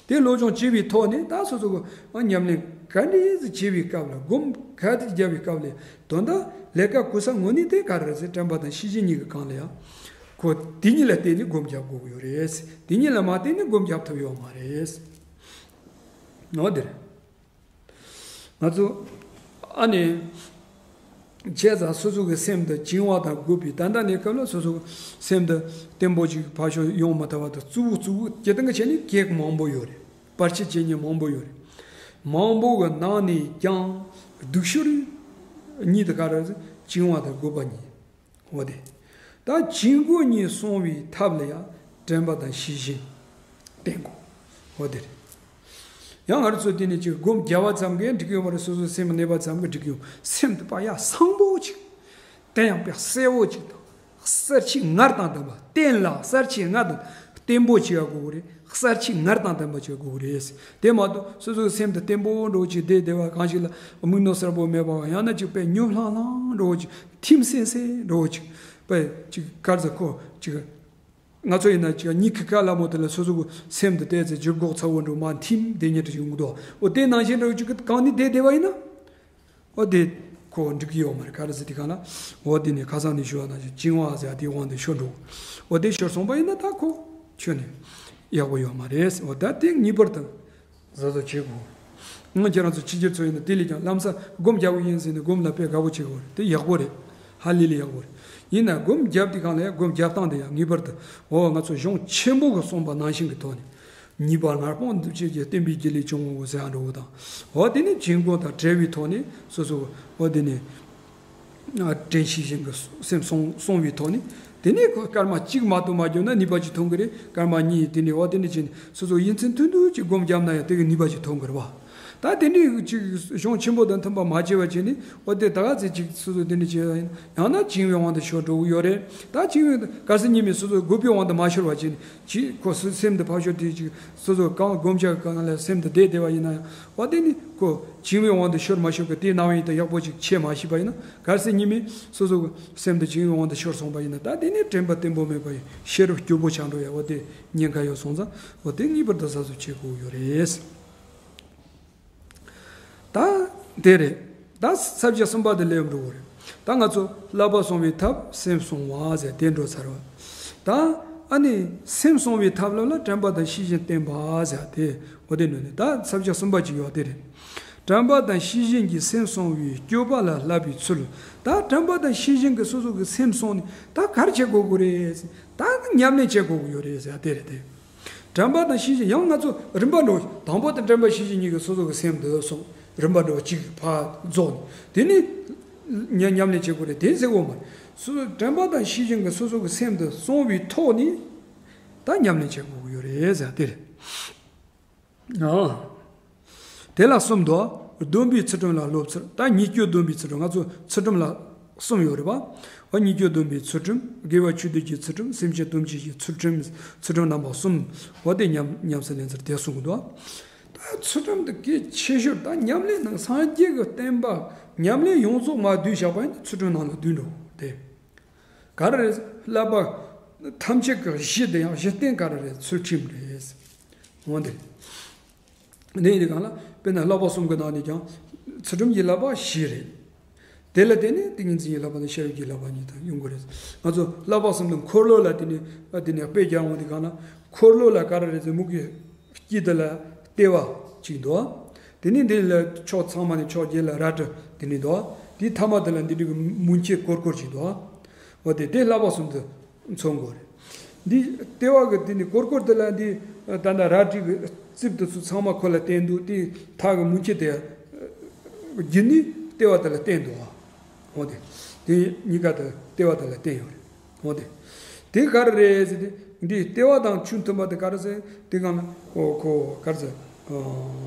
དེ་སློབ་སྦྱོང་བྱེད་པའི་ཐོག་ནས་ད་སོ་སོ་གི་ཨ་ཉམས་ལེན་ག་འདྲ་ཞིག་བྱེད་པའི་སྐབས་ལ། སྒོམ་ག་འདྲ་རྒྱབ་པའི་སྐབས་ལ། དོན་དག་ལས་ཀ་གོ་ས་དངོས་གནས་དེ་ག་རེ་རེད་ཟེར། དྲན་པ་དང་ཤེས་བཞིན་གཉིས་ཀྱི་སྒང་ལ་ཡང་། ཁོ་དེ་གཉིས་ལ་བརྟེན་ནས་སྒོམ་རྒྱབ་དགོས་ཀྱི་ཡོད་རེད། དེ་གཉིས་ལ་མ་བརྟེན་ནས་སྒོམ་རྒྱབ་ཐུབ་ཡོད་མ་རེད། འོ་དེ་རེད། ང་ཚོ་ཨ་ནི་བྱས་ཙང་སོ་སོ་གི་སེམས་དེ་བྱིང་བ་དང་རྒུད་པའི། ད་ལྟ་གནས་སྐབས་ལ་སོ་སོ་གི་སེམས་དེ་བརྟན་པོ་ཅིག་ཕར་ཞོག་ཡོང་མ་ཐུབ་པ་དང་། རྩུབ་པོ་རྩུབ་པོ་སྤྱིར་བཏང་གི་བྱས་ནས་གེགས་མང་པོ་ཡོད་རེད། བར་ཆད་བྱེད་མཁན་མང་པོ་ཡོད་རེད། མང་པོ་གི་ནང་ནས་ཀྱང་སྡུག་ཤོས་གཉིས་དེ་ག་རེ་རེད། བྱིང་བ་དང་རྒུད་པ་གཉིས། འོ་དེ། ད་བྱིང་རྒུད་གཉིས་སོང་བའི་ཐབས་ལ་ཡང་དྲན་པ་དང་ཤེས་བཞིན་བསྟེན་དགོས། འོ་དེ་རེད། ཡང་ང་རང་ཚོ་དེ་ནས་ཅིག་སྒོམ་རྒྱབ་པ་ཙམ་གྱིས་འགྲིག་གི་ཡོད་མ་རེད། སོ་སོའི་སེམས་གནས་པ་ཙམ་གྱིས་འགྲིག་གི་ཡོད། སེམས་དེ་ཕར་ཡ་སངས་པོ་ཅིག་དེ་ཡང་དཔེ་གསལ་པོ་ཅིག་དང་། གསལ་བྱེད་ངར་དང་ལྡན་པ། བརྟན་ལ་གསལ་བྱེད་ངར་དང་བརྟན་པོ་བྱེད་ཡ་དགོས་ཀྱི་རེད། གསལ་བྱེད་ངར་དང་ལྡན་པ་བྱེད་དགོས་ཀྱི་རེད། དེ་མ་གཏོགས་སོ་སོའི་སེམས་དེ་བརྟན་པོ་འདྲ་བོ་ཅིག་བསྡད་བསྡད་པ། གང་ཞིག་ལ་མིག་རྣམ་གསལ་པོ་མེད་པ། ཡང་ན་ཅིག་དཔེ་ཉོབ་ལྷང་ལྷང་འདྲ་བོ་ཅིག་ཐིམ་སིང་སིང་འདྲ་བོ་ཅིག་དཔེ་ཅིག་ག་རེ་ཟེར། ཁོ་ཅིག་ང་ཚོ་ཡིན་ན་ཅིག་གཉིད་ཁུག་ག་ལ་མོ་དེ་ལ་སོ་སོ་གི་སེམས་དེ་བལྟས་ཚེ་ལྗིད་ཁོག་ཚ་བོ་འདྲ་བོ་མར་ཐིམ་བསྡད་མཁན་འདྲ་ཅིག་ཡོང་གི་འདུག་འོ་དེ་ནང་བཞིན་འདྲ་བོ་ཅིག་གི་གང་ནས་བསྡད་བསྡད་པ་ཡིན་ན། འོ་དེ་ཁོ་འགྲིག་གི་ཡོད་མ་རེད། ག་རེ་ཟེར་དུས་སྒང་ལ། འོ་དེ་ནི་ཁ་སང་ནས་ཞུ་བ་ནང་བཞིན་བྱིང་བ་ཟེར་ཡ་དེའི་དབང་དུ་ཤོར་འགྲོ། འོ་དེ་ཤོར་སོང་པ་ཡིན་ན་ད་ཁོ་ཁྱོན་ནས་ཡག་པོ་ཡོད་མ་རེད། འོ་ད་དེ་ངེས་པར་དུ་གཟབ་གཟབ་བྱེད་དགོས། ང་ཁྱེད་རང་ཚོ་ཕྱི་རྒྱལ་ཚོ་ཡིན་ན་དེ་ལས་ཀྱང་ལམ་སང་སྒོམ་རྒྱག་གི་ཡིན་ཟེར་ནས་སྒོམ་ལ་དཔེ་དགའ་པོ་བྱེད་དགོས་རེད། དེ་ཡག་པོ་རེད། ཧ་ལས་ལས་ཡག་པོ་རེད། ཡིན་ན་སྒོམ་རྒྱབ་དུས་སྒང་ལ་ཡང་སྒོམ་རྒྱབ་སྟངས་དེ་ཡང་ངེས་པར་དུ། འོ་ང་ཚོ་གཞུང་ཆེན་པོ་གིས་གསུངས་པ་ནང་བཞིན་གྱི་ཐོག་ནས། ཉེས་པ་ལྔ་སྤོང་འདུ་བྱེད་ཀྱི། བསྟན་པའི་རྒྱུ་ལས་བྱུང་ངོ་ཟེར་ཡ་འདྲ་བོ་དང་། འོ་དེ་ནི་བྱིང་རྒུད་དང་བྲལ་བའི་ཐོག་ནས་སོ་སོ། འོ་དེ་ནི་དྲན་ཤེས་བཞིན་གྱི་སེམས་སོང་སོང་བའི་ཐོག་ནས། དེ་ནས་སྐར་མ་གཅིག་མ་གཏོགས་མ་བརྒྱབ་ན་ནུས་པ་ཅིག་ཐོན་གྱི་རེད། སྐར་མ་གཉིས། དེ་ནས་འོ་དེ་ནས་ཅིག་སོ་སོ་ཡིན་ཚུལ་མཐུན་མཐུན་ཅིག་སྒོམ་བརྒྱབ་ན་ཡང་དེ་གི་ནུས་པ་ཅིག་ཐོན་གྱི་རེད་བ། ད་དེ་འདྲའི་ཅིག་གཞུང་ཆེན་པོ་དང་མཐུན་པ་མ་བྱས་པ་བྱས་ནས། འོ་དེ་ད་ག་ཚོད་ཅིག་སོ་སོ་དེ་འདྲ་བྱས་པ་ཡིན་ན་ཡང་ན་བྱིང་བའི་དབང་དུ་ཤོར་འགྲོ་གི་ཡོད་རེད། ད་བྱིང་བའི། གལ་སྲིད་ཉིན་མོ་སོ་སོ་རྒུད་པའི་དབང་དུ་མ་ཤོར་བ་བྱས་ནས། ཅིག་ཁོ་སུ་སེམས་དེ་ཕར་ཤོར་དེ་ཅིག་སོ་སོ་གང་སྒོམ་བྱ་གང་ལ་སེམས་དེ་བསྡད་བསྡད་པ་ཡིན་ན་ཡང་། འོ་དེ་ནི་ཁོ་བྱིང་བའི་དབང་དུ་ཤོར་མ་ཤོར་གི་དེའི་རྣམ་དབྱེ་དེ་ཡག་པོ་ཅིག་ཕྱེ་མ་ཤེས་པ་ཡིན་ན། གལ་སྲིད་ཉིན་མོ་སོ་སོ་གི་སེམས་དེ་བྱིང་བའི་དབང་དུ་ཤོར་སོང་པ་ཡིན་ན། ད་དེ་ནི་དྲན་པ་བརྟན་པོ་མེད་པ་ཡིན། ཤེས་རབ་སྐྱོ་པོ་ཆགས་འགྲོ་ཡ། འོ་དེ་ཉེན་ཁ་ཡོད་སོང་ཙང་། འོ་དེ་ངེས་པར་དུ་གཟབ་གཟབ་བྱེད་དགོས་ཡོད་རེད། ད་དེ་རེད། ད་ས་བཅད་གསུམ་པ་དེ་ལེན་འགྲོ་གི་རེད། ད་ང་ཚོ་བསླབ་པ་སྲུང་བའི་ཐབས་སེམས་སྲུང་བ་ཟེར་དེ་འགྲོ་ཚར་བ། ད་ཨ་ནི་སེམས་སྲུང་བའི་ཐབས་ལ་ལ་དྲན་པ་དང་ཤེས་བཞིན་བསྟེན་པ་ཟེར་དེ། འོ་དེ་ནོ་ནི་ད་ས་བཅད་གསུམ་པ་ཅིག་ཡོད་དེ་རེད། དྲན་པ་དང་ཤེས་བཞིན་གྱི་སེམས་གསོ་བའི་སྤྱོད་པ་ལ་བསླབ་པའི་ཚུལ། ད་དྲན་པ་དང་ཤེས་བཞིན་གྱི་སོ་སོ་གི་སེམས་གསོ་ནས་ད་ག་རེ་བྱེད་དགོས་ཀྱི་རེད། ད་ཉམས་ལེན་བྱེད་དགོས་ཀྱི་ཡོད་རེད་ཟེར་དེ་རེད་དེ། དྲན་པ་དང་ཤེས་བཞིན་ཡང་ང་ཚོ་རིམ་པ་འགྲོ། དང་པོ་དེ་དྲན་པ་ཤེས་བཞིན་གཉིས་ཀྱི་སོ་སོ་གི་སེམས་འདི་སོང་རིམ་པ་འགྲོ་གཅིག་ཕར་རྫོགས་ནས་དེ་ནས་ཉ་ཉམས་ལེན་བྱེད་དགོས་རེད་དེ་ཟེར་དགོས་མ་རེད། སོ་སོ་དྲན་པ་དང་ཤེས་བཞིན་གྱི་སོ་སོ་གི་སེམས་འདི་སོང་བའི་ཐོག་ནས་ད་ཉམས་ལེན་བྱེད་དགོས་ཀྱི་ཡོད་རེད་ཟེར་དེ་རེད། ཨ། དེ་ལ་གསུམ་དུ། སྡོམ་པའི་ཚུལ་ཁྲིམས་ལ་སློབ་ཚུལ། ད་གཉིས་བསྐྱོད་སྡོམ་པའི་ཚུལ་ཁྲིམས། ང་ཚོ་ཚུལ་ཁྲིམས་ལ་གསུམ་ཡོད་རེད་པ། འོ་གཉིས་བསྐྱོད་སྡོམ་པའི་ཚུལ་ཁྲིམས། དགེ་བ་ཆོས་སྡུད་ཀྱི་ཚུལ་ཁྲིམས། སེམས་ཅན་སྡོམ་བྱེད་ཀྱི་ཚུལ་ཁྲིམས། ཚུལ་ཁྲིམས་རྣམ་པ་གསུམ། འོ་དེ་ཉམས་ཉམས་སུ་ལེན་ཚུལ་དེ་གསུང་གི་འདུག་ད་ཚུལ་ཁྲིམས་དེ་གལ་ཆེ་ཤོས་ད་ཉམས་ལེན་ནང་སངས་རྒྱས་ཀྱི་བསྟན་པ་ཉམས་ལེན་ཡོངས་རྫོགས་མར་བསྡུས་བཞག་པ་ཡིན་ན་ཚུལ་ཁྲིམས་ནང་ལ་བསྡུས་འགྲོ་དེ། ག་རེ་རེད། བསླབ་པ་ཐམས་ཅད་ཀྱི་གཞི་དེ་ཡང་གཞི་རྟེན་ག་རེ་རེད། ཚུལ་ཁྲིམས་རེད། འོ་དེ། དེ་ཡིན་དུས་གང་ལ་དཔེར་ན་བསླབ་པ་གསུམ་གྱི་ནང་ནས་ཀྱང་ཚུལ་ཁྲིམས་ཀྱི་བསླབ་པ་བཞི་རེད། དེ་ལ་བརྟེན་ནས་ཏིང་ངེ་འཛིན་གྱི་བསླབ་པ་དང་ཤེས་རབ་ཀྱི་བསླབ་པ་གཉིས་དང་ཡོང་གི་རེད། ང་ཚོ་བསླབ་པ་གསུམ་དུ་འཁོར་ལོ་ལ་བརྟེན་ནས་བརྟེན་ནས་དཔེ་རྒྱག་འོང་དུས་གང་ལ་འཁོར་ལོ་ལ་ག་རེ་རེད་ཟེར་མུ་གེ་དཀྱིལ་དེ་ལ་ལྟེ་བ་གཅིག་འདུག་དེ་ནས་འདི་ལ་ཕྱོགས་ཚང་མ་ནས་ཕྱོགས་བརྒྱད་ལ་རལ་གྲི་དེ་ནས་འདུག་དེའི་ཐ་མ་དེ་ལ་འདི་འདྲའི་གི་མུ་ཁྱུད་ཀོར་ཀོར་ཅིག་འདུག་འོ་དེ་དེ་བསླབ་པ་གསུམ་དུ་མཚོན་དགོས་རེད། འདི་ལྟེ་བ་གི་དེ་ནས་ཀོར་ཀོར་དེ་ལ་འདི་ད་ལྟ་རལ་གྲི་གི་རྩིབས་དེ་ཚོ་ཚང་མ་ཁོ་ལ་བརྟེན་འདུག་དེའི་ཐག་གི་མུ་ཁྱུད་དེ་བརྒྱུད་ནས་ལྟེ་བ་དེ་ལ་བརྟེན་འདུག་འོ་དེ་དེ་གཉིས་ཀ་དེ་ལྟེ་བ་དེ་ལ་བརྟེན་ཡོད་རེད། འོ་དེ། དེ་ག་རེ་རེད་ཟེར་ཏེ། འདི་ལྟེ་བ་དང་ཆུ་མཐུན་པ་དེ་ག་རེ་ཟེར། དེ་གང་ལ་ཁོ་ཁོ་ག་རེ་ཟེར། ཨ།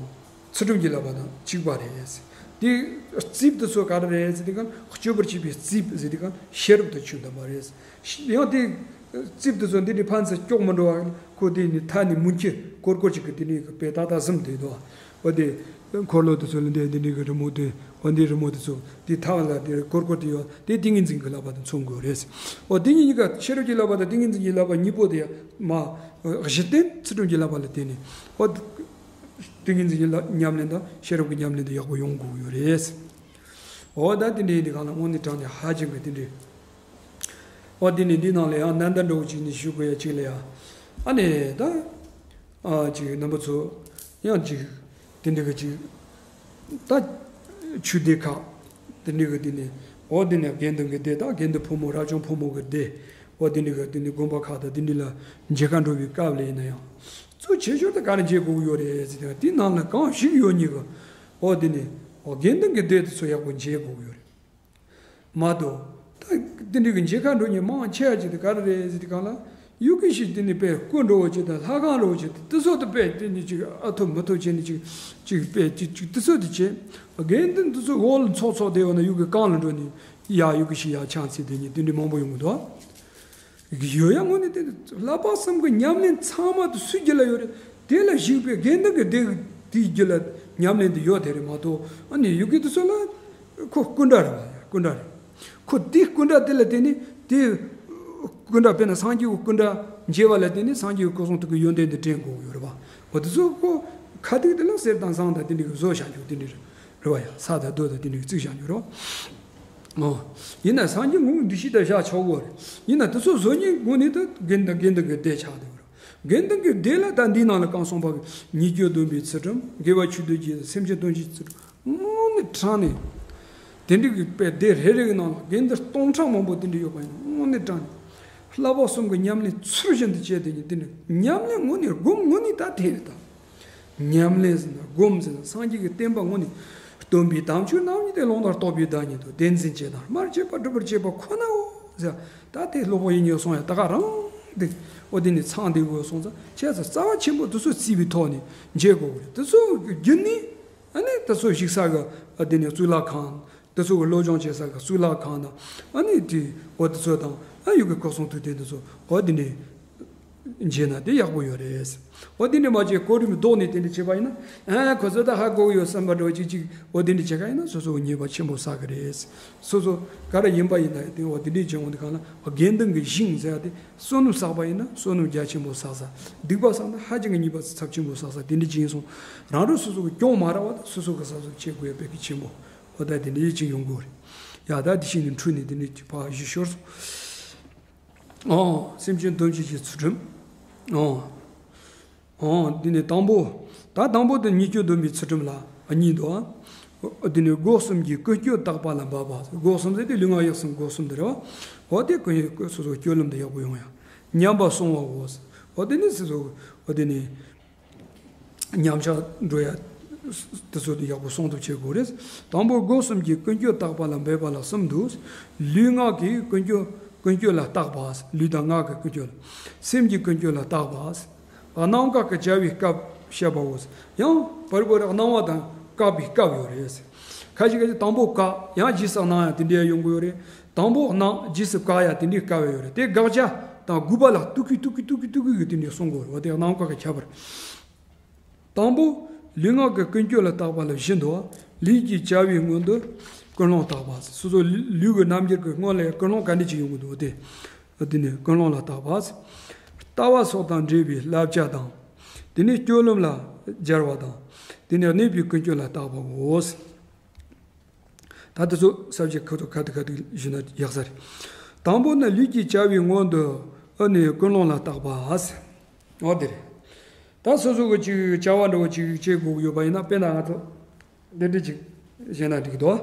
ཚུལ་ཁྲིམས་ཀྱི་བསླབ་པ་དང་གཅིག་པ་རེད་ཟེར། དེ་རྩིབས་དེ་ཚོ་ག་རེ་རེད་ཟེར་ཏེ་གང་ལ་སྤྱོད་པར་བྱེད་པའི་རྩིབས་ཟེར་ཏེ་གང་ལ་ཤེས་རབ་དང་ཆུ་མཐུན་པ་རེད་ཟེར། ཡང་དེ་རྩིབས་དེ་ཚོ་འདི་ནས་ཕན་ཚུན་འཁྱོག་མི་འགྲོ་བ་ཁོ་དེ་ནི་མཐའ་ནས་མུ་ཁྱུད་ཀོར་ཀོར་ཅིག་གི་དེ་ནས་དཔེ་ཏག་ཏག་ཟིན་བསྡད་འདུག་འོ་དེ། འཁོར་ལོ་དེ་ཚོ་ལ་འདི་འདི་འདྲའི་གི་རི་མོ་དེ་འོ་འདི་རི་མོ་དེ་ཚོ་དེ་ཐག་ལ་དེ་ཀོར་ཀོར་དེ་ཡོད་དེ་ཏིང་ངེ་འཛིན་གྱི་བསླབ་པ་དེ་མཚོན་དགོས་རེད། འོ་དེ་གཉིས་གཉིས་ཀ་ཤེས་རབ་ཀྱི་བསླབ་པ་དང་ཏིང་ངེ་འཛིན་གྱི་བསླབ་པ་གཉིས་པོ་དེ་མ་གཞི་རྟེན་ཚུལ་ཁྲིམས་ཀྱི་བསླབ་པ་ལ་བརྟེན་ནས་འོ་ཏིང་ངེ་འཛིན་གྱི་བསླབ་ཉམས་ལེན་དང་ཤེས་རབ་ཀྱི་ཉམས་ལེན་དེ་ཡག་པོ་ཡོང་དགོས་ཡོད་རེད། འོ་ད་དེ་འདྲའི་འདི་གང་ལ་དངོས་གནས་དྲང་གནས་ཧ་ཅང་གི་དེ་འདྲའི། འོ་དེ་ནས་འདི་ནང་ལ་ཡང་ནན་ཏན་འདྲ་བོ་ཅིག་ནས་ཞུ་དགོས་ཡ་ཅིག་ལ་ཡ། ཨ་ནི་ད། ཨ་ཅིག་རྣམ་པ་ཚོ། ཡང་ཅིག་དེ་འདྲ་གི་ཅིག་ད། ཆོས་སྡེ་ཁག་དེ་འདྲ་གི་དེ་ནས། འོ་དེ་ནས་དགེ་འདུན་གྱི་སྡེ་དང་དགེ་འདུན་ཕོ་མོ་རབ་བྱུང་ཕོ་མོ་གི་སྡེ། འོ་དེ་འདྲ་གི་དེ་ནས་དགོན་པ་ཁག་དང་དེ་འདྲ་ལ་མཇལ་ཁ་འགྲོ་བའི་སྐབས་ལ་ཡིན་ན་ཡང་། གཙོ་ཆེ་ཤོས་དེ་ག་རེ་མཇལ་དགོས་ཀྱི་ཡོད་རེད་ཟེར་ཏེ་དེ་ནང་ལ་གང་ཞིག་ཡོད་ཉིད་གི། འོ་དེ་ནས། འོ་དགེ་འདུན་གྱི་སྡེ་དེ་ཚོ་ཡག་པོ་མཇལ་དགོས་ཀྱི་ཡོད་རེད། མ་གཏོགས། ད་དེ་འདྲའི་གི་མཇལ་ཁ་འགྲོ་མཁན་མང་ཆེ་བ་ཅིག་དེ་ག་རེ་རེད་ཟེར་དུས་གང་ལ། ཡུལ་གྱི་ཞིག་དེ་ནི་དཔེ་སྐུ་འགྲོ་བ་ཅིག་དང་ལྷ་ཁང་འགྲོ་བ་ཅིག་དང་དེ་ཚོ་དེ་དཔེ་དེ་ནི་ཅིག་ཨ་ཐུབ་མི་ཐུབ་བྱས་ནས་ཅིག་ཅིག་དཔེ་ཅིག་ཅིག་དེ་ཚོ་དེ་བྱས། དགེ་འདུན་དེ་ཚོ་འོག་ལ་ཚོགས་ཚོགས་བསྡད་ཡོད་ན་ཡུལ་གྱི་གང་ལ་འགྲོ་ནས་ཡ་ཡུལ་གྱི་ཞིག་ཡ་ཆང་ཚིག་དེ་ཉིད་དེ་འདྲའི་མང་པོ་ཡོང་གི་འདུག་ཡོད་ཡ་དངོས་གནས་དེ་བསླབ་པ་གསུམ་གྱི་ཉམས་ལེན་ཚང་མ་དེ་སུའི་རྒྱུད་ལ་ཡོད་རེད། དེ་ལ་གཞིགས་པའི་དགེ་འདུན་གྱི་སྡེ་དེའི་རྒྱུད་ལ་ཉམས་ལེན་དེ་ཡོད་དེ་རེད་མ་གཏོགས་ཨ་ནི་ཡུལ་གྱི་དེ་ཚོ་ལ་ཁོ་སྐུ་འདྲ་རེད་བ་ཡ་སྐུ་འདྲ་རེད། ཁོ་དེའི་སྐུ་འདྲ་དེ་ལ་བརྟེན་ནས་དེ་སྐུ་འདྲ་དཔེར་ན་སངས་རྒྱས་ཀྱི་སྐུ་འདྲ་མཇལ་བ་ལ་བརྟེན་ནས་སངས་རྒྱས་ཀྱི་སྐུ་གསུང་ཐུགས་ཀྱི་ཡོན་ཏན་དེ་དྲན་དགོས་ཡོད་རེད་བ། འོ་དེ་ཚོ་ཁོ་ཁ་ཐུག་དེ་ལ་གསེར་དང་ཟངས་དང་དེ་འདྲ་གི་བཟོ་བཞག་རྒྱུ་དེ་འདྲ་རེད་བ་ཡ་ས་དང་རྡོ་དང་དེ་འདྲ་གི་བརྩིགས་བཞག་རྒྱུ་རེད་བ། ཨོ། ཡིན་ན་སངས་རྒྱས་ངོ་བོ་འདུ་ཤེས་དང་བཞག་ཆོག་གོ་རེད། ཡིན་ན་དེ་ཚོ་བཟོ་མཁན་དངོས་གནས་དེ་དགེ་འདུན་དགེ་འདུན་གྱི་སྡེ་ཆགས་བསྡད་ཡོད་རེད། དགེ་འདུན་གྱི་སྡེ་ལ་ད་འདིའི་ནང་ལ་གང་གསུངས་པ་གི་ཉེས་སྤྱོད་སྡོམ་པའི་ཚུལ་ཁྲིམས་དགེ་བ་ཆོས་སྡུད་ཀྱི་སེམས་ཅན་དོན་བྱེད་ཚུལ་ཁྲིམས་དངོས་གནས་དྲང་གནས། དེ་འདྲ་གི་དཔེ་སྡེ་རེ་རེ་གི་ནང་ལ་དགེ་འདུན་སྟོང་ཕྲག་མང་པོ་དེ་འདྲ་ཡོད་པ་ཡིན་ན་དངོས་གནས་དྲང་གནས། བསླབ་པ་གསུམ་གྱི་ཉམས་ལེན་ཚུལ་བཞིན་དུ་བྱས་ཏེ་ཉིད་དེ་འདྲ་ཉམས་ལེན་དངོས་གནས་སྒོམ་དངོས་གནས་ད་དེ་རེད་ད། ཉམས་ལེན་ཟེར་ན་སྒོམ་ཟེར་ན་སངས་རྒྱས་ཀྱི་བསྟན་པ་དངོས་ནས་སྟོན་པའི་དམ་ཆོས་རྣམ་གཉིས་ཏེ། ལུང་དང་རྟོགས་པའི་བདག་ཉིད་དོ། བདེན་འཛིན་བྱེད་དང་སྨྲ་བྱེད་པ་སྒྲུབ་པར་བྱེད་པ་ཁོ་ནའོ་ཟེར། ད་དེ་སློབ་དཔོན་ཡིད་གཉིས་གསུངས་ཡ་ད་ག་རང་དེ་འོ་དེ་ནས་ཚང་དེ་དགོས་གསུངས་ཙང་བྱས་ཙང་རྩ་བ་ཆེན་པོ་དེ་ཚོ་བརྩིས་པའི་ཐོག་ནས་འབྱེད་དགོས་ཀྱི་རེད། དེ་ཚོ་རྒྱུན་ནས་ཨ་ནི་དེ་ཚོ་ཞིག་ས་གི་ཨ་དེ་ནས་གཙུག་ལག་ཁང་། དེ་ཚོ་གི་སློབ་སྦྱོང་བྱེད་ས་གི་གཙུག་ལག་ཁང་དང་ཨ་ནི་དེ་འོ་དེ་ཚོ་དང་ཨ་ཡུལ་གྱི་སྐུ་གསུང་ཐུགས་རྟེན་དེ་ཚོ་འོ་དེ་ནས། བྱས་ན་དེ་ཡག་པོ་ཡོད་རེད། འོ་དེ་འདྲ་མ་བྱས་གོ་རིམ་ལྡོག་ནས་དེ་འདྲ་བྱས་པ་ཡིན་ན། ཨ་ཁོ་ཚོ་ད་ཧ་གོ་གི་ཡོད་བསམ་པ་འདྲ་ཅིག་ཅིག་འོ་དེ་འདྲ་བྱེད་ཀ་ཡིན་ན་སོ་སོ་གི་ཉེས་པ་ཆེན་པོ་བསགས་གི་རེད། སོ་སོ་ག་རེ་ཡིན་པ་ཡིན་ན་དེ་འོ་དེ་འདྲ་བྱེད་འོང་དུས་གང་ལ་དགེ་འདུན་གྱི་ཞིང་ཟེར་ཡ་དེ་བསོད་ནམས་བསགས་པ་ཡིན་ན་བསོད་ནམས་རྒྱ་ཆེན་པོ་བསགས་ས། སྡིག་པ་བསགས་ན་ཧ་ཅང་གི་ཉེས་པ་ཚབས་ཆེན་པོ་བསགས་ས་དེ་འདྲ་ཅིག་ཡིན་སོང་། རང་རང་སོ་སོ་གི་གྱོང་མ་རག་པ་དང་སོ་སོ་གི་བསམ་བསམ་བྱེད་དགོས་ཡ་དཔེ་གལ་ཆེན་པོ་འོ་ད་དེ་འདྲ་ཅིག་ཡོང་གི་རེད། ཡ་ད་དེ་བཞིན་དུ་འཁྲུལ་ནས་དེ་འདྲ་ཅིག་ཕར་གཞི་ཤོར་སོང་། ཨོ། སེམས་ཅན་སྡོམ་བྱེད་ཀྱི་ཚུལ་ཁྲིམས། ཨོ། ཨོ། འདི་ནི་དང་པོ། ད་དང་པོ་དེ་ཉེས་སྤྱོད་སྡོམ་པའི་ཚུལ་ཁྲིམས་ལ། གཉིས་འདུག་ཨ། འོ་དེ་ནས་སྒོ་གསུམ་གྱི་ཀུན་སྤྱོད་དག་པ་ལ་འབབ་པ། སྒོ་གསུམ་ཟེར་དེ་ལུས་ངག་ཡིད་གསུམ་སྒོ་གསུམ་དེ་རེད་བ། འོ་དེ་ཀུན་སོ་སོ་སྤྱོད་ལམ་དུ་ཡག་པོ་ཡོང་ཡ། ཉམས་པ་སྲུང་བའོ། འོ་དེ་ནི་སོ་སོ་འོ་དེ་ནི་ཉམས་ཆག་འགྲོ་ཡ་དེ་ཚོ་དེ་ཡག་པོ་སྲུང་ཐབས་བྱེད་དགོས་རེད། དང་པོ་སྒོ་གསུམ་གྱི་ཀུན་སྤྱོད་དག་པ་ལ་འབད་པ་ལ་གསུམ་འདུག། ལུས་ངག་གི་ཀུན་སྤྱོད་ཀུན་སྤྱོད་ལ་བརྟག་པ། ལུས་དང་ངག་གི་ཀུན་སྤྱོད་ལ། སེམས་ཀྱི་ཀུན་སྤྱོད་ལ་བརྟག་པ། སྣང་ག་གི་བྱ་བའི་སྐབས་བཤད་པའོ། ཡང་བར་བར་སྣང་བ་དང་བཀག་པའི་སྐབས་ཡོད་རེད། ཁ་ཅིག་ཁ་ཅིག་དང་པོ་བཀག་ཡང་རྗེས་སུ་སྣང་ཡང་དེ་འདྲ་ཡོང་གི་ཡོད་རེད། དང་པོ་སྣང་རྗེས་སུ་བཀག་ཡང་དེ་འདྲའི་སྐབས་ཡོད་རེད། དེ་དགག་བྱ་དང་དགོས་པ་ལ་གཏུག་གི་གཏུག་གི་གཏུག་གི་གཏུག་གི་དེ་འདྲའི་གསུང་དགོས་རེད། འོ་དེ་སྣང་ག་གི་ཁྱད་པར། དང་པོ་ལུས་ངག་གི་ཀུན་སྤྱོད་ལ་བརྟག་པ་ལ་བཞི་འདུག། ལུས་ཀྱི་བྱ་བའི་སྔོན་དུ་ཀུན་སློང་བརྟག་པ། སོ་སོ་ལུས་ཀྱི་རྣམ་འགྱུར་གྱི་སྔོན་ལ་ཀུན་སློང་ག་འདྲ་ཅིག་ཡོང་གི་འདུག་དེ། དེ་ནས་ཀུན་སློང་ལ་བརྟག་པ། ལྟ་བ་སོགས་དང་འབྲེལ་བའི་བསླབ་བྱ་དང་། དེ་ནས་སྤྱོད་ལམ་ལ་སྦྱར་བ་དང་། དེ་ནས་གནས་པའི་ཀུན་སྤྱོད་ལ་བརྟག་པའོ། ད་དེ་ཚོ་ས་བཅད་ཁ་ཐུག་ཁ་ཐུག་ཁ་ཐུག་ཞུས་ན་ཡག་ས་རེད། དང་པོ་ནི་ལུས་ཀྱི་བྱ་བའི་སྔོན་དུ་ཨ་ནི་ཀུན་སློང་ལ་བརྟག་པ། འོ་དེ་རེད། ད་སོ་སོ་གི་ཅིག་བྱ་བ་འདྲ་བོ་ཅིག་བྱེད་དགོས་ཀྱི་ཡོད་པ་ཡིན་ན། དཔེར་ན་ང་ཚོ་འདི་འདྲ་ཅིག་བྱས་ན་འགྲིག་གི་འདུག།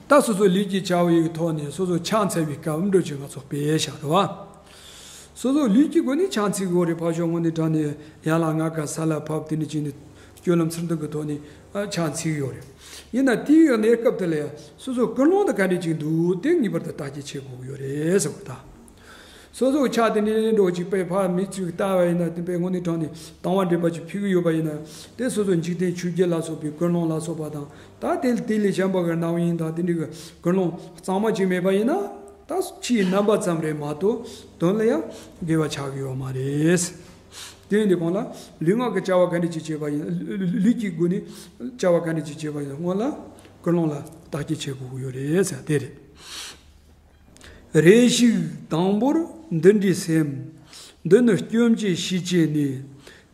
ད་སོ་སོ་ལུས་ཀྱི་བྱ་བའི་ཐོག་ནས་སོ་སོ་ཕྱག་འཚལ་བའི་སྐབས་འདྲ་ཅིག་ང་ཚོ་དཔེ་བཞག་འདུག་བ། སོ་སོ་ལུས་ཀྱི་སྒོ་ནས་ཕྱག་འཚལ་དགོས་རེད། ཕར་ཕྱོགས་སྔོན་ནས་དྲངས་ནས་ཡར་ལ་ལྔ་ཀ་ས་ལ་ཕབ། དེ་ནས་ཅིག་ནས་སྤྱོད་ལམ་ཚུལ་ཁྲིམས་ཀྱི་ཐོག་ནས་ཨ་ཕྱག་འཚལ་གྱི་ཡོད་རེད། ཡིན་ན་དེའི་གནས་སྐབས་དེ་ལ་ཡང་སོ་སོ་ཀུན་སློང་དེ་ག་འདྲ་ཅིག་འདུག་དེ་ངེས་པར་དུ་བརྟག་དཔྱད་བྱེད་དགོས་ཀྱི་ཡོད་རེད་ཟེར་བ་ད། སོ་སོ་ཕྱག་དེ་འདྲ་འདྲ་ཅིག་དཔེ་ཕར་མི་ཚོས་བལྟས་པ་ཡིན་ན། དེ་དཔེ་དངོས་གནས་དྲང་ནས་དང་བ་འདྲེན་པ་ཅིག་ཕུལ་གྱི་ཡོད་པ་ཡིན་ན། དེ་སོ་སོ་འཇིག་རྟེན་ཆོས་བརྒྱད་ལ་སོགས་པའི་ཀུན་སློང་ལ་སོགས་པ་དང་། ད་དེ་དེ་ལས་གཞན་པ་གི་རྣམ་གཡེང་དང་དེ་འདྲ་གི་ཀུན་སློང་གཙང་མ་ཅིག་མེད་པ་ཡིན་ན། ད་ཕྱིའི་རྣམ་པ་ཙམ་རེད་མ་གཏོགས་དོན་ལ་ཡང་དགེ་བ་ཆགས་ཀྱི་ཡོད་མ་རེད། དེ་ཡིན་དུས་གང་ལ་ལུས་ངག་གི་བྱ་བ་ག་འདྲ་ཅིག་བྱེད་པ་ཡིན། ལུས་ཀྱི་སྒོ་ནས་བྱ་བ་ག་འདྲ་ཅིག་བྱེད་པ་ཡིན། སྔོན་ལ་ཀུན་སློང་ལ་བརྟག་དཔྱད་བྱེད་དགོས་ཀྱི་ཡོད་རེད་ཟེར་དེ་རེད། རེ་ཞིག་དང་པོར་འདི་འདྲའི་སེམས། འདི་ནི་སྐྱོན་ཅན་ཤས་ཆེ་ནས།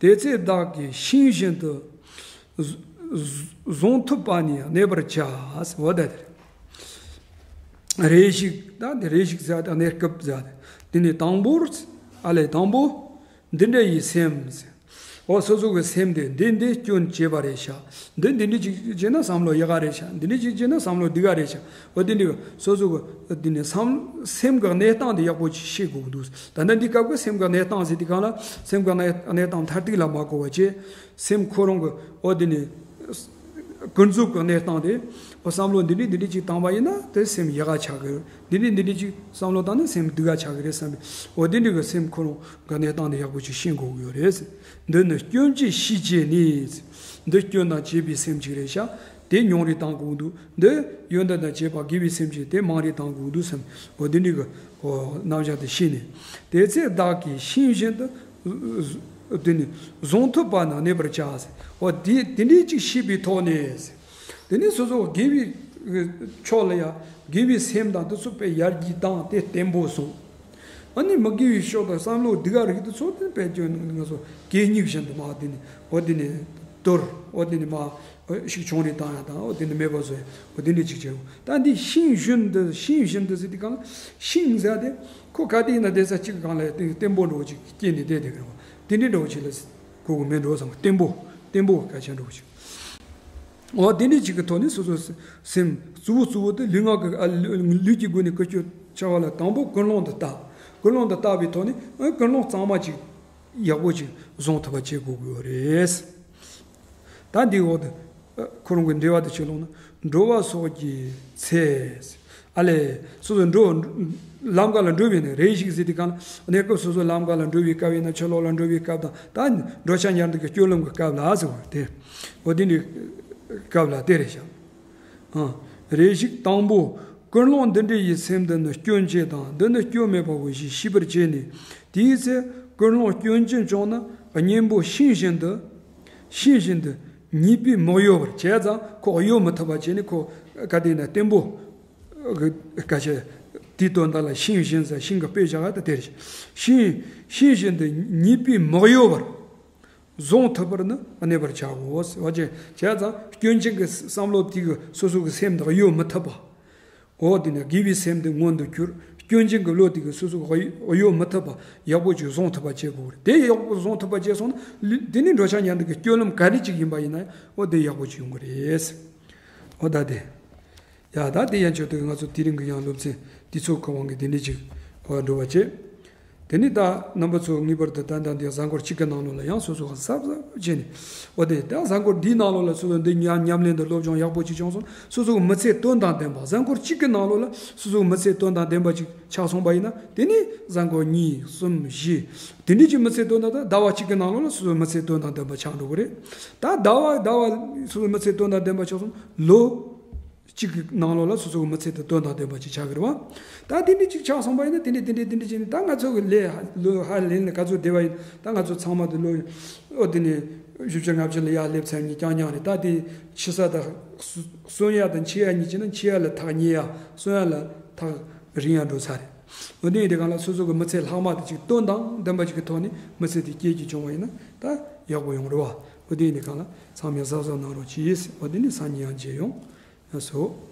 དེ་ཚེ་བདག་གིས་ཤིང་བཞིན་དུ་བཟུང་ཐུབ་པ་ནི་གནས་པར་བྱ། འོ་ད་དེ་རེད། རེ་ཞིག་ད་འདི་རེ་ཞིག་ཟེར་ད་གནས་སྐབས་ཟེར། དེ་ནས་དང་པོར་ཨ་ལས་དང་པོ། འདི་འདྲ་ཡི་སེམས། འོ་སོ་སོ་གི་སེམས་དེ་འདི་འདི་སྐྱོན་བྱས་པ་རེད་ཤག། འདི་འདི་འདྲ་ཅིག་བྱས་ན་བསམ་བློ་ཡག་ག་རེད་ཤག། འདི་འདྲ་ཅིག་བྱས་ན་བསམ་བློ་སྡུག་ག་རེད་ཤག། འོ་འདི་འདྲ་སོ་སོ་གི་འདི་ནས་བསམ་སེམས་གི་གནས་སྟངས་དེ་ཡག་པོ་ཅིག་ཤེས་དགོས་ཀྱི་འདུག། ད་ལྟ་འདི་སྐབས་ཀྱི་སེམས་གི་གནས་སྟངས་ཟེར་དུས་གང་ལ་སེམས་གི་གནས་གནས་སྟངས་མཐར་ཐུག་ལ་མ་གོ་བ་བྱས། སེམས་ཁོ་རང་གི་འོ་འདི་ནས་ཀུན་རྫོབ་ཀྱི་གནས་སྟངས་དེ། འོ་བསམ་བློ་འདི་འདྲ་འདི་འདྲ་ཅིག་བཏང་བ་ཡིན་ན་དེ་སེམས་ཡག་ག་ཆགས་ཀྱི་རེད། འདི་འདྲ་འདི་འདྲ་ཅིག་བསམ་བློ་བཏང་ན་སེམས་སྡུག་ག་ཆགས་ཀྱི་རེད་བསམ་པའི་འོ་འདི་འདྲ་གི་སེམས་ཁོ་རང་གི་གནས་སྟངས་དེ་ཡག་པོ་ཅིག་ཤེས་དགོས་ཀྱི་ཡོད་རེད། འདི་ནི་སྐྱོན་ཅན་ཤས་ཆེ་ནས། འདི་སྐྱོན་དང་བཅས་པའི་སེམས་ཅིག་རེད་ཤག། དེ་ཉུང་རུ་བཏང་དགོས་འདུག། འདི་ཡོན་ཏན་དང་བཅས་པ་དགེ་བའི་སེམས་ཅིག་དེ་མང་རུ་བཏང་དགོས་འདུག་བསམ། འོ་འདི་འདྲ་གི་འོ་རྣམ་གཞག་དེ་ཤེས་ནས། དེ་ཚེ་བདག་གིས་ཤིང་བཞིན་དུ། དེ་ནི་བཟུང་ཐུབ་པ་ན་གནས་པར་བྱ། འོ་དེ་དེ་འདྲ་ཅིག་ཤེས་པའི་ཐོག་ནས། དེ་ནས་སོ་སོ་དགེ་བའི་ཕྱོགས་ལ་ཡང་དགེ་བའི་སེམས་དང་དེ་ཚོ་དཔེ་ཡར་རྒྱས་བཏང་དེ་བརྟན་པོ་སོང་། ཨ་ནི་མི་དགེ་བའི་ཕྱོགས་དང་བསམ་བློ་སྡུག་ག་རིགས་དེ་ཚོ་དེ་དཔེ་སྐྱོན་ང་ཚོ་གད་སྙིགས་བཞིན་དུ་མ་དེ་ནས་འོ་དེ་ནས་དོར། འོ་དེ་ནས་མ་ཤིག་ཆུང་རེ་བཏང་ཡ་དང་། འོ་དེ་ནས་མེད་པ་བཟོ་ཡ། འོ་དེ་འདྲ་ཅིག་བྱེད་དགོས། ད་འདི་ཤིང་བཞིན་དུ་ཤིང་བཞིན་དུ་ཟེར་དུས་གང་ལ་ཤིང་ཟེར་དེ་ཁོ་ག་དེ་ཡིན་ན་དེ་ས་གཅིག་གང་ལ་བརྟན་པོ་འདྲ་བོ་ཅིག་སྐྱེས་ནས་བསྡད་དེ་གི་རེད་བ། དེ་འདྲ་འདྲ་བོ་ཅིག་ལ་གོ་གི་མེད་འགྲོ་བསམ་གི། བརྟན་པོ་བརྟན་པོ་གི་སྐད་ཆ་འདྲ་བོ་ཅིག། འོ་དེ་འདྲ་ཅིག་གི་ཐོག་ནས་སོ་སོ་སེམས་གཙོ་བོ་གཙོ་བོ་དེ་ལུས་ངག་གི་ཨ་ལུས་ཀྱི་སྒོ་ནས་ཀུན་སྤྱོད་བྱ་བ་ལ་དང་པོ་ཀུན་སློང་དུ་བལྟ། ཀུན་སློང་དུ་བལྟ་བའི་ཐོག་ནས་ཨ་ཀུན་སློང་གཙང་མ་ཅིག་ཡག་པོ་ཅིག་བཟུང་ཐུབ་པ་བྱེད་དགོས་ཀྱི་ཡོད་རེད། ད་འདིའི་འོག་ཏུ་ཨ་ཁོ་རང་གི་འགྲེལ་པ་དེ་ཕྱིར་ལོག་ན། འགྲོ་བ་སོགས་ཀྱི་ཚེ། ཨ་ལས། སོ་སོ་འགྲོ། ལམ་ཁ་ལ་འགྲོ་བའི་ནི་རེ་ཞིག་ཟེར་དུས་གང་ལ་གནས་སྐབས་སོ་སོ་ལམ་ཁ་ལ་འགྲོ་བའི་སྐབས་ཡིན་ན། ཕྱི་ལོགས་ལ་འགྲོ་བའི་སྐབས་དང་། ད་འགྲོ་འཆག་ཉལ་འདུག་གི་སྤྱོད་ལམ་གྱི་སྐབས་ལ་ཟེར་བ་དེ། འོ་དེ་འདྲའི་སྐབས་ལ་དེ་རེད་ཤག། ཨ། རེ་ཞིག་དང་པོ་ཀུན་སློང་འདི་འདྲ་ཡི་སེམས་འདི་ནི་སྐྱོན་ཅན་དང་། འདི་ནི་སྐྱོན་མེད་པའོ་ཞེས་ཤེས་པར་བྱས་ནས། དེའི་ཚེ་ཀུན་སློང་སྐྱོན་ཅན་བྱུང་ན་གཉེན་པོ་ཤིང་བཞིན་དུ། ཤིང་བཞིན་དུ་ཉེས་པས་མི་གཡོ་བར། བྱས་ཙང་ཁོ་གཡོ་མི་ཐུབ་པ་བྱས་ནས་ཁོ་ག་དེ་ན་བརྟན་པོ། ག་ཆེ། དེའི་དོན་དག་ལ་ཤིང་བཞིན་ཟེར། ཤིང་གི་དཔེ་བཞག་ཡ་ད་དེ་རེད། ཤིང་ཤིང་བཞིན་དུ་ཉེས་པས་མི་གཡོ་བར། བཟུང་ཐུབ་པར་ནི་གནས་པར་བྱའོ་ཟེར་བ་ཅན། བྱས་ཙང་སྐྱོན་ཅན་གྱི་བསམ་བློ་དེ་གིས་སོ་སོ་གི་སེམས་དེ་གཡོ་མི་ཐུབ་པ། འོ་དེ་ནས་དགེ་བའི་སེམས་དེ་མངོན་དུ་གྱུར། སྐྱོན་ཅན་གྱི་བློ་དེ་གིས་སོ་སོ་གི་གཡོ་མི་ཐུབ་པ་ཡག་པོ་ཅིག་བཟུང་ཐུབ་པ་བྱེད་དགོས་རེད། དེ་ཡག་པོ་བཟུང་ཐུབ་པ་བྱས་སོང་ན་དེ་ནི་འགྲོ་འཆག་ཉལ་འདུག་གི་སྤྱོད་ལམ་ག་རེ་ཅིག་ཡིན་པ་ཡིན་ན་ཡང་འོ་དེ་ཡག་པོ་ཅིག་ཡོང་གི་རེད། འོ་ད་དེ། ཡ་ད་དེ་ཡན་ཆོད་དུ་ང་ཚོ་དེ་རིང་གི་ཡང་སློབ་ཚན་དུས་ཚོད་ཁོ་དབང་གིས་དེ་འདྲ་ཅིག་འགྲོ་བ་བྱེད། དེ་ནི་ད་རྣམ་པ་ཚོ་ངེས་པར་དུ་ད་ལྟ་འདི་གཟའ་འཁོར་གཅིག་གི་ནང་ལོགས་ལ་ཡང་སོ་སོ་ག་གཟབ་གཟབ་བྱས་ནས། འོ་དེ་ད་གཟའ་འཁོར་འདིའི་ནང་ལོགས་ལ་སོ་སོ་འདི་ཉམས་ཉམས་ལེན་དང་སློབ་སྦྱོང་ཡག་པོ་ཅིག་བྱུང་སོང་། སོ་སོ་གི་མི་ཚེ་དོན་དང་ལྡན་པ། གཟའ་འཁོར་གཅིག་གི་ནང་ལོགས་ལ་སོ་སོ་གི་མི་ཚེ་དོན་དང་ལྡན་པ་ཅིག་ཆགས་སོང་པ་ཡིན་ན། དེ་ནི་གཟའ་འཁོར་གཉིས་གསུམ་བཞི་དེ་འདྲའི་ཅིག་མི་ཚེ་དོན་དང་ལྡན། ཟླ་བ་གཅིག་གི་ནང་ལོགས་ལ་སོ་སོའི་མི་ཚེ་དོན་དང་ལྡན་པ་ཆགས་འགྲོ་གི་རེད། ད་ཟླ་བ་ཟླ་བ་སོ་སོའི་མི་ཚེ་དོན་དང་ལྡན་པ་ཆགས་སོང་། ལོ་གཅིག་གི་ནང་ལོགས་ལ་སོ་སོའི་མི་ཚེ་དེ་དོན་དང་ལྡན་པ་ཅིག་ཆགས་ཀྱི་རེད་བ། ད་དེ་འདྲ་ཅིག་ཆགས་སོང་པ་ཡིན་ན། དེ་འདྲ་དེ་འདྲ་དེ་འདྲ་བྱས་ནས་ད་ང་ཚོ་གི་ལས་ལོ་ཧ་ལས་ནས་ག་ཚོད་བསྡད་པ་ཡིན། ད་ང་ཚོ་ཚང་མ་དེ་ལོ་ཨོ་དེ་ནས་བཞི་བཅུ་ལྔ་བཅུ་ལ་ཡར་སླེབས་ཚར་ནས་རྐྱང་རྐྱང་རེད། ད་དེ་འཆི་ས་དང་གསོན་ཡ་དང་འཆི་ཡ་གཉིས་བྱས་ན། འཆི་ཡ་ལ་ཐག་ཉེ་ཡ། གསོན་ཡ་ལ་ཐག་རིང་ཡ་འགྲོ་ས་རེད། འོ་དེ་ཡིན་དུས་སྒང་ལ་སོ་སོ་གི་མི་ཚེ་ལྷག་མ་དེ་ཅིག་དོན་དང་ལྡན་པ་ཅིག་གི་ཐོག་ནས་མི་ཚེ་དེ་སྐྱེལ་རྒྱུ་བྱུང་བ་ཡིན་ན་ད་ཡག་པོ་ཡོང་རེད་བ། འོ་དེ་ཡིན་དུས་སྒང་ལ་ཚང་མས་གཟབ་གཟབ་གནང་རོགས་གྱིས། འོ་དེ་ནི་སང་ཉིན་ཡང་མཇལ་ཡོང་། ཡ་སོ།